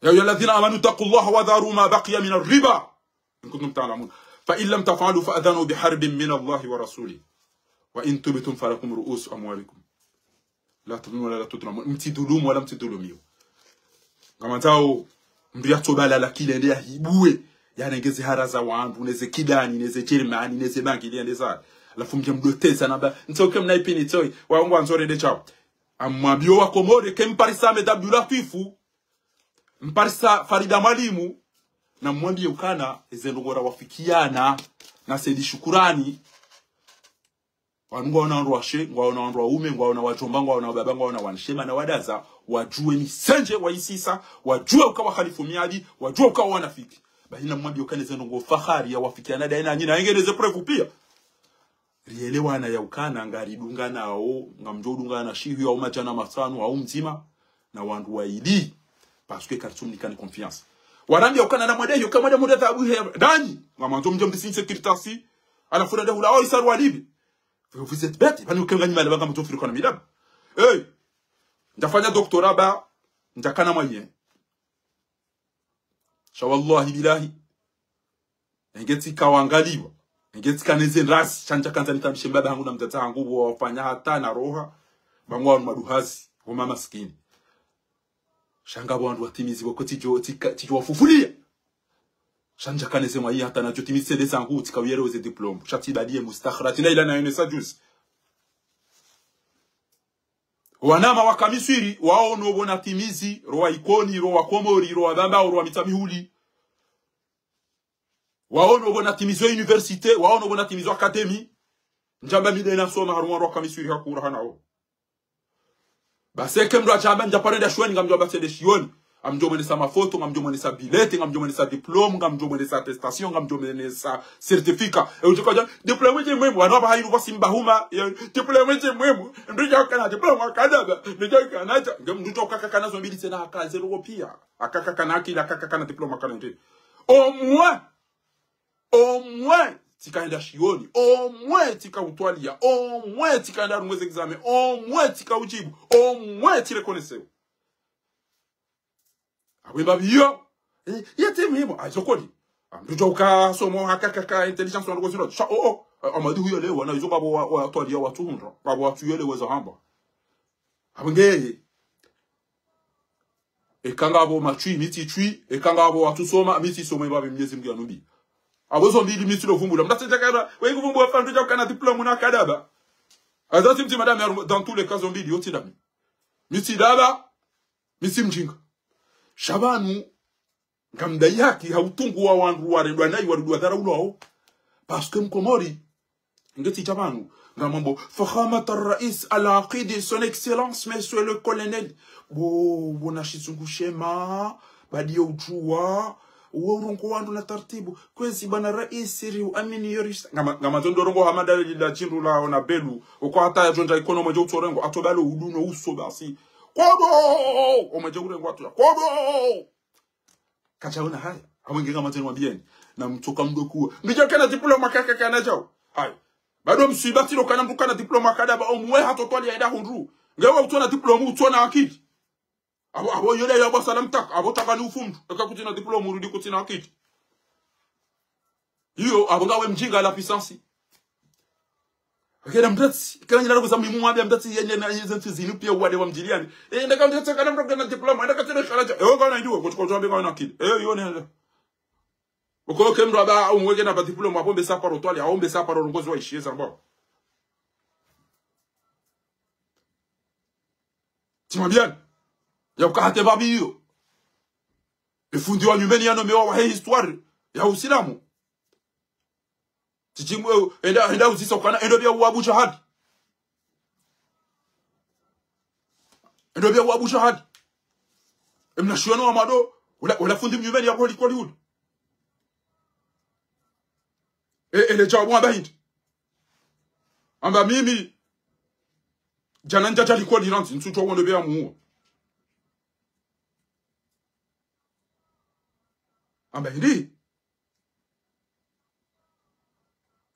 يا أيها الذين آمنوا اتقوا الله وذروا ما بقي من الربا إن كنتم تعلمون. فإن لم تفعلوا فأذنوا بحرب من الله ورسوله. وإن تبتم فلكم رؤوس أموالكم. لا تظلمون ولا تظلمون. Mtsidhulumu wala mtsidhulumiwa. Ngamandzao, mndru yatsobalala kile yende yahibuwe, yanengeze hara za wandru, neze kidani, neze Jeremani, neze bangi, ile yende za. Halafu mdje mdoteza namba, ntsoke mna ipini tsoi, wa ngwandzo rende djau. Amwambiyo wa Komori, ke mparisa Ahmed Abdoulatif, mparisa Farida Mwalimu, na mwambiye ukana, eze ndrongoo rawafikiana, na Said Shukurani, wanu ngwaona wandru washe, ngwaona wandru waume, ngwaona wadjomba, ngwaona wababa, ngwaona wanashema na wadaza, wadjuwe misendje waisisa, wadjuwe uka wakhalifu miadi, wadjuwe uka wanafiki. Bahi na mwambiye ukana eze ndrongoo fahari yawafikiana daye na nyina, yenge neze preuve piya. Rielewana ya ukana ngaridunganao, ngamdjo udungana shihu ya umadjana matsanu, au mdzima, na wandru waili, parce que karitsumnikani confiance. Warambiya ukana na mwade, yoka mwade mwade tabu he, dani, ngamandzo mdje mdisinse kirtasi, halafu nda hula, oh, isaru walibi. Vous êtes bêtes, pvani uke nganyi male, ba ngamdjo firikana midaba. Hey, ndjafanya doctorat ba, ndjakana moyen. Sha wallahi billahi. Enge tsika wangaliwa. Enge tsika neze ndrasi. Sha ndjakandza nitambishe mbaba hangu na mdzadze hangu, bo wafanya hata na roha. Ba ngwao maduhazi. Wo mamasikini. Sha ngapvo wandru watimizi wako tsidjo, tsika, tsidjo wafufuliya. Sha ndjakana neze mwayi hata nadjo timizi sende zangu, tsika uyere weze diplôme. Sha tsibaliye mustakhara. Tsina ila na yone sa juzi. Wanama waka Miswiri, waono pvo natimizi, ro wa Ikoni, ro wa Komori, ro wa Bambao, ro wa Mitsamihuli. Waono pvo natimizi wa université, waono pvo natimizi wa académie. Ndjamba mi nde nasoma harumwa wandru waka Miswiri hakura hanao. Basi eke mndru yadjamba ndjaparo enda shioni, ngamdjo amba tsende shioni. Ngamdjo mwenesa mafoto, ngamdjo mwenesa bilete, ngamdjo mwenesa diplôme, ngamdjo mwenesa attestation, ngamdjo mwenesa certificat. E udjo kadja, diplôme ndje muhimu, wanu apvaha inu pvasi mbahuma, ye, diplôme ndje muhimu, mndru dja kana diplôme akadaba, mndru dja kana dja, nge mndru dja ukaka kana zo mbili tsena haka zéro pia. Akaka kana akili, akaka kana diplôme akana ndje. Au moins, au moins, tsika enda shioni, au moins, tsika utwalia, au moins, tsika enda harumwa ze examen, au moins, tsika udjibu, au moins, tsi reconnaissé. Apvo mbapvi iyo. Eh, yete muhimu, ayizo koli. Mndru dja uka somo haka kaka intelligence wanu koziro. Sha, oh, oh. Eh, Amadi huyelewa, na izo ngapvo wa, watwalia watsuhundra. Ngapvo watsuyelewa za hamba. Apvo ngeye. Eka ngapvo matswi, mi tsi tswi. Eka ngapvo watsusoma, mi tsisoma mbapvi Mnyezi Mngu yanumbi. Apvo zo mbili mi tsi lo vumbula. Mnda tsi dja kana, we kuvumbua pvandru dja ukana diplôme na kadaba. Aza tsi mdji madame, dans tous les cas zo mbili, yo tsi dami. Mi tsi daba. Mi tsi mdjinga. Sha pvanu, ngamdai haki ha utungu wa wandru warendwa nayi warudi wadharaulwao. Parce que Mkomori, nge tsi dja pvanu, ngamwambo, فخامة الرئيس العقيد, son excellence, monsieur le colonel. Bo, bo na shizungu shema, badi yo udjuwa, uwe urongoa wandru na taratibu. Kwezi bwana raisi, ri uamini yo risa. Ngama, ngama djo ndo rongoa hama dali la djindru la ona belu. Uko hata ya djondja ikono omwedje utsorengo, atobalo uduno uso basi. Kodo! Omwedje urengo atu. Kodo! Kadjaona haya. Amwe nge ngama djeni mwambieni. Na mtsoka mdo kuwa. Mndru dja kana diplôme kaka kana djao. Haya. Bado mswiba tsi lo kana mndru kana diplôme kadaba, au moins hata utwalia enda hundru. Nge wa utsona diplôme, utsona akili. Apvo, apvo yole ya bwa salamu taka, apvo taka ni ufundi. Eka kutsina diplôme urudi kutsina akili. Iyo, apvo ngawe mdjinga la puissance. Kena mdatsi, kena nyina kuza muhimu mwambia mdatsi yenye na yenye ntsi zinu pia wade wa mdjiliani. Eh, ndaka mdatsi kana mdatsi kana diplôme, ndaka tsina shalaja. Eh, ngana idiwa, kutsuko tuambe ngana akili. Eh, iyo nenda. Uko ke mndru aba, umweke na ba diplôme, apvo mbesa paro twali, apvo mbesa paro rongozi wa ishiye zambao. Tsi mwambiani. Ya uka hata mbapvi iyo. E fundi wa nyumeni yanomewa wahe histoire ya Usilamu. Tsi tsi mwe, enda, enda uzisa ukana, enda pvia wa Abu Jahali. Enda pvia wa Abu Jahali. E mnashioni wa mado, ula, ula fundi mnyumeni ya pvo likoli ule. E, ele djawabu amba hindri. Amba mimi, djana ndjadja likoli randzi, ntsudjuwa wendo pvia muwa. Amba hindri.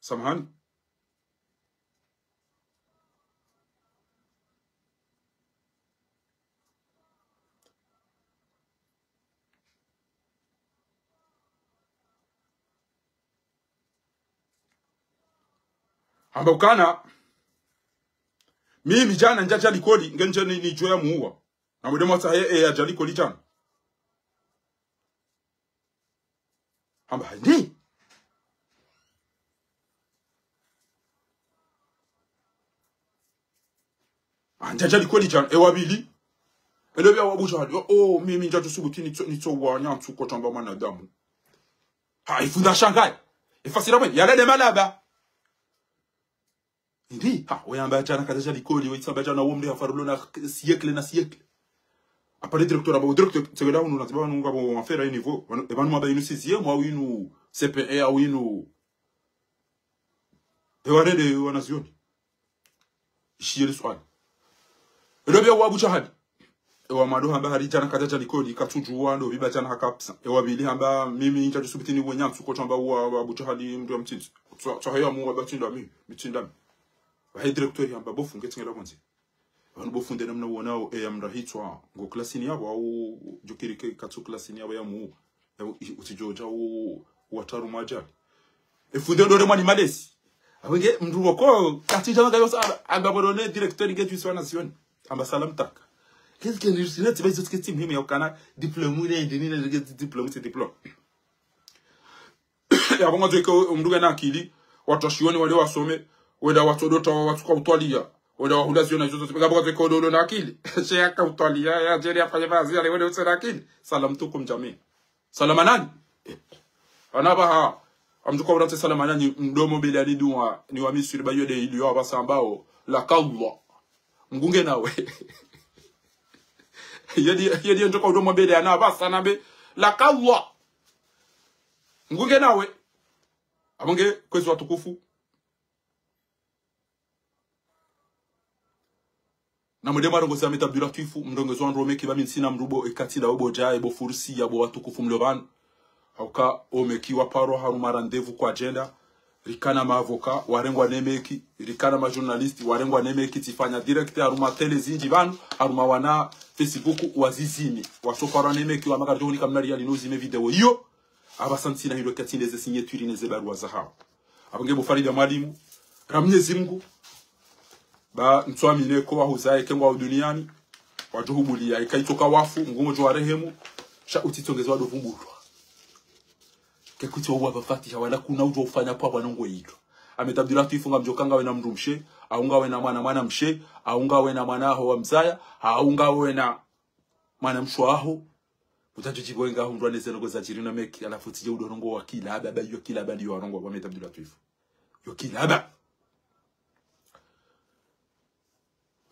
Samahani. Amba ukana, mimi djana ndjadja likoli, ngendje ni, nidjuwe ya muwa. Na mwende mwatsahe, e, yadja likoli djana. Amba, ndi. Ah, ndjadja likoli djana, e wa pvili. Elo pvia wa Abu Jahali, oh, oh, mimi ndjadjo subuti nitso, nitso wa nyantsu ko tamba mwanadamu. Ha, e fundi ashangaye. E fasira mwe, yalele malaba. Ndi, ha, we amba djana kadjadja likoli, we itsamba djana wo mndru hafarulo na siècle na siècle. Apare directeur amba, o directeur, tsegela unu na ziba wanu ngapvo mafera ini vo, wanu, e pvanu maba inu sixième, au inu C P E, au inu. E warende, wanazioni. Ishiye li swali. Elo pvia wa Abu Jahali. E wa mado hamba hari djana kadjadja likoli, katsudjuwa, ndo pviba djana haka absent. E wa pvili hamba, mimi ndjadjo subuti ni we nyantsu, ko tamba wa, wa Abu Jahali, mndru ya mtsindzi. Tswa, tswa heya muwa batsinda mi, mitsinda mi. Wahe directeur hamba, bo fundi, tsengela kwanze. Pvanu bo fundi namna uonao, e ya mndru hitswa, ngo klasini yapvo, au djukiri ke katsu klasini yapvo ya muwa. Yaani, i-, utsidjodja u-, watraru mwa ajali. E fundi ndo ore mwani malezi. Apvo nge mndru woko, katsidja wanga yosa, amba, amba pvo ne directeur nge djuisi wanazioni. Amba salamu taka. Kezi ke ni, ni, tsiba izo tsi ke tsi muhimu ya ukana, diplôme ne, ndi ni, ne, nge diplôme, tsi diplôme. Yapvo ngwandzo ike mndru ngena akili, watru washioni wale wasome, wenda watsodo ta watsuka utwalia, wenda wahula zioni izo zontsi, ngapvo ngwandzo ike ndo ulo na akili. She yaka utwalia, ya djeli yafanye pvazi, yale wende utsina akili. Salam tukum jami. Salama nani? Ana pvaha. Amdjuka urantse salama nani, mdomo bele ani duwa, ni wa Misri ba yode ili yo apvasa ambao, la kallah. Mngu nge nawe. Yedi, yedi ndjoka udo mwambele ana pvasa nambe, lakallah. Mngu nge nawe. Apvo nge, kwezi watukufu. Na mwende mwarongoze Ahmed Abdullatwif, mrongoze wandru o Meki, ba mi ntsina mndru bo, eka tsi nda obo djaye, bo Fursi, ya bo watukufu mlo pvanu. Hauka o Meki waparwa harumwa rendez-vous kwa djenda, rikana ma avocat, warengwa ne Meki, rikana ma journaliste, warengwa ne Meki, tsifanya direct, harumwa télé zindji pvanu, harumwa wana Facebook, wazizime. Wasoparwa ne Meki, wamba karidjo hunika mna riali no uzime video iyo, apvasa ntsina hindru eka tsi nde ze signature ne ze barua zahawo. Apvo nge bo Farida Mwalimu, ra Mnyezi Mngu, ba ntsuamini ko wahuzaye ke ngwao duniani, wadjo hubuliya, ika itsoka wafu, Mngu ngodjo warehemu, sha utsitsongeze wado vumbulwa. Ke kutsi wauwa pva Fatiha, wala kuna udjo ufanya pvwa pvwa nongo yidjo. Ahmed Abdullatwif ngamdjo ka ngawe na mndru mshe, au ngawe na mwana mwana mshe, au ngawe na mwana aho wa mzaya, au ngawe na mwana mshe waho. Utsatsu djibu wenga hundrwa ne ze ndrongo zadjiri na Meki, halafu tsidje udo rongowa kilaba, ba yo kilaba ndiyo warongowa bo Ahmed Abdullatwif. Yo kilaba.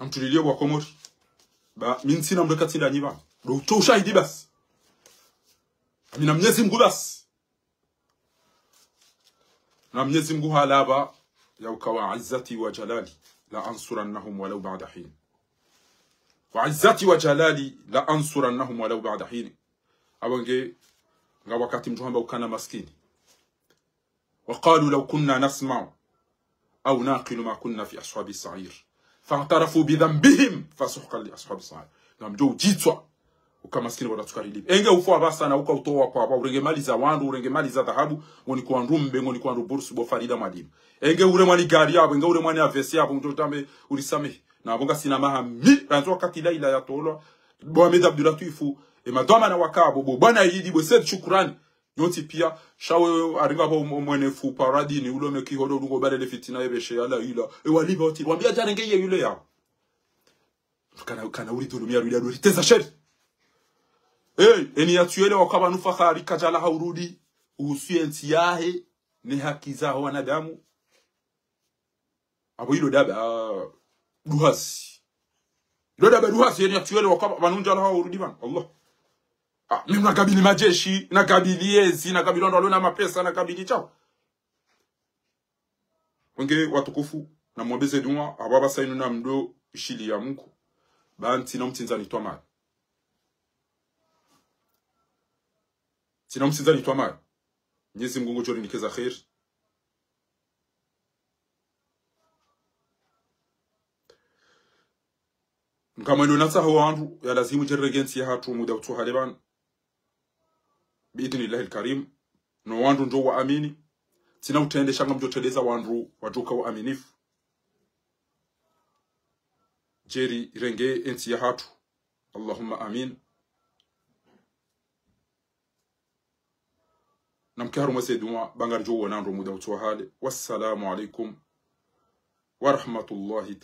Namtulilie bo wa Komori. Ba, mi ntsina mndru eka tsi nda nyi ba. Ndo utso ushahidi basi. Ami na Mnyezi Mngu basi. Na Mnyezi Mngu halaba, ya uka وعزتي وجلالي لأنصرنهم ولو بعد حين. وعزتي وجلالي لأنصرنهم ولو بعد حين. Apvo nge, nga wakati mndru hamba ukana maskini. وقالوا لو كنا نسمع أو نعقل ما كنا في أصحاب السعير. فاعترفوا بذنبهم فسحقا لأصحاب السعير. Ngamdjo udjitswa. Uka maskini wala tsukarilibi. Enge ufu apvasa na uka utowa kwa apva, urenge mali za wandru, urenge mali za dhahabu, ngoni kwa wandru mbe, ngoni kwa wandru bursu, bo Farida Mwalimu. Enge ure mwani gari apvo, enge ure mwani avesi apvo, mndjo tambe, urisamehi. Na apvo ngasina maha mi, randzi wakati Laila yatolwa, bo Ahmed Abdullatwif, e madhwamana waka apvo, bo bwana Idi, bo Said Shukrani, nyontsi piya, sha we, aringa apvo mw-, mwene fu paradini, ulo Meki hodo, udo ngo barele fitina ye beshe ya Laila, e waliba wati, wambiya djarenge ye yule ya. Kana, kana uri dhulumia rudi adori teza sheri. Hey, eni ya tsuyele waka pvanu Fakhari kadjalaha urudi, uhusu ye ntsi yahe, ne haki zaho wanadamu. Apvo ilo daba, ah, duhazi. Ilo daba duhazi, eni ya tsuyele waka pvanu ndjalaha urudi pvanu. Allah. Ah, mimi nakabili majeshi, nakabili yezi, nakabili wandru walo na mapesa, nakabili tsawo. Wenge watukufu, na mwombeze dua, apvo apvasa inu na mdo ishili ya Mngu. Ba ntsina umtsindzani twamayo. Ntsina umtsindzani twamayo. Mnyezi Mngu ngudjo rinikeza kheri. Ngamwendo natsaho wandru, ya lazimu dje rirenge ntsi yahatru muda utsohale pvanu. Biidhnillahi lkarim. No wandru ndjo waamini. Tsina utrende sha ngamdjo trendeza wandru wadjoka waaminifu. Dje rirenge entsi yahatru. Allahumma amin. Namke harumwa ze dua, ba ngaridjo wona ndro muda utsohale. Wassalamu alaikum wa rahmatullahi